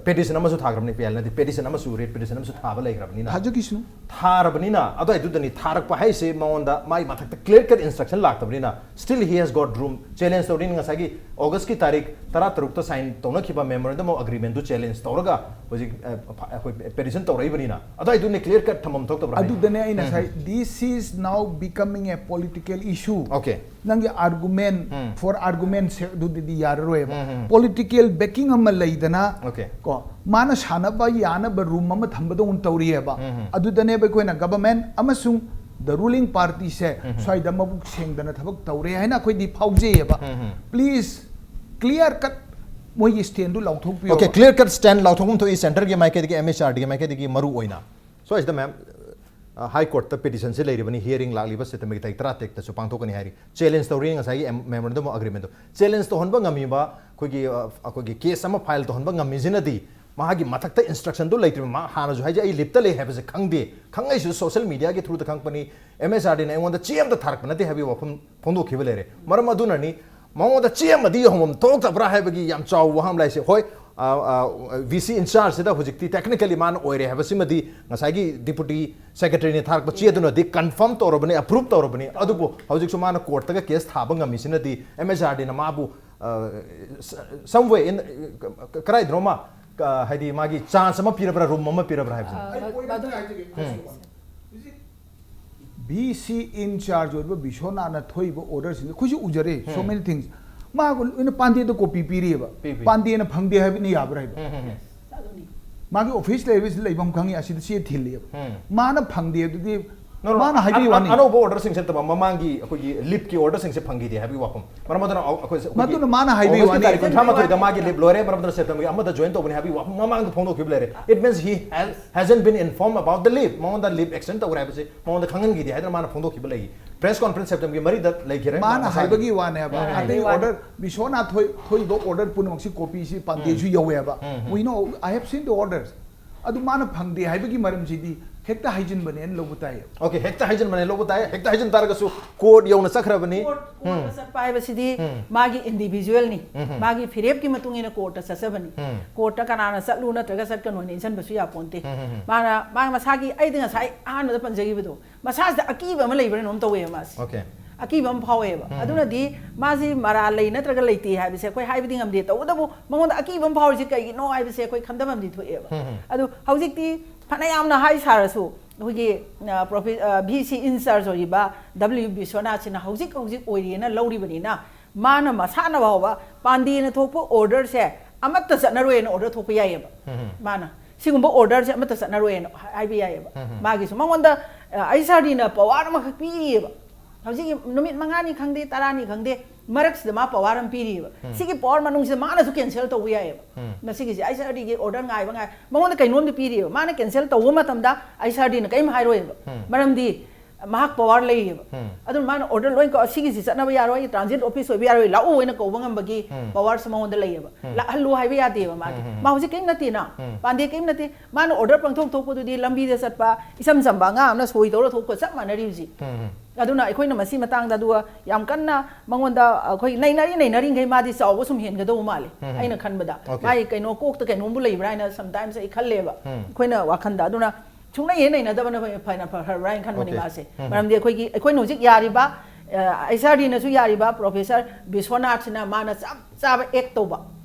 ꯄꯦꯇꯤꯁꯟ ꯑꯃꯁꯨ ꯊꯥꯈ꯭ꯔꯕꯅꯤ꯫ ꯄꯤ ꯑꯥꯏ ꯑꯦꯜ ꯅꯠꯇꯦ, ꯄꯦꯇꯤꯁꯟ ꯑꯃꯁꯨ, ꯔꯤꯠ ꯄꯦꯇꯤꯁꯟ ꯑꯃꯁꯨ ꯊꯥꯕ ꯂꯩꯈ꯭ꯔꯕꯅꯤꯅ, ꯊꯥꯖꯈꯤꯁꯅꯨ꯫ ꯊꯥꯔꯕꯅꯤꯅ ꯑꯗꯨꯋꯥꯏꯗꯨꯗꯅꯤ ꯊꯥꯔꯛꯄ ꯍꯥꯏꯁꯦ ꯃꯉꯣꯟꯗ ꯃꯥꯒꯤ ꯃꯊꯛꯇ clear cut instruction ꯂꯥꯛꯇꯕꯅꯤꯅ, still he has got room. Challenge ꯇꯧꯔꯤꯅꯤ꯫ ꯉꯁꯥꯏꯒꯤ ꯑꯣꯒꯁꯀꯤ ꯇꯥꯔꯤꯛ ꯇꯔꯥ ꯇꯔꯨꯛꯇ ꯁꯥꯏꯟ ꯇꯧꯅꯈꯤꯕ memorandum of agreement to challenge ꯇꯧꯔꯒ ꯍꯧꯖꯤꯛ ꯑ, ꯐ- ꯑꯩꯈꯣꯏ ꯄꯦꯇꯤꯁꯟ ꯇꯧꯔꯛꯏꯕꯅꯤꯅ, ꯑꯗꯨꯋꯥꯏꯗꯨꯅꯤ clear cut ꯊꯝꯐꯝ ꯊꯣꯛꯇꯕ꯭ꯔꯥ ꯍꯥꯏꯅ? ꯑꯗꯨꯗꯅꯦ ꯑꯩꯅ ꯉꯁꯥꯏ, this is now becoming a political issue. Okay. ꯅꯪꯒꯤ argument for argument ꯁꯦ ꯑꯗꯨꯗꯗꯤ ꯌꯥꯔꯔꯣꯏꯕ꯫ Political backing ꯑꯃ ꯂꯩꯗꯅ, Okay. ꯀꯣ, ꯃꯥꯅ ꯁꯥꯟꯅꯕ ꯌꯥꯅꯕ ꯔꯨꯝ ꯑꯃ ꯊꯝꯕꯗꯧꯅ ꯇꯧꯔꯤꯑꯕ꯫ ꯑꯗꯨꯗꯅꯦꯕ ꯑꯩꯈꯣꯏꯅ government ꯑꯃꯁꯨꯡ the ruling party ꯁꯦ ꯁ꯭ꯋꯥꯏꯗ ꯃꯕꯨꯛ ꯁꯦꯡꯗꯅ ꯊꯕꯛ ꯇꯧꯔꯦ ꯍꯥꯏꯅ ꯑꯩꯈꯣꯏꯗꯤ ꯐꯥꯎꯖꯩꯌꯦꯕ꯫ Please, clear cut ꯃꯣꯏꯒꯤ stand ꯗꯨ ꯂꯥꯎꯊꯣꯛꯄꯤꯌꯣ꯫ Okay, clear cut stand ꯂꯥꯎꯊꯣꯛꯐꯝ ꯊꯣꯛꯏ, centre ꯒꯤ ꯃꯥꯏꯀꯩꯗꯒꯤ, M H R D ꯒꯤ ꯃꯥꯏꯀꯩꯗꯒꯤ ꯃꯔꯨ ꯑꯣꯏꯅ꯫ ꯁ꯭ꯋꯥꯏꯁꯤꯗ ꯃꯌꯥꯝ, ꯑ, ꯍꯥꯏ ꯀꯣꯔꯠꯇ ꯄꯦꯇꯤꯁꯟꯁꯦ ꯂꯩꯔꯤꯕꯅꯤ, hearing ꯂꯥꯛꯂꯤꯕ ꯁꯦꯞꯇꯦꯝꯕꯔꯒꯤ ꯇꯥꯔꯤꯛ ꯇꯔꯥꯇꯔꯦꯠꯇꯁꯨ ꯄꯥꯡꯊꯣꯛꯀꯅꯤ ꯍꯥꯏꯔꯤ꯫ Challenge ꯇꯧꯔꯤ ꯉꯁꯥꯏꯒꯤ memorandum of agreement to. Challenge ꯇꯧꯍꯟꯕ ꯉꯝꯃꯤꯕ ꯑꯩꯈꯣꯏꯒꯤ, ꯑ, ꯑꯩꯈꯣꯏꯒꯤ case ꯑꯃ file ꯇꯧꯍꯟꯕ ꯉꯝꯃꯤꯁꯤꯅꯗꯤ ꯃꯥꯒꯤ ꯃꯊꯛꯇ instruction ꯗꯨ ꯂꯩꯇ꯭ꯔꯤꯕ, ꯃꯥ ꯍꯥꯟꯅꯁꯨ ꯍꯥꯏꯖꯩ, ꯑꯩ ꯂꯤꯞꯇ ꯂꯩ ꯍꯥꯏꯕꯁꯦ ꯈꯪꯗꯦ, ꯈꯪꯉꯛꯏꯁꯨ social media ꯒꯤ through ꯗ ꯈꯪꯉꯛꯄꯅꯤ, M H R D ꯅ ꯑꯩꯉꯣꯟꯗ ꯆꯦ ꯑꯃꯇ ꯊꯥꯔꯛꯄ ꯅꯠꯇꯦ ꯍꯥꯏꯕꯒꯤ ꯋꯥꯐꯝ ꯐꯣꯡꯗꯣꯛꯈꯤꯕ ꯂꯩꯔꯦ꯫ ꯃꯔꯝ ꯑꯗꯨꯅꯅꯤ ꯃꯉꯣꯟꯗ ꯆꯦ ꯑꯃꯗꯤ ꯌꯧꯍꯟꯐꯝ ꯊꯣꯛꯇꯕ꯭ꯔꯥ ꯍꯥꯏꯕꯒꯤ ꯌꯥꯝ ꯆꯥꯎꯕ ꯋꯥꯍꯪ ꯑꯃ ꯂꯥꯛꯏꯁꯦ꯫ ꯍꯣꯏ, ꯑ, ꯑ, V C in charge ꯁꯤꯗ ꯍꯧꯖꯤꯛꯇꯤ technically ꯃꯥꯅ ꯑꯣꯏꯔꯦ ꯍꯥꯏꯕꯁꯤꯃꯗꯤ ꯉꯁꯥꯏꯒꯤ deputy secretary ꯅ ꯊꯥꯔꯛꯄ ꯆꯦ ꯑꯗꯨꯅꯗꯤ confirm ꯇꯧꯔꯕꯅꯤ, approve ꯇꯧꯔꯕꯅꯤ꯫ ꯑꯗꯨꯕꯨ ꯍꯧꯖꯤꯛꯁꯨ ꯃꯥꯅ ꯀꯣꯔꯠꯇꯒ case ꯊꯥꯕ ꯉꯝꯃꯤꯁꯤꯅꯗꯤ M H R D ꯅ ꯃꯥꯕꯨ, ꯑ, some way in, ꯀ-, ꯀ-, ꯀꯗꯥꯏꯗꯅꯣꯃ, ꯀ-, ꯍꯥꯏꯗꯤ ꯃꯥꯒꯤ chance ꯑꯃ ꯄꯤꯔꯕ꯭ꯔꯥ, room ꯑꯃ ꯄꯤꯔꯕ꯭ꯔꯥ ꯍꯥꯏꯕꯁꯤꯅꯤ꯫ ꯑ, ꯃ-, ꯃꯗꯨ V C in charge ꯑꯣꯏꯕ ꯕꯤꯁ꯭ꯋꯅꯥꯊꯅ ꯊꯣꯛꯏꯕ order ꯁꯤꯡꯁꯦ ꯑꯩꯈꯣꯏꯁꯨ ꯎꯖꯔꯦ, so many things꯫ ꯃꯥ ꯑꯩꯅ ꯄꯥꯟꯗꯦꯗ copy ꯄꯤꯔꯤꯑꯕ꯫ ꯄꯤ, ꯄꯤ꯫ ꯄꯥꯟꯗꯦꯅ ꯐꯪꯗꯦ ꯍꯥꯏꯕꯅ ꯌꯥꯕ꯭ꯔꯥ ꯍꯥꯏꯕ? ꯑꯗꯨꯅꯤ꯫ ꯃꯥꯒꯤ office ꯂꯩꯕꯁꯤ ꯂꯩꯐꯝ ꯈꯪꯉꯤ, ꯑꯁꯤꯗ ꯆꯦ ꯊꯤꯜꯂꯤꯑꯕ꯫ ꯃꯥꯅ ꯐꯪꯗꯦ ꯑꯗꯨꯗꯤ No, no, ꯃꯥꯅ ꯍꯥꯏꯕꯒꯤ ꯑ-, ꯋꯥꯅꯤ꯫ ꯑꯅꯧꯕ order ꯁꯤꯡꯁꯦ ꯅꯠꯇꯕ, ꯃꯃꯥꯡꯒꯤ ꯑꯩꯈꯣꯏꯒꯤ leave ꯀꯤ order ꯁꯤꯡꯁꯦ ꯐꯪꯈꯤꯗꯦ ꯍꯥꯏꯕꯒꯤ ꯋꯥꯐꯝ꯫ ꯃꯔꯝ ꯑꯗꯨꯅ ꯑꯩꯈꯣꯏ, ꯑꯩꯈꯣꯏꯒꯤ ꯃꯗꯨꯅ ꯃꯥꯅ ꯍꯥꯏꯕꯒꯤ August ꯀꯤ ꯋꯥꯅꯤ꯫ ꯇꯥꯔꯤꯛ ꯀꯨꯟꯊ꯭ꯔꯥ ꯃꯥꯊꯣꯏꯗ ꯃꯥꯒꯤ leave ꯂꯣꯏꯔꯦ, ꯃꯔꯝ ꯑꯗꯨꯅ ꯁꯦꯞꯇꯦꯝꯕꯔꯒꯤ ꯑꯃꯗ join ꯇꯧꯕꯅꯤ ꯍꯥꯏꯕꯒꯤ ꯋꯥꯐꯝ ꯃꯃꯥꯡꯗ ꯐꯣꯡꯗꯣꯛꯈꯤꯕ ꯂꯩꯔꯦ꯫ It means he has, hasn't been informed about the leave. ꯃꯉꯣꯟꯗ leave extend ꯇꯧꯈ꯭ꯔꯦ ꯍꯥꯏꯕꯁꯦ ꯃꯉꯣꯟꯗ ꯈꯪꯍꯟꯈꯤꯗꯦ ꯍꯥꯏꯗꯅ ꯃꯥꯅ ꯐꯣꯡꯗꯣꯛꯈꯤꯕ ꯂꯩ꯫ Press conference ꯁꯦꯞꯇꯦꯝꯕꯔꯒꯤ ꯃꯔꯤꯗ ꯂꯩꯈꯤꯔꯦ꯫ ꯃꯥꯅ ꯃꯁꯥꯒꯤ ꯍꯥꯏꯕꯒꯤ ꯋꯥꯅꯦꯕ꯫ ꯃꯥꯅ ꯑꯇꯩ ꯍꯥꯏꯕꯒꯤ ꯋꯥꯅꯤ꯫ Order, ꯕꯤꯁ꯭ꯋꯅꯥꯊ ꯊꯣꯏ-, ꯊꯣꯛꯏꯕ order ꯄꯨꯝꯅꯃꯛꯁꯤ copy ꯁꯤ ꯄꯥꯟꯗꯦꯁꯨ ꯌꯧꯋꯦꯕ꯫ We know, I have seen the orders. ꯑꯗꯨ ꯃꯥꯅ ꯐꯪꯗꯦ ꯍꯥꯏꯕꯒꯤ ꯃꯔꯝꯁꯤꯗꯤ ꯍꯦꯛꯇ ꯍꯥꯏꯖꯤꯟꯕꯅꯦꯅ ꯂꯧꯕ ꯇꯥꯏꯌꯦꯕ꯫ ꯑꯣꯀꯦ, ꯍꯦꯛꯇ ꯍꯥꯏꯖꯤꯟꯕꯅꯦ ꯂꯧꯕ ꯇꯥꯏ꯫ ꯍꯦꯛꯇ ꯍꯥꯏꯖꯤꯟ ꯇꯥꯔꯒꯁꯨ ꯀꯣꯔꯠ ꯌꯧꯅ ꯆꯠꯈ꯭ꯔꯕꯅꯤ꯫ ꯀꯣꯔꯠ ꯀꯣꯔꯠꯇ ꯆꯠꯄ ꯍꯥꯏꯕꯁꯤꯗꯤ ꯎꯝ. ꯃꯥꯒꯤ ꯏꯟꯗꯤꯚꯤꯖꯨꯋꯦꯜꯅꯤ꯫ ꯎꯝ. ꯃꯥꯒꯤ ꯐꯤꯔꯦꯞꯀꯤ ꯃꯇꯨꯡ ꯏꯟꯅ ꯀꯣꯔꯠꯇ ꯆꯠꯆꯕꯅꯤ꯫ ꯎꯝ. ꯀꯣꯔꯠꯇ ꯀꯅꯥꯅ ꯆꯠꯂꯨ ꯅꯠꯇ꯭ꯔꯒ ꯆꯠꯀꯅꯨ ꯍꯥꯏꯅ ꯏꯟꯁꯤꯟꯕꯁꯨ ꯌꯥꯄꯣꯟꯇꯦ꯫ ꯎꯝ, ꯎꯝ, ꯎꯝ. ꯃꯥꯅ ꯃꯥ ꯃꯁꯥꯒꯤ, ꯑꯩꯗꯤ ꯉꯁꯥꯏ ꯑꯍꯥꯟꯕꯗ ꯄꯟꯖꯈꯤꯕꯗꯣ, ꯃꯁꯥꯁꯤꯗ ꯑꯀꯤꯕ ꯑꯃ ꯂꯩꯕ꯭ꯔꯥ ꯀꯩꯅꯣꯝ ꯇꯧꯋꯦꯕ ꯃꯥꯁꯦ꯫ ꯑꯣꯀꯦ. ꯑꯀꯤꯕ ꯑꯃ ꯐꯥꯎꯋꯦꯕ꯫ ꯎꯝ. ꯑꯗꯨꯅꯗꯤ ꯃꯥꯁꯤ ꯃꯔꯥꯜ ꯂꯩ ꯅꯠꯇ꯭ꯔꯒ ꯂꯩꯇꯦ ꯍꯥꯏꯕꯁꯦ ꯑꯩꯈꯣꯏ ꯍꯥꯏꯕꯗꯤ ꯉꯝꯗꯦ꯫ ꯇꯧꯕꯇꯕꯨ ꯃꯉꯣꯟꯗ ꯑꯀꯤꯕ ꯑꯃ ꯐꯥꯎꯔꯤꯁꯦ ꯀꯩꯒꯤꯅꯣ ꯍꯥꯏꯕꯁꯦ ꯑꯩꯈꯣꯏ ꯈꯟꯊꯐꯝꯗꯤ ꯊꯣꯛꯑꯦꯕ꯫ ꯎꯝ, ꯎꯝ. ꯑꯗꯨ ꯍꯧꯖꯤꯛꯇꯤ ꯐꯅ ꯌꯥꯝꯅ ꯍꯥꯏ ꯁꯥꯔꯁꯨ ꯑꯩꯈꯣꯏꯒꯤ, ꯑ, ꯄ꯭ꯔꯣꯐꯦ-, ꯑ, ꯚꯤ ꯁꯤ ꯏꯟꯆꯥꯔꯖ ꯑꯣꯏꯔꯤꯕ ꯗꯕ꯭ꯂꯤꯎ ꯕꯤꯁ꯭ꯋꯅꯥꯊꯁꯤꯅ ꯍꯧꯖꯤꯛ ꯍꯧꯖꯤꯛ ꯑꯣꯏꯔꯤꯅ ꯂꯧꯔꯤꯕꯅꯤꯅ ꯃꯥꯅ ꯃꯁꯥꯅ ꯐꯥꯎꯕ ꯄꯥꯟꯗꯦꯅ ꯊꯣꯛꯄ ꯑꯣꯔꯗꯔꯁꯦ ꯑꯃꯠꯇ ꯆꯠꯅꯔꯣꯏꯅ ꯑꯣꯔꯗꯔ ꯊꯣꯛꯄ ꯌꯥꯏꯑꯕ꯫ ꯎꯝ. ꯃꯥꯅ ꯁꯤꯒꯨꯝꯕ ꯑꯣꯔꯗꯔꯁꯦ ꯑꯃꯠꯇ ꯆꯠꯅꯔꯣꯏꯅ ꯍꯥꯏꯕ ꯌꯥꯏꯑꯕ꯫ ꯎꯝ. ꯃꯥꯒꯤꯁꯨ ꯃꯉꯣꯟꯗ, ꯑ, ꯑꯩꯆ ꯑꯥꯔ ꯗꯤꯅ ꯄꯋꯥꯔ ꯑꯃꯈꯛ ꯄꯤꯔꯤꯑꯕ꯫ ꯍꯧꯖꯤꯛꯀꯤ ꯅꯨꯃꯤꯠ ꯃꯉꯥꯅꯤ ꯈꯪꯗꯦ, ꯇꯔꯥꯅꯤ ꯈꯪꯗꯦ, ꯃꯔꯛꯁꯤꯗ ꯃꯥ ꯄꯋꯥꯔ ꯑꯃ ꯄꯤꯔꯤꯑꯕ꯫ ꯎꯝ. ꯁꯤꯒꯤ ꯄꯋꯥꯔ ꯃꯅꯨꯡꯁꯤꯗ ꯃꯥꯅꯁꯨ ꯀꯦꯟꯁꯦꯜ ꯇꯧꯕ ꯌꯥꯏꯑꯕ꯫ ꯎꯝ. ꯉꯁꯤꯒꯤꯁꯦ ꯑꯩꯆ ꯑꯥꯔ ꯗꯤꯒꯤ ꯑꯣꯔꯗꯔ ꯉꯥꯏꯕ ꯉꯥꯏ, ꯃꯉꯣꯟꯗ ꯀꯩꯅꯣꯝꯗꯤ ꯄꯤꯔꯤꯑꯕ꯫ ꯃꯥꯅ ꯀꯦꯟꯁꯦꯜ ꯇꯧꯕ ꯃꯇꯝꯗ ꯑꯩꯆ ꯑꯥꯔ ꯗꯤꯅ ꯀꯔꯤꯝ ꯍꯥꯏꯔꯣꯏꯕ꯫ ꯎꯝ. ꯃꯔꯝꯗꯤ ꯃꯍꯥꯛ ꯄꯋꯥꯔ ꯂꯩꯌꯦꯕ꯫ ꯎꯝ. ꯑꯗꯨꯅ ꯃꯥꯅ ꯑꯣꯔꯗꯔ ꯂꯣꯏ ꯀꯧ-, "ꯁꯤꯒꯤꯁꯤ ꯆꯠꯅꯕ ꯌꯥꯔꯣꯏ, ꯇ꯭ꯔꯥꯟꯖꯤꯠ ꯑꯣꯐꯤꯁ ꯑꯣꯏꯕ ꯌꯥꯔꯣꯏ, ꯂꯥꯛꯎ" ꯍꯥꯏꯅ ꯀꯧꯕ ꯉꯝꯕꯒꯤ ꯎꯝ. ꯄꯋꯥꯔꯁꯨ ꯃꯉꯣꯟꯗ ꯂꯩꯌꯦꯕ꯫ ꯎꯝ. ꯂꯥꯛꯍꯜꯂꯨ ꯍꯥꯏꯕ ꯌꯥꯗꯦꯕ ꯃꯥꯗꯤ꯫ ꯎꯝ, ꯎꯝ, ꯎꯝ. ꯃꯥ ꯍꯧꯖꯤꯛ ꯀꯔꯤꯝ ꯅꯠꯇꯦꯅ꯫ ꯎꯝ. ꯄꯥꯟꯗꯦ ꯀꯔꯤꯝ ꯅꯠꯇꯦ꯫ ꯃꯥꯅ ꯑꯣꯔꯗꯔ ꯄꯪꯊꯣꯛ ꯊꯣꯛꯄꯗꯨꯗꯤ ꯂꯝꯕꯤꯗ ꯆꯠꯄ ꯏꯆꯝ ꯆꯝꯕ ꯑꯉꯥꯡ ꯑꯃꯅ ꯁꯣꯏ ꯇꯧꯔ ꯊꯣꯛꯄ ꯆꯞ ꯃꯥꯟꯅꯔꯤ ꯍꯧꯖꯤꯛ꯫ ꯎꯝ, ꯎꯝ. ꯑꯗꯨꯅ ꯑꯩꯈꯣꯏꯅ ꯃꯁꯤ ꯃꯇꯥꯡꯗ ꯑꯗꯨꯒ ꯌꯥꯝ ꯀꯟꯅ ꯃꯉꯣꯟꯗ ꯑꯩꯈꯣꯏ ꯅꯩꯅꯔꯤ ꯅꯩꯅꯔꯤꯈꯩ ꯃꯥꯗꯤ ꯆꯥꯎꯕ ꯁꯨꯝ ꯍꯦꯟꯒꯗꯧꯕ ꯃꯥꯜꯂꯦ꯫ ꯎꯝ. ꯑꯩꯅ ꯈꯟꯕꯗ Okay. ꯃꯥꯒꯤ ꯀꯩꯅꯣ ꯀꯣꯛꯇ ꯀꯩꯅꯣꯝꯕꯨ ꯂꯩꯕ꯭ꯔꯥ ꯍꯥꯏꯅ sometimes ꯑꯩ ꯈꯜꯂꯦꯕ꯫ ꯎꯝ. ꯑꯩꯈꯣꯏꯅ ꯋꯥꯈꯟꯗ꯫ ꯑꯗꯨꯅ ꯁꯨꯡꯂꯩ ꯍꯦꯛ ꯅꯩꯅꯗꯕꯅ ꯐꯩ-, ꯐꯅ ꯐꯔꯕ꯭ꯔꯥ ꯍꯥꯏꯅ ꯈꯟꯕꯅꯤ Okay. ꯃꯥꯁꯦ꯫ ꯎꯝ. ꯃꯔꯝꯗꯤ ꯑꯩꯈꯣꯏꯒꯤ, ꯑꯩꯈꯣꯏꯅ ꯍꯧꯖꯤꯛ ꯌꯥꯔꯤꯕ, ꯑ, ꯑꯩꯆ ꯑꯥꯔ ꯗꯤꯅꯁꯨ ꯌꯥꯔꯤꯕ ꯄ꯭ꯔꯣꯐꯦꯁꯔ ꯕꯤꯁ꯭ꯋꯅꯥꯊꯁꯤꯅ ꯃꯥꯅ ꯆꯞ ꯆꯥꯕ ꯑꯦꯛ ꯇꯧꯕ,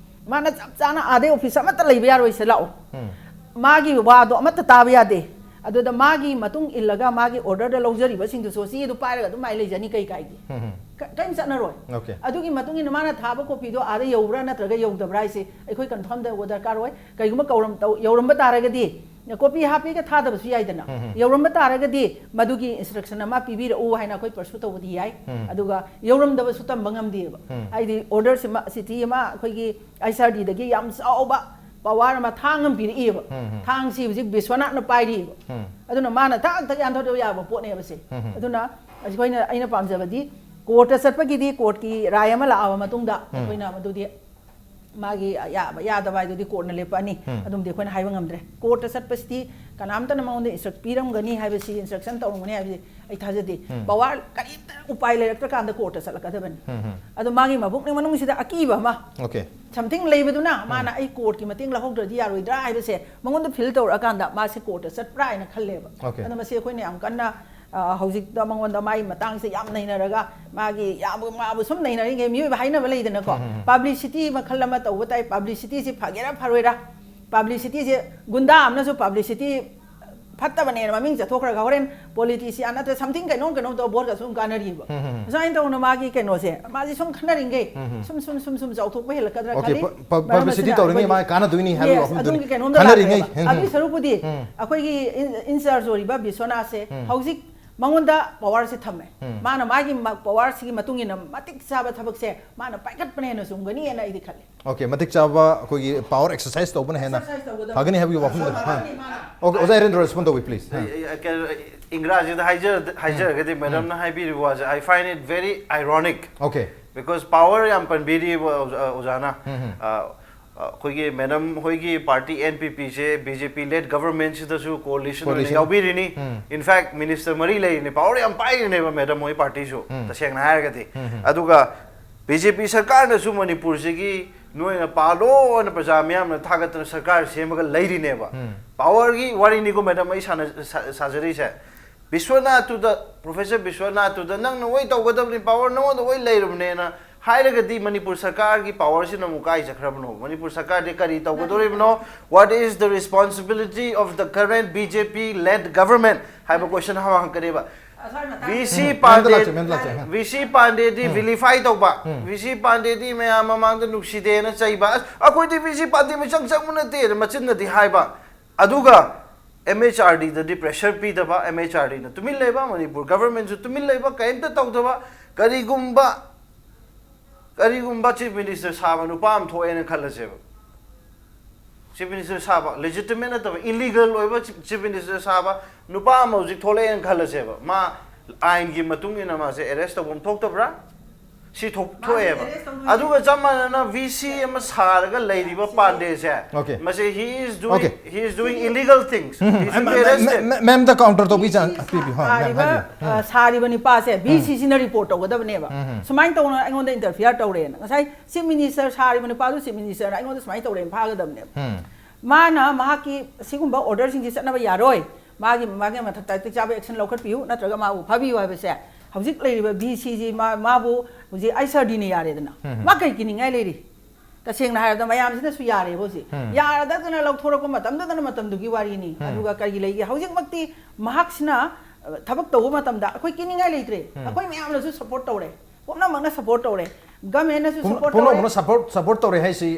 ꯃꯥꯅ ꯆꯞ ꯆꯥꯅ ꯑꯥꯗꯩ ꯑꯣꯐꯤꯁ ꯑꯃꯠꯇ ꯂꯩꯕ ꯌꯥꯔꯣꯏꯁꯦ ꯂꯥꯛꯑꯣ꯫ ꯎꯝ. ꯃꯥꯒꯤ ꯋꯥꯗꯣ ꯑꯃꯠꯇ ꯇꯥꯕ ꯌꯥꯗꯦ꯫ ꯑꯗꯨꯗ ꯃꯥꯒꯤ ꯃꯇꯨꯡ ꯏꯜꯂꯒ ꯃꯥꯒꯤ ꯑꯣꯔꯗꯔꯗ ꯂꯧꯖꯔꯤꯕꯁꯤꯡꯗꯨꯁꯨ ꯆꯦꯗꯨ ꯄꯥꯏꯔꯒ ꯑꯗꯨꯝ ꯃꯥꯏ ꯂꯩꯖꯅꯤ, ꯀꯩ ꯀꯥꯏꯒꯦ? ꯎꯝ, ꯎꯝ. ꯀ-, ꯀꯔꯤꯝ ꯆꯠꯅꯔꯣꯏ꯫ Okay. ꯑꯗꯨꯒꯤ ꯃꯇꯨꯡ ꯏꯟꯅ ꯃꯥꯅ ꯊꯥꯕ ꯀꯣꯄꯤꯗꯣ ꯑꯥꯗ ꯌꯧꯕ꯭ꯔꯥ ꯅꯠꯇ꯭ꯔꯒ ꯌꯧꯗꯕ꯭ꯔꯥ ꯍꯥꯏꯁꯦ ꯑꯩꯈꯣꯏ ꯀꯟꯐꯥꯔꯝ ꯇꯧꯕ ꯗꯔꯀꯥꯔ ꯑꯣꯏ꯫ ꯀꯩꯒꯨꯝꯕ ꯀꯧꯔꯝ-, ꯇꯧ-, ꯌꯧꯔꯝꯕ ꯇꯥꯔꯒꯗꯤ ꯀꯣꯄꯤ ꯍꯥꯞꯄꯤꯒ ꯊꯥꯗꯕꯁꯨ ꯌꯥꯏꯗꯅ꯫ ꯎꯝ, ꯎꯝ. ꯌꯧꯔꯝꯕ ꯇꯥꯔꯒꯗꯤ ꯃꯗꯨꯒꯤ ꯏꯟꯁꯇ꯭ꯔꯛꯁꯟ ꯑꯃ ꯄꯤꯕꯤꯔꯛꯎ ꯍꯥꯏꯅ ꯑꯩꯈꯣꯏ ꯄꯔꯁꯨ ꯇꯧꯕꯗꯤ ꯌꯥꯏ꯫ ꯎꯝ. ꯑꯗꯨꯒ ꯌꯧꯔꯝꯗꯕꯁꯨ ꯇꯝꯕ ꯉꯝꯗꯦꯕ꯫ ꯎꯝ. ꯍꯥꯏꯗꯤ ꯑꯣꯔꯗꯔꯁꯤꯃ, ꯆꯤꯊꯤ ꯑꯃ ꯑꯩꯈꯣꯏꯒꯤ ꯑꯩꯆ ꯑꯥꯔ ꯗꯤꯗꯒꯤ ꯌꯥꯝ ꯆꯥꯎꯕ ꯄꯋꯥꯔ ꯑꯃ, ꯊꯥꯡ ꯑꯃ ꯄꯤꯔꯛꯏꯕ꯫ ꯎꯝ, ꯎꯝ. ꯊꯥꯡꯁꯤ ꯍꯧꯖꯤꯛ ꯕꯤꯁ꯭ꯋꯅꯥꯊꯅ ꯄꯥꯏꯔꯤꯕ꯫ ꯎꯝ. ꯑꯗꯨꯅ ꯃꯥꯅ ꯊꯥꯡ ꯊꯛ ꯌꯥꯟꯊꯣꯛꯄ ꯌꯥꯕ ꯄꯣꯠꯅꯦꯕ ꯁꯦ꯫ ꯎꯝ, ꯎꯝ. ꯑꯗꯨꯅ ꯑꯩꯈꯣꯏꯅ, ꯑꯩꯅ ꯄꯥꯝꯖꯕꯗꯤ ꯀꯣꯔꯠꯇ ꯆꯠꯄꯒꯤꯗꯤ ꯀꯣꯔꯠꯀꯤ ꯔꯥꯏ ꯑꯃ ꯂꯥꯛꯑꯕ ꯃꯇꯨꯡꯗ ꯎꯝ. ꯑꯩꯈꯣꯏꯅ ꯃꯗꯨꯗꯤ ꯃꯥꯒꯤ ꯌꯥꯕ ꯌꯥꯗꯕ ꯍꯥꯏꯗꯨꯗꯤ ꯀꯣꯔꯠꯅ ꯂꯦꯞꯄꯛꯑꯅꯤ꯫ ꯑꯗꯨꯝꯗꯤ ꯑꯩꯈꯣꯏꯅ ꯍꯥꯏꯕ ꯉꯝꯗ꯭ꯔꯦ꯫ ꯀꯣꯔꯠꯇ ꯆꯠꯄꯁꯤꯗꯤ ꯀꯅꯥꯝꯇꯅ ꯃꯉꯣꯟꯗ ꯏꯟꯁꯇ꯭ꯔꯛ ꯄꯤꯔꯝꯒꯅꯤ ꯍꯥꯏꯕꯁꯤ, ꯏꯟꯁꯇ꯭ꯔꯛꯁꯟ ꯇꯧꯔꯝꯒꯅꯤ ꯍꯥꯏꯕꯁꯤ ꯑꯩ ꯊꯥꯖꯗꯦ꯫ ꯄꯋꯥꯔ ꯀꯔꯤꯝꯇ ꯎꯄꯥꯏ ꯂꯩꯔꯛꯇ꯭ꯔꯀꯥꯟꯗ ꯀꯣꯔꯠꯇ ꯆꯠꯂꯛꯀꯗꯕꯅꯤ꯫ ꯑꯗꯣ ꯃꯥꯒꯤ ꯃꯕꯨꯛꯅꯤꯡ ꯃꯅꯨꯡꯁꯤꯗ ꯑꯀꯤꯕ ꯑꯃ, ꯑꯣꯀꯦ ꯁꯝꯊꯤꯡ ꯂꯩꯕꯗꯨꯅ ꯃꯥꯅ ꯑꯩ ꯀꯣꯔꯠꯀꯤ ꯃꯇꯦꯡ ꯂꯧꯍꯧꯗ꯭ꯔꯗꯤ ꯌꯥꯔꯣꯏꯗ꯭ꯔꯥ ꯍꯥꯏꯕꯁꯦ ꯃꯉꯣꯟꯗ ꯐꯤꯜ ꯇꯧꯔꯛꯑꯀꯥꯟꯗ ꯃꯥꯁꯦ ꯀꯣꯔꯠꯇ ꯆꯠꯄ꯭ꯔꯥ ꯍꯥꯏꯅ ꯈꯜꯂꯦꯕ꯫ ꯑꯣꯀꯦ꯫ ꯑꯗꯣ ꯃꯁꯤ ꯑꯩꯈꯣꯏꯅ ꯌꯥꯝ ꯀꯟꯅ, ꯑ, ꯍꯧꯖꯤꯛꯇ ꯃꯉꯣꯟꯗ ꯃꯥꯒꯤ ꯃꯇꯥꯡꯁꯦ ꯌꯥꯝ ꯅꯩꯅꯔꯒ, ꯃꯥꯒꯤ ꯌꯥꯕ ꯃꯥꯕꯨ ꯁꯨꯝ ꯅꯩꯅꯔꯤꯉꯩ, ꯃꯤꯑꯣꯏꯕ ꯍꯥꯏꯅꯕ ꯂꯩꯗꯅꯀꯣ, ꯄꯕ꯭ꯂꯤꯁꯤꯇꯤ ꯃꯈꯜ ꯑꯃ ꯇꯧꯕ ꯇꯥꯏ꯫ ꯄꯕ꯭ꯂꯤꯁꯤꯇꯤꯁꯤ ꯐꯒꯦꯔꯥ ꯐꯔꯣꯏꯔꯥ, ꯄꯕ꯭ꯂꯤꯁꯤꯇꯤꯁꯦ, ꯒꯨꯟꯗꯥ ꯑꯃꯅꯁꯨ ꯄꯕ꯭ꯂꯤꯁꯤꯇꯤ ꯐꯠꯇꯕꯅꯦꯅ ꯃꯃꯤꯡ ꯆꯠꯊꯣꯛꯈ꯭ꯔꯒ ꯍꯣꯔꯦꯟ ꯄꯣꯂꯤꯇꯤꯁꯤꯌꯥꯟ ꯅꯠꯇ꯭ꯔ ꯁꯝꯊꯤꯡ ꯀꯩꯅꯣꯝ ꯀꯩꯅꯣꯝ ꯇꯧꯔ ꯚꯣꯠꯀ ꯁꯨꯝ ꯀꯥꯟꯅꯔꯤꯕ꯫ ꯑꯁꯨꯃꯥꯏꯅ ꯇꯧꯅ ꯃꯥꯒꯤ ꯀꯩꯅꯣꯁꯦ, ꯃꯥꯁꯦ ꯁꯨꯝ ꯈꯟꯅꯔꯤꯉꯩ ꯁꯨꯝ ꯁꯨꯝ ꯁꯨꯝ ꯁꯨꯝ ꯆꯥꯎꯊꯣꯛꯄ ꯍꯦꯜꯂꯛꯀꯗ꯭ꯔꯥ ꯑꯣꯀꯦ꯫ ꯈꯜꯂꯤ꯫ ꯄ- ꯄ- ꯃꯔꯝ ꯄꯕ꯭ꯂꯤꯁꯤꯇꯤ ꯑꯁꯤꯅ ꯇꯧꯔꯤꯉꯩ ꯑꯩꯈꯣꯏꯒꯤ, ꯃꯥ ꯀꯥꯟꯅꯗꯣꯏꯅꯤ ꯍꯥꯏꯕꯒꯤ ꯌꯦꯁ, ꯋꯥꯐꯝꯗꯨꯅꯤ꯫ ꯑꯗꯨꯒꯤ ꯀꯩꯅꯣꯝꯗ ꯈꯟꯅꯔꯤꯉꯩ꯫ ꯂꯥꯛꯀꯗꯕ꯫ ꯑꯗꯨꯒꯤ ꯁꯔꯨꯛꯄꯨꯗꯤ ꯑꯩꯈꯣꯏꯒꯤ ꯏꯟ- ꯏꯟꯆꯥꯔꯖ ꯑꯣꯏꯔꯤꯕ ꯕꯤꯁ꯭ꯋꯅꯥꯊꯁꯦ ꯍꯧꯖꯤꯛ ꯃꯉꯣꯟꯗ ꯄꯋꯥꯔꯁꯦ ꯊꯝꯃꯦ꯫ ꯃꯥꯅ ꯃꯥꯒꯤ ꯃ- ꯄꯋꯥꯔꯁꯤꯒꯤ ꯃꯇꯨꯡ ꯏꯟꯅ ꯃꯇꯤꯛ ꯆꯥꯕ ꯊꯕꯛꯁꯦ ꯃꯥꯅ ꯄꯥꯏꯈꯠꯄꯅ ꯍꯦꯟꯅ ꯆꯨꯝꯒꯅꯤꯅ ꯑꯩꯗꯤ ꯈꯜꯂꯤ꯫ ꯑꯣꯀꯦ, ꯃꯇꯤꯛ ꯆꯥꯕ ꯑꯩꯈꯣꯏꯒꯤ ꯄꯋꯥꯔ ꯑꯦꯛꯁꯔꯁꯥꯏꯁ ꯇꯧꯕꯅ ꯍꯦꯟꯅ ꯑꯦꯛꯁꯔꯁꯥꯏꯁ ꯇꯧꯒꯗꯕ꯫ ꯐꯒꯅꯤ ꯍꯥꯏꯕꯒꯤ ꯋꯥꯐꯝꯗꯨ꯫ ꯃꯥꯅꯤ, ꯃꯥꯅꯤ꯫ ꯑꯣꯀꯦ, ꯑꯣꯖꯥ ꯏꯔꯦꯟꯗ꯭ꯔ ꯔꯦꯁꯄꯣꯟ ꯇꯧꯕꯤ ꯄ꯭ꯂꯤꯖ꯫ ꯑꯩ- ꯑꯩ- ꯀꯩꯅꯣ, ꯏꯪꯒ꯭ꯔꯥꯖꯤꯗ ꯍꯥꯏꯖ- ꯍꯥꯏꯖꯔꯒꯗꯤ ꯃꯦꯗꯝꯅ ꯍꯥꯏꯕꯤꯔꯤꯕ ꯋꯥꯁꯦ, I find it very ironic. Okay. Because power ꯌꯥꯝ ꯄꯟꯕꯤꯔꯤꯕ ꯑꯣꯖꯥ- ꯑꯣꯖꯥꯅ, ꯑ, ꯑ, ꯑꯩꯈꯣꯏꯒꯤ ꯃꯦꯗꯝ ꯍꯣꯏꯒꯤ ꯄꯥꯔꯇꯤ ꯑꯦꯟ ꯄꯤ ꯄꯤꯁꯦ ꯕꯤ ꯖꯦ ꯄꯤ ꯂꯦꯗ ꯒꯚꯔꯟꯃꯦꯟꯁꯤꯗꯁꯨ ꯀꯣꯑꯣꯂꯤꯁꯟ ꯑꯣꯏꯅ Coalition. ꯌꯥꯎꯕꯤꯔꯤꯅꯤ꯫ ꯏꯟꯐꯦꯛ ꯃꯤꯅꯤꯁꯇꯔ ꯃꯔꯤ ꯂꯩꯔꯤꯅꯤ, ꯄꯋꯥꯔ ꯌꯥꯝ ꯄꯥꯏꯔꯤꯅꯦꯕ ꯃꯦꯗꯝ ꯍꯣꯏ ꯄꯥꯔꯇꯤꯁꯨ, ꯇꯁꯦꯡꯅ ꯍꯥꯏꯔꯒꯗꯤ꯫ ꯑꯗꯨꯒ ꯕꯤ ꯖꯦ ꯄꯤ ꯁꯔꯀꯥꯔꯅꯁꯨ ꯃꯅꯤꯄꯨꯔꯁꯤꯒꯤ ꯅꯣꯏꯅ ꯄꯥꯜꯂꯣꯅ ꯄ꯭ꯔꯖꯥ ꯃꯤꯌꯥꯝꯅ ꯊꯥꯒꯠꯇꯅ ꯁꯔꯀꯥꯔ ꯁꯦꯝꯃꯒ ꯂꯩꯔꯤꯅꯦꯕ꯫ ꯄꯋꯥꯔꯒꯤ ꯋꯥꯔꯤꯅꯤꯀꯣ ꯃꯦꯗꯝ ꯑꯩ ꯁꯥꯟꯅ- ꯁꯥ- ꯁꯥꯖꯔꯤꯁꯦ꯫ ꯕꯤꯁ꯭ꯋꯅꯥꯊꯇꯨꯗ, ꯄ꯭ꯔꯣꯐꯦꯁꯔ ꯕꯤꯁ꯭ꯋꯅꯥꯊꯇꯨꯗ ꯅꯪꯅ ꯍꯣꯏ ꯇꯧꯒꯗꯕꯅꯤ, ꯄꯋꯥꯔ ꯅꯉꯣꯟꯗ ꯍꯣꯏ ꯂꯩꯔꯕꯅꯦꯅ ꯍꯥꯏꯔꯒꯗꯤ ꯃꯅꯤꯄꯨꯔ ꯁꯔꯀꯥꯔꯒꯤ ꯄꯋꯥꯔꯁꯤꯅ ꯑꯃꯨꯛ ꯀꯥꯏ ꯆꯠꯈ꯭ꯔꯕꯅꯣ? ꯃꯅꯤꯄꯨꯔ ꯁꯔꯀꯥꯔꯗꯤ ꯀꯔꯤ ꯇꯧꯒꯗꯧꯔꯤꯕꯅꯣ? What is the responsibility of the current B J P led government? ꯍꯥꯏꯕ ꯀꯣꯏꯁꯟ ꯑꯃ ꯍꯪꯉꯛꯀꯅꯦꯕ꯫ ꯚꯤ ꯁꯤ ꯃꯦꯝꯗ ꯄꯥꯟꯗꯦ, ꯂꯥꯛꯆꯩ, ꯃꯦꯝꯗ ꯂꯥꯛꯆꯩ, ꯍꯥ꯫ ꯚꯤ ꯁꯤ ꯄꯥꯟꯗꯦꯗꯤ ꯚꯤꯂꯤꯐꯥꯏ ꯇꯧꯕ, ꯚꯤ ꯁꯤ ꯄꯥꯟꯗꯦꯗꯤ ꯃꯌꯥꯝ ꯃꯃꯥꯡꯗ ꯅꯨꯡꯁꯤꯗꯦꯅ ꯆꯩꯕ, ꯑꯁ, ꯑꯩꯈꯣꯏꯗꯤ ꯚꯤ ꯁꯤ ꯄꯥꯟꯗꯦ ꯃꯤꯆꯪ ꯆꯪꯕ ꯅꯠꯇꯦꯅ ꯃꯆꯤꯟꯅꯗꯤ ꯍꯥꯏꯕ, ꯑꯗꯨꯒ ꯑꯦꯝ ꯑꯩꯆ ꯑꯥꯔ ꯗꯤꯗꯗꯤ ꯄ꯭ꯔꯦꯁꯔ ꯄꯤꯗꯕ, ꯑꯦꯝ ꯑꯩꯆ ꯑꯥꯔ ꯗꯤꯅ ꯇꯨꯃꯤꯟ ꯂꯩꯕ, ꯃꯅꯤꯄꯨꯔ ꯒꯚꯔꯟꯃꯦꯟꯠꯁꯨ ꯇꯨꯃꯤꯟ ꯂꯩꯕ, ꯀꯔꯤꯝꯇ ꯇꯧꯗꯕ꯫ ꯀꯔꯤꯒꯨꯝꯕ, ꯀꯔꯤꯒꯨꯝꯕ ꯆꯤꯐ ꯃꯤꯅꯤꯁꯇꯔ ꯁꯥꯕ ꯅꯨꯄꯥ ꯑꯃ ꯊꯣꯛꯑꯦꯅ ꯈꯜꯂꯁꯦꯕ, ꯆꯤꯐ ꯃꯤꯅꯤꯁꯇꯔ ꯁꯥꯕ, ꯂꯦꯖꯤꯇꯤꯃꯦꯠ ꯅꯠꯇꯕ, ꯏꯂꯤꯒꯜ ꯑꯣꯏꯕ ꯆꯤꯐ ꯃꯤꯅꯤꯁꯇꯔ ꯁꯥꯕ ꯅꯨꯄꯥ ꯑꯃ ꯍꯧꯖꯤꯛ ꯊꯣꯛꯂꯛꯑꯦꯅ ꯈꯜꯂꯁꯦꯕ, ꯃꯥ ꯑꯥꯏꯟꯒꯤ ꯃꯇꯨꯡ ꯏꯟꯅ ꯃꯥꯁꯦ ꯑꯦꯔꯦꯁ ꯇꯧꯐꯝ ꯊꯣꯛꯇꯕ꯭ꯔꯥ? ꯁꯤ ꯊꯣꯛ- ꯊꯣꯛꯑꯦꯕ꯫ ꯑꯗꯨꯒ ꯆꯞ ꯃꯥꯟꯅꯅ ꯚꯤ ꯁꯤ ꯑꯃ ꯁꯥꯔꯒ ꯂꯩꯔꯤꯕ ꯄꯥꯟꯗꯦꯁꯦ, Okay. ꯃꯁꯤ he is doing Okay. he is doing illegal things. He should be arrested. ꯃꯦꯝꯗ counter ꯇꯧꯕꯤ ꯆꯥꯡ ꯄꯤꯕꯤꯌꯨ ꯍꯣꯏ ꯃꯦꯝ ꯁꯥꯔꯤꯕ ꯍꯥꯏꯕꯤꯌꯨ ꯑ, ꯁꯥꯔꯤꯕ ꯅꯨꯄꯥꯁꯦ ꯚꯤ ꯁꯤꯁꯤꯅ ꯔꯤꯄꯣꯔꯠ ꯇꯧꯒꯗꯕꯅꯦꯕ꯫ ꯁꯨꯃꯥꯏꯅ ꯇꯧꯅ ꯑꯩꯉꯣꯟꯗ ꯏꯟꯇꯔꯐꯤꯌꯔ ꯇꯧꯔꯦꯅ꯫ ꯉꯁꯥꯏ ꯆꯤꯐ ꯃꯤꯅꯤꯁꯇꯔ, ꯁꯥꯔꯤꯕ ꯅꯨꯄꯥꯗꯨ ꯆꯤꯐ ꯃꯤꯅꯤꯁꯇꯔꯅ ꯑꯩꯉꯣꯟꯗ ꯁꯨꯃꯥꯏꯅ ꯇꯧꯔꯦꯅ ꯐꯥꯒꯗꯕꯅꯦꯕ꯫ ꯃꯥꯅ ꯃꯍꯥꯛꯀꯤ ꯁꯤꯒꯨꯝꯕ ꯑꯣꯔꯗꯔꯁꯤꯡꯁꯤ ꯆꯠꯅꯕ ꯌꯥꯔꯣꯏ, ꯃꯥꯒꯤ ꯃꯥꯒꯤ ꯃꯊꯛꯇ ꯇꯤꯛ ꯆꯥꯕ ꯑꯦꯛꯁꯟ ꯂꯧꯈꯠꯄꯤꯌꯨ ꯅꯠꯇ꯭ꯔꯒ ꯃꯥꯕꯨ ꯐꯥꯕꯤꯌꯨ ꯍꯥꯏꯕꯁꯦ ꯍꯧꯖꯤꯛ ꯂꯩꯔꯤꯕ ꯚꯤ ꯁꯤꯁꯤ ꯃꯥ ꯃꯥꯕꯨ ꯍꯧꯖꯤꯛ ꯑꯩꯆ ꯑꯥꯔ ꯗꯤꯅ ꯌꯥꯔꯦꯗꯅ꯫ ꯃꯥ ꯀꯩ ꯀꯤꯅꯤꯡꯉꯥꯏ ꯂꯩꯔꯤ? ꯇꯁꯦꯡꯅ ꯍꯥꯏꯔꯕꯗ ꯃꯌꯥꯝꯁꯤꯅꯁꯨ ꯌꯥꯔꯦꯕ ꯍꯧꯖꯤꯛ꯫ ꯌꯥꯔꯗꯗꯅ ꯂꯧꯊꯣꯔꯛꯄ ꯃꯇꯝꯗꯨꯗꯅ ꯃꯇꯝꯗꯨꯒꯤ ꯋꯥꯔꯤꯅꯤ꯫ ꯑꯗꯨꯒ ꯀꯔꯤ ꯂꯩꯒꯦ? ꯍꯧꯖꯤꯛꯃꯛꯇꯤ ꯃꯍꯥꯛꯁꯤꯅ ꯑ, ꯊꯕꯛ ꯇꯧꯕ ꯃꯇꯝꯗ ꯑꯩꯈꯣꯏ ꯀꯤꯅꯤꯡꯉꯥꯏ ꯂꯩꯇ꯭ꯔꯦ꯫ ꯑꯩꯈꯣꯏ ꯃꯌꯥꯝꯅꯁꯨ ꯁꯞꯄꯣꯔꯠ ꯇꯧꯔꯦ, ꯄꯨꯝꯅꯃꯛꯅ ꯁꯞꯄꯣꯔꯠ ꯇꯧꯔꯦ, ꯒꯃꯦꯟꯅꯁꯨ ꯁꯞꯄꯣꯔꯠ ꯇꯧꯔꯦ꯫ ꯄꯨꯝꯅꯃꯛꯅ ꯁꯞꯄꯣꯔꯠ ꯁꯞꯄꯣꯔꯠ ꯇꯧꯔꯦ ꯍꯥꯏꯁꯤ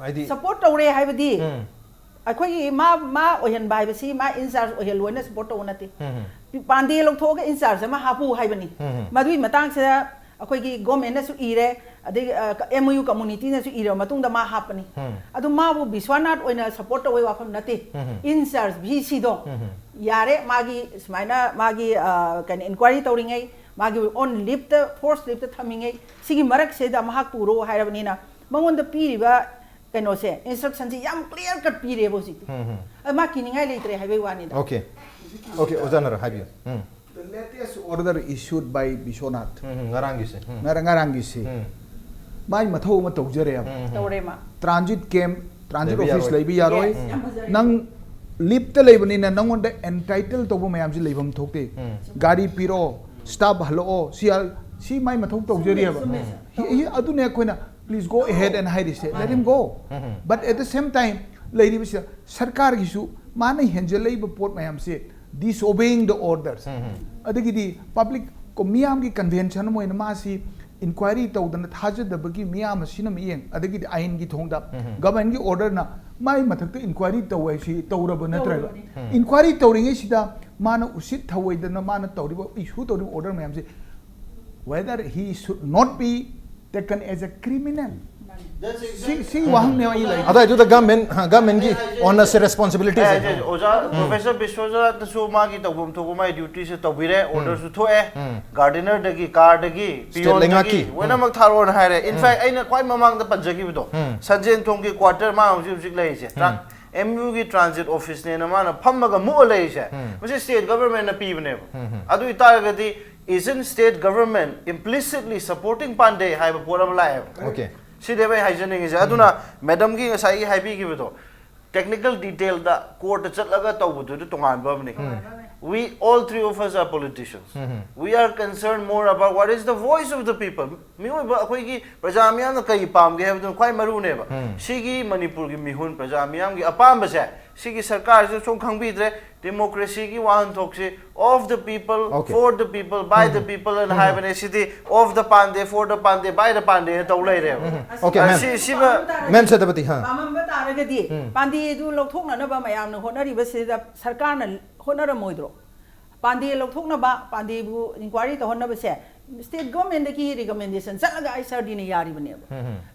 ꯍꯥꯏꯗꯤ ꯁꯞꯄꯣꯔꯠ ꯇꯧꯔꯦ ꯍꯥꯏꯕꯗꯤ ꯎꯝ. ꯑꯩꯈꯣꯏꯒꯤ ꯃꯥ ꯃꯥ ꯑꯣꯏꯍꯟꯕ ꯍꯥꯏꯕꯁꯤ ꯃꯥ ꯏꯟꯆꯥꯔꯖ ꯑꯣꯏꯍꯜꯂꯣꯏꯅ ꯁꯞꯄꯣꯔꯠ ꯇꯧꯕ ꯅꯠꯇꯦ꯫ ꯎꯝ. ꯄꯥꯟꯗꯦ ꯂꯧꯊꯣꯛꯑꯒ ꯏꯟꯆꯥꯔꯖ ꯑꯃ ꯍꯥꯞꯄꯨ ꯍꯥꯏꯕꯅꯤ꯫ ꯎꯝ. ꯃꯗꯨꯒꯤ ꯃꯇꯥꯡꯁꯤꯗ ꯑꯩꯈꯣꯏꯒꯤ ꯒꯣꯔꯃꯦꯟꯅꯁꯨ ꯏꯔꯦ, ꯑꯗꯒꯤ ꯑꯦꯝ ꯑꯣ ꯌꯨ ꯀꯝꯃꯨꯅꯤꯇꯤꯅꯁꯨ ꯏꯔꯕ ꯃꯇꯨꯡꯗ ꯃꯥ ꯍꯥꯞꯄꯅꯤ꯫ ꯎꯝ. ꯑꯗꯨ ꯃꯥꯕꯨ ꯕꯤꯁ꯭ꯋꯥꯅꯥꯊ ꯑꯣꯏꯅ ꯁꯞꯄꯣꯔꯠ ꯇꯧꯕꯩ ꯋꯥꯐꯝ ꯅꯠꯇꯦ꯫ ꯎꯝ. ꯏꯟꯆꯥꯔꯖ ꯚꯤ ꯁꯤꯗꯣ ꯎꯝ. ꯌꯥꯔꯦ, ꯃꯥꯒꯤ ꯁꯨꯃꯥꯏꯅ ꯃꯥꯒꯤ ꯑ, ꯀꯩꯅꯣ ꯏꯟꯀ꯭ꯋꯥꯏꯔꯤ ꯇꯧꯔꯤꯉꯩ, ꯃꯥꯒꯤ ꯑꯣꯟ ꯂꯤꯞꯇ, ꯐꯣꯔꯁ ꯂꯤꯞꯇ ꯊꯝꯃꯤꯉꯩ, ꯁꯤꯒꯤ ꯃꯔꯛꯁꯤꯗ ꯃꯍꯥꯛ ꯄꯨꯔꯣ ꯍꯥꯏꯔꯕꯅꯤꯅ ꯃꯉꯣꯟꯗ ꯄꯤꯔꯤꯕ ꯀꯩꯅꯣꯁꯦ, ꯏꯟꯁꯇ꯭ꯔꯛꯁꯟꯁꯦ ꯌꯥꯝ ꯀ꯭ꯂꯤꯌꯔ ꯀꯠ ꯄꯤꯔꯦꯕ ꯍꯧꯖꯤꯛꯇꯤ꯫ ꯎꯝ, ꯎꯝ. ꯑꯗꯨ ꯃꯥ ꯀꯤꯅꯤꯡꯉꯥꯏ ꯂꯩꯇ꯭ꯔꯦ ꯍꯥꯏꯕꯩ ꯋꯥꯅꯤꯗ꯫ Okay. Okay, ꯑꯣꯖꯥꯅꯔ ꯍꯥꯏꯕꯤꯌꯨ. ꯎꯝ. The latest order issued by Vishwanath ꯎꯝ, ꯎꯝ, ꯉꯔꯥꯡꯒꯤꯁꯦ. ꯎꯝ. ꯉꯔꯥꯡ ꯉꯔꯥꯡꯒꯤꯁꯤ ꯎꯝ. ꯃꯥꯏ ꯃꯊꯧ ꯑꯃ ꯇꯧꯖꯔꯦꯕ꯫ ꯎꯝ, ꯎꯝ. ꯇꯧꯔꯦ ꯃꯥ꯫ ꯇ꯭ꯔꯥꯟꯖꯤꯠ ꯀꯦꯝ, ꯇ꯭ꯔꯥꯟꯖꯤꯠ ꯂꯩꯕ ꯑꯣꯐꯤꯁ ꯌꯥꯔꯣꯏ. ꯂꯩꯕ ꯌꯥꯔꯣꯏ. Yes, ꯌꯥꯝ ꯐꯖꯔꯦ꯫ ꯅꯪ ꯂꯤꯞꯇ ꯂꯩꯕꯅꯤꯅ ꯅꯪꯉꯣꯟꯗ ꯑꯦꯟꯇꯥꯏꯇꯜ ꯇꯧꯕ ꯃꯌꯥꯝꯁꯤ ꯂꯩꯐꯝ ꯊꯣꯛꯇꯦ꯫ ꯎꯝ. ꯒꯥꯔꯤ ꯄꯤꯔꯛꯑꯣ, ꯁ꯭ꯇꯥꯐ ꯍꯜꯂꯛꯑꯣ, ꯁꯤ ꯌꯥ- ꯁꯤ ꯃꯥꯏ ꯃꯊꯧ ꯇꯧꯖꯔꯤꯑꯕ꯫ ꯆꯨꯝꯃꯦ, ꯆꯨꯝꯃꯦ꯫ ꯍꯤ- ꯍꯤ- ꯑꯗꯨꯅꯦ ꯑꯩꯈꯣꯏꯅ please go ahead and ꯍꯥꯏꯔꯤꯁꯦ, let him go. Um. But at the same time ꯂꯩꯔꯤꯕꯁꯤꯗ ꯁꯔꯀꯥꯔꯒꯤꯁꯨ ꯃꯥꯅ ꯍꯦꯟꯖꯜꯂꯛꯏꯕ ꯄꯣꯠ ꯃꯌꯥꯝꯁꯦ disobeying the orders. ꯎꯝ. ꯑꯗꯒꯤꯗꯤ ꯄꯕ꯭ꯂꯤꯛ ꯃꯤꯌꯥꯝꯒꯤ ꯀꯟꯚꯦꯟꯁꯟ ꯑꯃ ꯑꯣꯏꯅ ꯃꯥꯁꯤ ꯏꯟꯀ꯭ꯋꯥꯏꯔꯤ ꯇꯧꯗꯅ ꯊꯥꯖꯗꯕꯒꯤ ꯃꯤꯌꯥꯝ ꯑꯁꯤꯅ ꯃꯤꯠꯌꯦꯡ, ꯑꯗꯒꯤꯗꯤ ꯑꯥꯏꯟꯒꯤ ꯊꯣꯡꯗ ꯎꯝ. ꯒꯚꯔꯟꯒꯤ ꯑꯣꯔꯗꯔꯅ ꯃꯥꯏ ꯃꯊꯛꯇ ꯏꯟꯀ꯭ꯋꯥꯏꯔꯤ ꯇꯧ ꯍꯥꯏꯁꯤ ꯇꯧꯔꯕ ꯅꯠꯇ꯭ꯔꯕ? ꯇꯧꯔꯕꯅꯤ꯫ ꯎꯝ. ꯏꯟꯀ꯭ꯋꯥꯏꯔꯤ ꯇꯧꯔꯤꯉꯩꯁꯤꯗ ꯃꯥꯅ ꯎꯁꯤꯠ ꯊꯧꯑꯣꯏꯗꯅ ꯃꯥꯅ ꯇꯧꯔꯤꯕ, ꯏꯁꯨ ꯇꯧꯔꯤꯕ ꯑꯣꯔꯗꯔ ꯃꯌꯥꯝꯁꯦ whether he should not be taken as a criminal, ꯁꯤ ꯁꯤ ꯋꯥꯍꯪꯅꯦ ꯑꯩ ꯂꯩ ꯑꯗꯨꯋꯥꯏꯗꯨꯗ ꯒꯃꯦꯟ ꯒꯃꯦꯟꯒꯤ ꯑꯣꯟꯅꯁꯦ ꯔꯦꯁꯄꯣꯟꯁꯤꯕꯤꯂꯤꯇꯤꯁꯦ ꯑꯣꯖꯥ ꯄ꯭ꯔꯣꯐꯦꯁꯔ ꯕꯤꯁ꯭ꯋꯖꯥꯠꯅꯁꯨ ꯃꯥꯒꯤ ꯇꯧꯐꯝ ꯊꯣꯛꯄ ꯃꯥꯒꯤ ꯗ꯭ꯌꯨꯇꯤꯁꯦ ꯇꯧꯕꯤꯔꯦ ꯑꯣꯔꯗꯔꯁꯨ ꯊꯣꯛꯑꯦ ꯒꯥꯔꯗꯦꯅꯔꯗꯒꯤ ꯀꯥꯔꯗꯒꯤ ꯂꯩꯉꯥꯛꯀꯤ꯫ ꯄꯤꯌꯣꯟꯗꯒꯤ ꯂꯣꯏꯅꯃꯛ ꯊꯥꯔꯛꯑꯣꯅ ꯍꯥꯏꯔꯦ ꯏꯟꯐꯦꯛ ꯑꯩꯅ ꯈ꯭ꯋꯥꯏ ꯃꯃꯥꯡꯗ ꯄꯟꯖꯈꯤꯕꯗꯣ ꯁꯟꯖꯦꯟ ꯊꯣꯡꯒꯤ ꯀ꯭ꯋꯥꯇꯔ ꯃꯥ ꯍꯧꯖꯤꯛ ꯍꯧꯖꯤꯛ ꯂꯩꯔꯤꯁꯦ ꯑꯦꯝ ꯌꯨꯒꯤ ꯇ꯭ꯔꯥꯟꯖꯤꯠ ꯑꯣꯐꯤꯁꯅꯦꯅ ꯃꯥꯅ ꯐꯝꯃꯒ ꯃꯨꯛꯑ ꯂꯩꯔꯤꯁꯦ ꯃꯁꯤ ꯁ꯭ꯇꯦꯠ ꯒꯚꯔꯟꯃꯦꯟꯠꯅ ꯄꯤꯕꯅꯦꯕ ꯑꯗꯨ ꯑꯣꯏꯇꯥꯔꯒꯗꯤ isn't state government implicitly supporting Pandey ꯍꯥꯏꯕ ꯄꯣꯠ ꯑꯃ ꯂꯥꯛꯑꯦꯕ ꯑꯣꯀꯦ ꯁꯤꯅꯦꯕ ꯑꯩ ꯍꯥꯏꯖꯅꯤꯡꯉꯤꯁꯦ ꯑꯗꯨꯅ ꯃꯦꯗꯝꯒꯤ ꯉꯁꯥꯏꯒꯤ ꯍꯥꯏꯕꯤꯈꯤꯕꯗꯣ ꯇꯦꯛꯅꯤꯀꯦꯜ ꯗꯤꯇꯦꯜꯗ ꯀꯣꯔꯠꯇ ꯆꯠꯂꯒ ꯇꯧꯕꯗꯨꯗꯤ ꯇꯣꯉꯥꯟꯕ ꯑꯃꯅꯤ we all three of us are politicians we are concerned more about what is the voice of the people ꯃꯤꯑꯣꯏꯕ ꯑꯩꯈꯣꯏꯒꯤ ꯄ꯭ꯔꯖꯥ ꯃꯤꯌꯥꯝꯅ ꯀꯔꯤ ꯄꯥꯝꯒꯦ ꯍꯥꯏꯕꯗꯨꯅ ꯈ꯭ꯋꯥꯏ ꯃꯔꯨꯅꯦꯕ ꯁꯤꯒꯤ ꯃꯅꯤꯄꯨꯔꯒꯤ ꯃꯤꯍꯨꯟ ꯄ꯭ꯔꯖꯥ ꯃꯤꯌꯥꯝꯒꯤ ꯑꯄꯥꯝꯕꯁꯦ ꯁꯤꯒꯤ ꯁꯔꯀꯥꯔꯁꯤꯅ ꯁꯨꯝ ꯈꯪꯕꯤꯗ꯭ꯔꯦ ꯗꯦꯃꯣꯀ꯭ꯔꯦꯁꯤꯒꯤ ꯋꯥꯍꯟꯊꯣꯛꯁꯤ of the people Okay. for the people by the people ꯑꯅ ꯍꯥꯏꯕꯅꯦ ꯁꯤꯗꯤ of the Pandey for the Pandey by the Pandey ꯅ ꯇꯧ ꯂꯩꯔꯦꯕ Okay, ma'am. ꯁꯤ ꯁꯤꯃ ꯃꯦꯝ ꯁꯦꯇꯄꯇꯤ ꯍꯥ ꯄꯥꯝꯃꯝꯕ ꯇꯥꯔꯒꯗꯤ ꯄꯥꯟꯗꯦꯗꯨ ꯂꯧꯊꯣꯛꯅꯅꯕ ꯃꯌꯥꯝꯅ ꯍꯣꯠꯅꯔꯤꯕꯁꯤꯗ ꯁꯔꯀꯥꯔꯅ ꯍꯣꯠꯅꯔꯝꯃꯣꯏꯗ꯭ꯔꯣ? ꯄꯥꯟꯗꯦ ꯂꯧꯊꯣꯛꯅꯕ ꯄꯥꯟꯗꯦꯕꯨ ꯏꯟꯀ꯭ꯋꯥꯏꯔꯤ ꯇꯧꯍꯟꯅꯕꯁꯦ ꯁ꯭ꯇꯦꯠ ꯒꯣꯔꯃꯦꯟꯗꯒꯤ ꯔꯤꯀꯃꯦꯟꯗꯦꯁꯟ ꯆꯠꯂꯒ ꯑꯩꯆ ꯑꯥꯔ ꯗꯤꯅ ꯌꯥꯔꯤꯕꯅꯦꯕ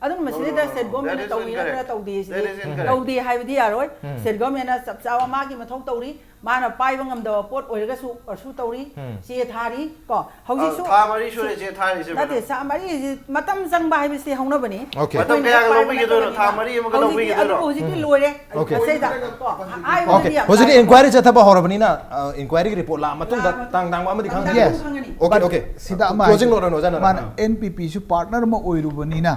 ꯑꯗꯨꯅ ꯃꯁꯤꯗꯩꯗ ꯁ꯭ꯇꯦꯠ ꯒꯣꯔꯃꯦꯟꯅ That is ꯇꯧꯏ incorrect. ꯅꯠꯇ꯭ꯔꯒ ꯇꯧꯗꯦ That ꯁꯤꯗꯤ is incorrect. ꯇꯧꯗꯦ ꯍꯥꯏꯕꯗꯤ ꯌꯥꯔꯣꯏ ꯁ꯭ꯇꯦꯠ ꯒꯣꯔꯃꯦꯟꯅ ꯆꯞ ꯆꯥꯕ ꯃꯥꯒꯤ ꯃꯊꯧ ꯇꯧꯔꯤ ꯃꯥꯅ ꯄꯥꯏꯕ ꯉꯝꯗꯕ ꯄꯣꯠ ꯑꯣꯏꯔꯒꯁꯨ ꯑꯣꯔꯁꯨ ꯇꯧꯔꯤ ꯆꯦ ꯊꯥꯔꯤ ꯀꯣ ꯍꯧꯖꯤꯛꯁꯨ ꯊꯥ ꯃꯔꯤ ꯁꯨꯔꯦ ꯆꯦ ꯊꯥꯔꯤꯁꯦ ꯅꯠꯇꯦ ꯆꯥ ꯃꯔꯤꯁꯤ ꯃꯇꯝ ꯆꯪꯕ ꯍꯥꯏꯕꯁꯤ ꯍꯧꯅꯕꯅꯤ Okay. ꯃꯇꯝ ꯀꯌꯥꯒ ꯂꯧꯕꯤꯒꯗꯣꯏꯅꯣ ꯊꯥ ꯃꯔꯤ ꯑꯃꯒ ꯍꯧꯖꯤꯛꯇꯤ ꯂꯧꯕꯤꯒꯗꯣꯏꯔꯣ ꯑꯗꯨꯕꯨ ꯍꯧꯖꯤꯛꯇꯤ ꯂꯣꯏꯔꯦ Okay. ꯑꯁꯤꯗ Okay. ꯍꯧꯖꯤꯛꯇꯤ ꯏꯟꯀ꯭ꯋꯥꯏꯔꯤ ꯆꯠꯊꯕ ꯍꯧꯔꯕꯅꯤꯅ ꯏꯟꯀ꯭ꯋꯥꯏꯔꯤꯒꯤ ꯔꯤꯄꯣꯔꯠ ꯂꯥꯛꯑ ꯃꯇꯨꯡꯗ ꯇꯥꯡ ꯇꯥꯡꯕ ꯑꯃꯗꯤ ꯈꯪꯉꯅꯤ Yes. Okay, okay. ꯁꯤꯗ ꯑꯃ Closing ꯍꯥꯏꯒꯦ꯫ note ꯑꯣꯏꯅ ꯑꯣꯖꯥꯅ ꯃꯥꯅ ꯑꯦꯟ ꯄꯤ ꯄꯤꯁꯨ ꯄꯥꯔꯠꯅꯔ ꯑꯃ ꯑꯣꯏꯔꯨꯕꯅꯤꯅ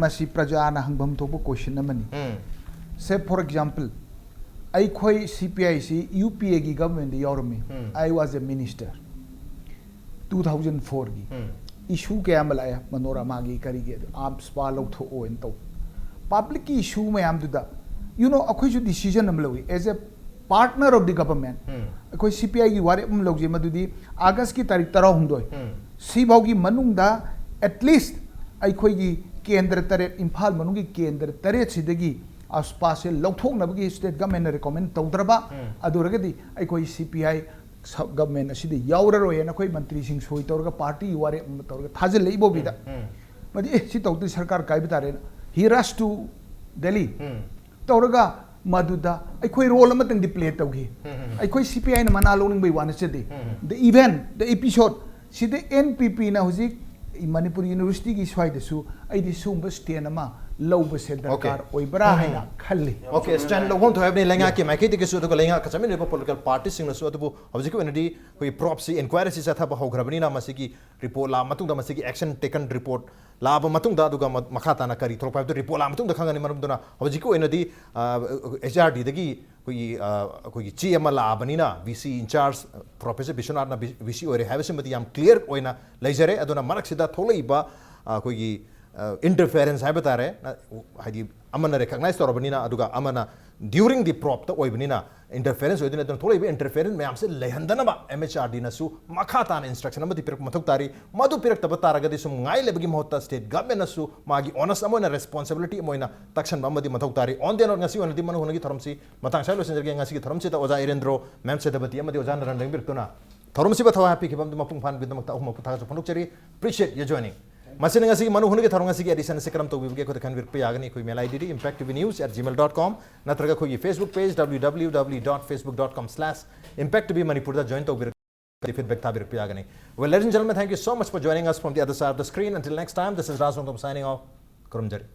ꯃꯁꯤ ꯄ꯭ꯔꯖꯥꯅ ꯍꯪꯐꯝ ꯊꯣꯛꯄ ꯀꯣꯏꯁꯟ ꯑꯃꯅꯤ ꯁꯦ ꯐꯣꯔ ꯑꯦꯛꯖꯥꯝꯄꯜ ꯑꯩꯈꯣꯏ ꯁꯤ ꯄꯤ ꯑꯥꯏ ꯁꯤ ꯌꯨ ꯄꯤ ꯑꯦꯒꯤ ꯒꯚꯔꯟꯃꯦꯟꯗ ꯌꯥꯎꯔꯝꯃꯤ I was a minister two thousand fourꯒꯤ ꯏꯁꯨ ꯀꯌꯥ ꯑꯃ ꯂꯥꯛꯑꯦ ꯃꯅꯣꯔꯃꯥꯒꯤ ꯀꯔꯤꯒꯤ ꯑꯥꯝꯁꯄꯥ ꯂꯧꯊꯣꯛꯑꯣꯅ ꯇꯧ ꯄꯥꯕ꯭ꯂꯤꯛꯀꯤ ꯏꯁꯨ ꯃꯌꯥꯝꯗꯨꯗ ꯌꯨ ꯅꯣ ꯑꯩꯈꯣꯏꯁꯨ ꯗꯤꯁꯤꯖꯟ ꯑꯃ ꯂꯧꯏ as a partner of the government ꯑꯩꯈꯣꯏ ꯁꯤ ꯄꯤ ꯑꯥꯏꯒꯤ ꯋꯥꯔꯦꯞ ꯑꯃ ꯂꯧꯖꯩ ꯃꯗꯨꯗꯤ ꯑꯥꯒꯁꯀꯤ ꯇꯥꯔꯤꯛ ꯇꯔꯥꯍꯨꯝꯗꯣꯏ ꯁꯤꯐꯥꯎꯒꯤ ꯃꯅꯨꯡꯗ at least ꯑꯩꯈꯣꯏꯒꯤ ꯀꯦꯟꯗ꯭ꯔ ꯇꯔꯦꯠ ꯏꯝꯐꯥꯜ ꯃꯅꯨꯡꯒꯤ ꯀꯦꯟꯗ꯭ꯔ ꯇꯔꯦꯠꯁꯤꯗꯒꯤ ꯑꯥꯝꯁꯄꯥꯁꯦ ꯂꯧꯊꯣꯛꯅꯕꯒꯤ ꯁ꯭ꯇꯦꯠ ꯒꯚꯔꯟꯃꯦꯟꯠꯅ ꯔꯤꯀꯃꯦꯟ ꯇꯧꯗ꯭ꯔꯕ ꯑꯗꯨ ꯑꯣꯏꯔꯒꯗꯤ ꯑꯩꯈꯣꯏ ꯁꯤ ꯄꯤ ꯑꯥꯏ ꯁꯕ ꯒꯚꯔꯟꯃꯦꯟꯠ ꯑꯁꯤꯗ ꯌꯥꯎꯔꯔꯣꯏꯅ ꯑꯩꯈꯣꯏ ꯃꯟꯇ꯭ꯔꯤꯁꯤꯡ ꯁꯣꯏ ꯇꯧꯔꯒ ꯄꯥꯔꯇꯤꯒꯤ ꯋꯥꯔꯦꯞ ꯑꯃ ꯇꯧꯔꯒ ꯊꯥꯖꯤꯜꯂꯛꯏ ꯏꯕꯣꯕꯤꯗ ꯃꯗꯤ ꯑꯦ ꯁꯤ ꯇꯧꯗ꯭ꯔꯗꯤ ꯁꯔꯀꯥꯔ ꯀꯥꯏꯕ ꯇꯥꯔꯦꯅ he rushed to Delhi ꯇꯧꯔꯒ ꯃꯗꯨꯗ ꯑꯩꯈꯣꯏ ꯔꯣꯜ ꯑꯃꯇꯪꯗꯤ ꯄ꯭ꯂꯦ ꯇꯧꯈꯤ꯫ ꯑꯩꯈꯣꯏ ꯁꯤ ꯄꯤ ꯑꯥꯏꯅ ꯃꯅꯥ ꯂꯧꯅꯤꯡꯕꯒꯤ ꯋꯥ ꯅꯠꯆꯗꯦ꯫ The event, the episode ꯁꯤꯗ ꯑꯦꯟ ꯄꯤ ꯄꯤꯅ ꯍꯧꯖꯤꯛ ꯃꯅꯤꯄꯨꯔ ꯌꯨꯅꯤꯚꯔꯁꯤꯇꯤꯒꯤ ꯁ꯭ꯋꯥꯏꯗꯁꯨ ꯑꯩꯗꯤ ꯁꯤꯒꯨꯝꯕ ꯁ꯭ꯇꯦꯟ ꯑꯃ ꯂꯧꯕꯁꯦ ꯗꯔꯀꯥꯔ ꯑꯣꯏꯕ꯭ꯔꯥ ꯍꯥꯏꯅ ꯈꯜꯂꯤ꯫ ꯑꯣꯀꯦ, ꯁ꯭ꯇꯦꯟ ꯂꯧꯐꯝ ꯊꯣꯛꯑꯦ ꯍꯥꯏꯕꯅꯤ ꯂꯩꯉꯥꯛꯀꯤ ꯃꯥꯏꯀꯩꯗꯒꯤꯁꯨ ꯑꯗꯨꯒ ꯂꯩꯉꯥꯛꯀ ꯆꯠꯃꯤꯟꯅꯔꯤꯕ ꯄꯣꯂꯤꯇꯤꯀꯦꯜ ꯄꯥꯔꯇꯤꯁꯤꯡꯅꯁꯨ꯫ ꯑꯗꯨꯕꯨ ꯍꯧꯖꯤꯛꯀꯤ ꯑꯣꯏꯅꯗꯤ ꯑꯩꯈꯣꯏꯒꯤ ꯄ꯭ꯔꯣꯞꯁꯤ ꯏꯟꯀ꯭ꯋꯥꯏꯔꯤꯁꯤ ꯆꯠꯊꯕ ꯍꯧꯈ꯭ꯔꯕꯅꯤꯅ ꯃꯁꯤꯒꯤ ꯔꯤꯄꯣꯔꯠ ꯂꯥꯛꯑ ꯃꯇꯨꯡꯗ, ꯃꯁꯤꯒꯤ action taken report ꯂꯥꯛꯑꯕ ꯃꯇꯨꯡꯗ, ꯑꯗꯨꯒ ꯃ- ꯃꯈꯥ ꯇꯥꯅ ꯀꯔꯤ ꯊꯣꯛꯂꯛꯄ ꯍꯥꯏꯕꯗꯨ ꯔꯤꯄꯣꯔꯠ ꯂꯥꯛꯑ ꯃꯇꯨꯡꯗ ꯈꯪꯒꯅꯤ꯫ ꯃꯔꯝ ꯑꯗꯨꯅ ꯍꯧꯖꯤꯛꯀꯤ ꯑꯣꯏꯅꯗꯤ ꯑꯩꯆ ꯑꯥꯔ ꯗꯤꯗꯒꯤ ꯑꯩꯈꯣꯏꯒꯤ ꯑ, ꯑꯩꯈꯣꯏꯒꯤ ꯆꯦ ꯑꯃ ꯂꯥꯛꯑꯕꯅꯤꯅ V C in-charge professor ꯕꯤꯁ꯭ꯋꯅꯥꯊꯅ V C ꯑꯣꯏꯔꯦ ꯍꯥꯏꯕꯁꯤꯃꯗꯤ ꯌꯥꯝ ꯀ꯭ꯂꯤꯌꯥꯔ ꯑꯣꯏꯅ ꯂꯩꯖꯔꯦ꯫ ꯑꯗꯨꯅ ꯃꯔꯛꯁꯤꯗ ꯊꯣꯛꯂꯛꯏꯕ ꯑ, ꯑꯩꯈꯣꯏꯒꯤ ꯏꯟꯇꯔꯐꯦꯔꯦꯟꯁ ꯍꯥꯏꯕ ꯇꯥꯔꯦ, ꯅ- ꯍꯥꯏꯗꯤ ꯑꯃꯅ ꯔꯦꯀꯛꯅꯥꯏꯖ ꯇꯧꯔꯕꯅꯤꯅ ꯑꯗꯨꯒ ꯑꯃꯅ during the probe ꯇ ꯑꯣꯏꯕꯅꯤꯅ ꯏꯟꯇꯔꯐꯦꯔꯦꯟꯁ ꯑꯣꯏꯗꯣꯏꯅꯤ꯫ ꯑꯗꯨꯅ ꯊꯣꯛꯂꯛꯏꯕ ꯏꯟꯇꯔꯐꯦꯔꯦꯟꯁ ꯃꯌꯥꯝꯁꯦ ꯂꯩꯍꯟꯗꯅꯕ ꯑꯦꯝ ꯑꯩꯆ ꯑꯥꯔ ꯗꯤꯅꯁꯨ ꯃꯈꯥ ꯇꯥꯅ ꯏꯟꯁꯇ꯭ꯔꯛꯁꯟ ꯑꯃꯗꯤ ꯄꯤꯔꯛꯄ ꯃꯊꯧ ꯇꯥꯔꯤ꯫ ꯃꯗꯨ ꯄꯤꯔꯛꯇꯕ ꯇꯥꯔꯒꯗꯤ ꯁꯨꯝ ꯉꯥꯏ ꯂꯩꯕꯒꯤ ꯃꯍꯨꯠꯇ ꯁ꯭ꯇꯦꯠ ꯒꯚꯔꯟꯃꯦꯟꯅꯁꯨ ꯃꯥꯒꯤ ꯑꯣꯅꯁ ꯑꯃ ꯑꯣꯏꯅ, ꯔꯦꯁꯄꯣꯟꯁꯤꯕꯤꯂꯤꯇꯤ ꯑꯃ ꯑꯣꯏꯅ ꯇꯛꯁꯟꯕ ꯑꯃꯗꯤ ꯃꯊꯧ ꯇꯥꯔꯤ꯫ On the note, ꯉꯁꯤ ꯑꯣꯏꯅꯗꯤ ꯃꯅꯨ ꯍꯨꯅꯒꯤ ꯊꯧꯔꯝꯁꯤ ꯃꯇꯥꯡ ꯁ꯭ꯋꯥꯏ ꯂꯣꯏꯁꯤꯟꯖꯔꯒꯦ꯫ ꯉꯁꯤꯒꯤ ꯊꯧꯔꯝꯁꯤꯗ ꯑꯣꯖꯥ ꯏꯔꯦꯟꯗ꯭ꯔꯣ, ꯃꯦꯝ ꯁꯦꯇꯄꯇꯤ ꯑꯃꯗꯤ ꯑꯣꯖꯥ ꯅꯔꯟ ꯂꯦꯡꯕꯤꯔꯛꯇꯨꯅ ꯊꯧꯔꯝꯁꯤꯕꯨ ꯊꯋꯥꯏ ꯍꯥꯞꯄꯤꯈꯤꯕ ꯑꯃꯗꯤ ꯃꯄꯨꯡ ꯐꯥꯍꯟꯕꯒꯤꯗꯃꯛꯇ ꯑꯍꯨꯝꯃꯛꯄꯨ ꯊꯥꯒꯠꯆꯕ ꯐꯣꯡꯗꯣꯛꯆꯔꯤ꯫ Appreciate your joining. ꯃꯁꯤꯅ ꯉꯁꯤꯒꯤ ꯃꯅꯨ ꯍꯨꯅꯒꯤ ꯊꯧꯔꯝ ꯉꯁꯤꯒꯤ ꯑꯦꯗꯤꯁꯟ ꯑꯁꯤ ꯀꯔꯝ ꯇꯧꯕꯤꯕꯒꯦ? ꯑꯩꯈꯣꯏꯗ ꯈꯟꯕꯤꯔꯛꯄ ꯌꯥꯒꯅꯤ꯫ ꯑꯩꯈꯣꯏ mail ID D impact T V news at gmail dot com ꯅꯠꯇ꯭ꯔꯒ ꯑꯩꯈꯣꯏꯒꯤ Facebook page W W W dot facebook dot com slash impact T V Manipur ꯗ join ꯇꯧꯕꯤꯔꯒ feedback ꯊꯥꯕꯤꯔꯛꯄ ꯌꯥꯒꯅꯤ꯫ Well, ladies and gentlemen, thank you so much for joining us from the other side of the screen. Until next time, this is Raj Rongthom signing off. ꯈꯨꯔꯨꯝꯖꯔꯤ꯫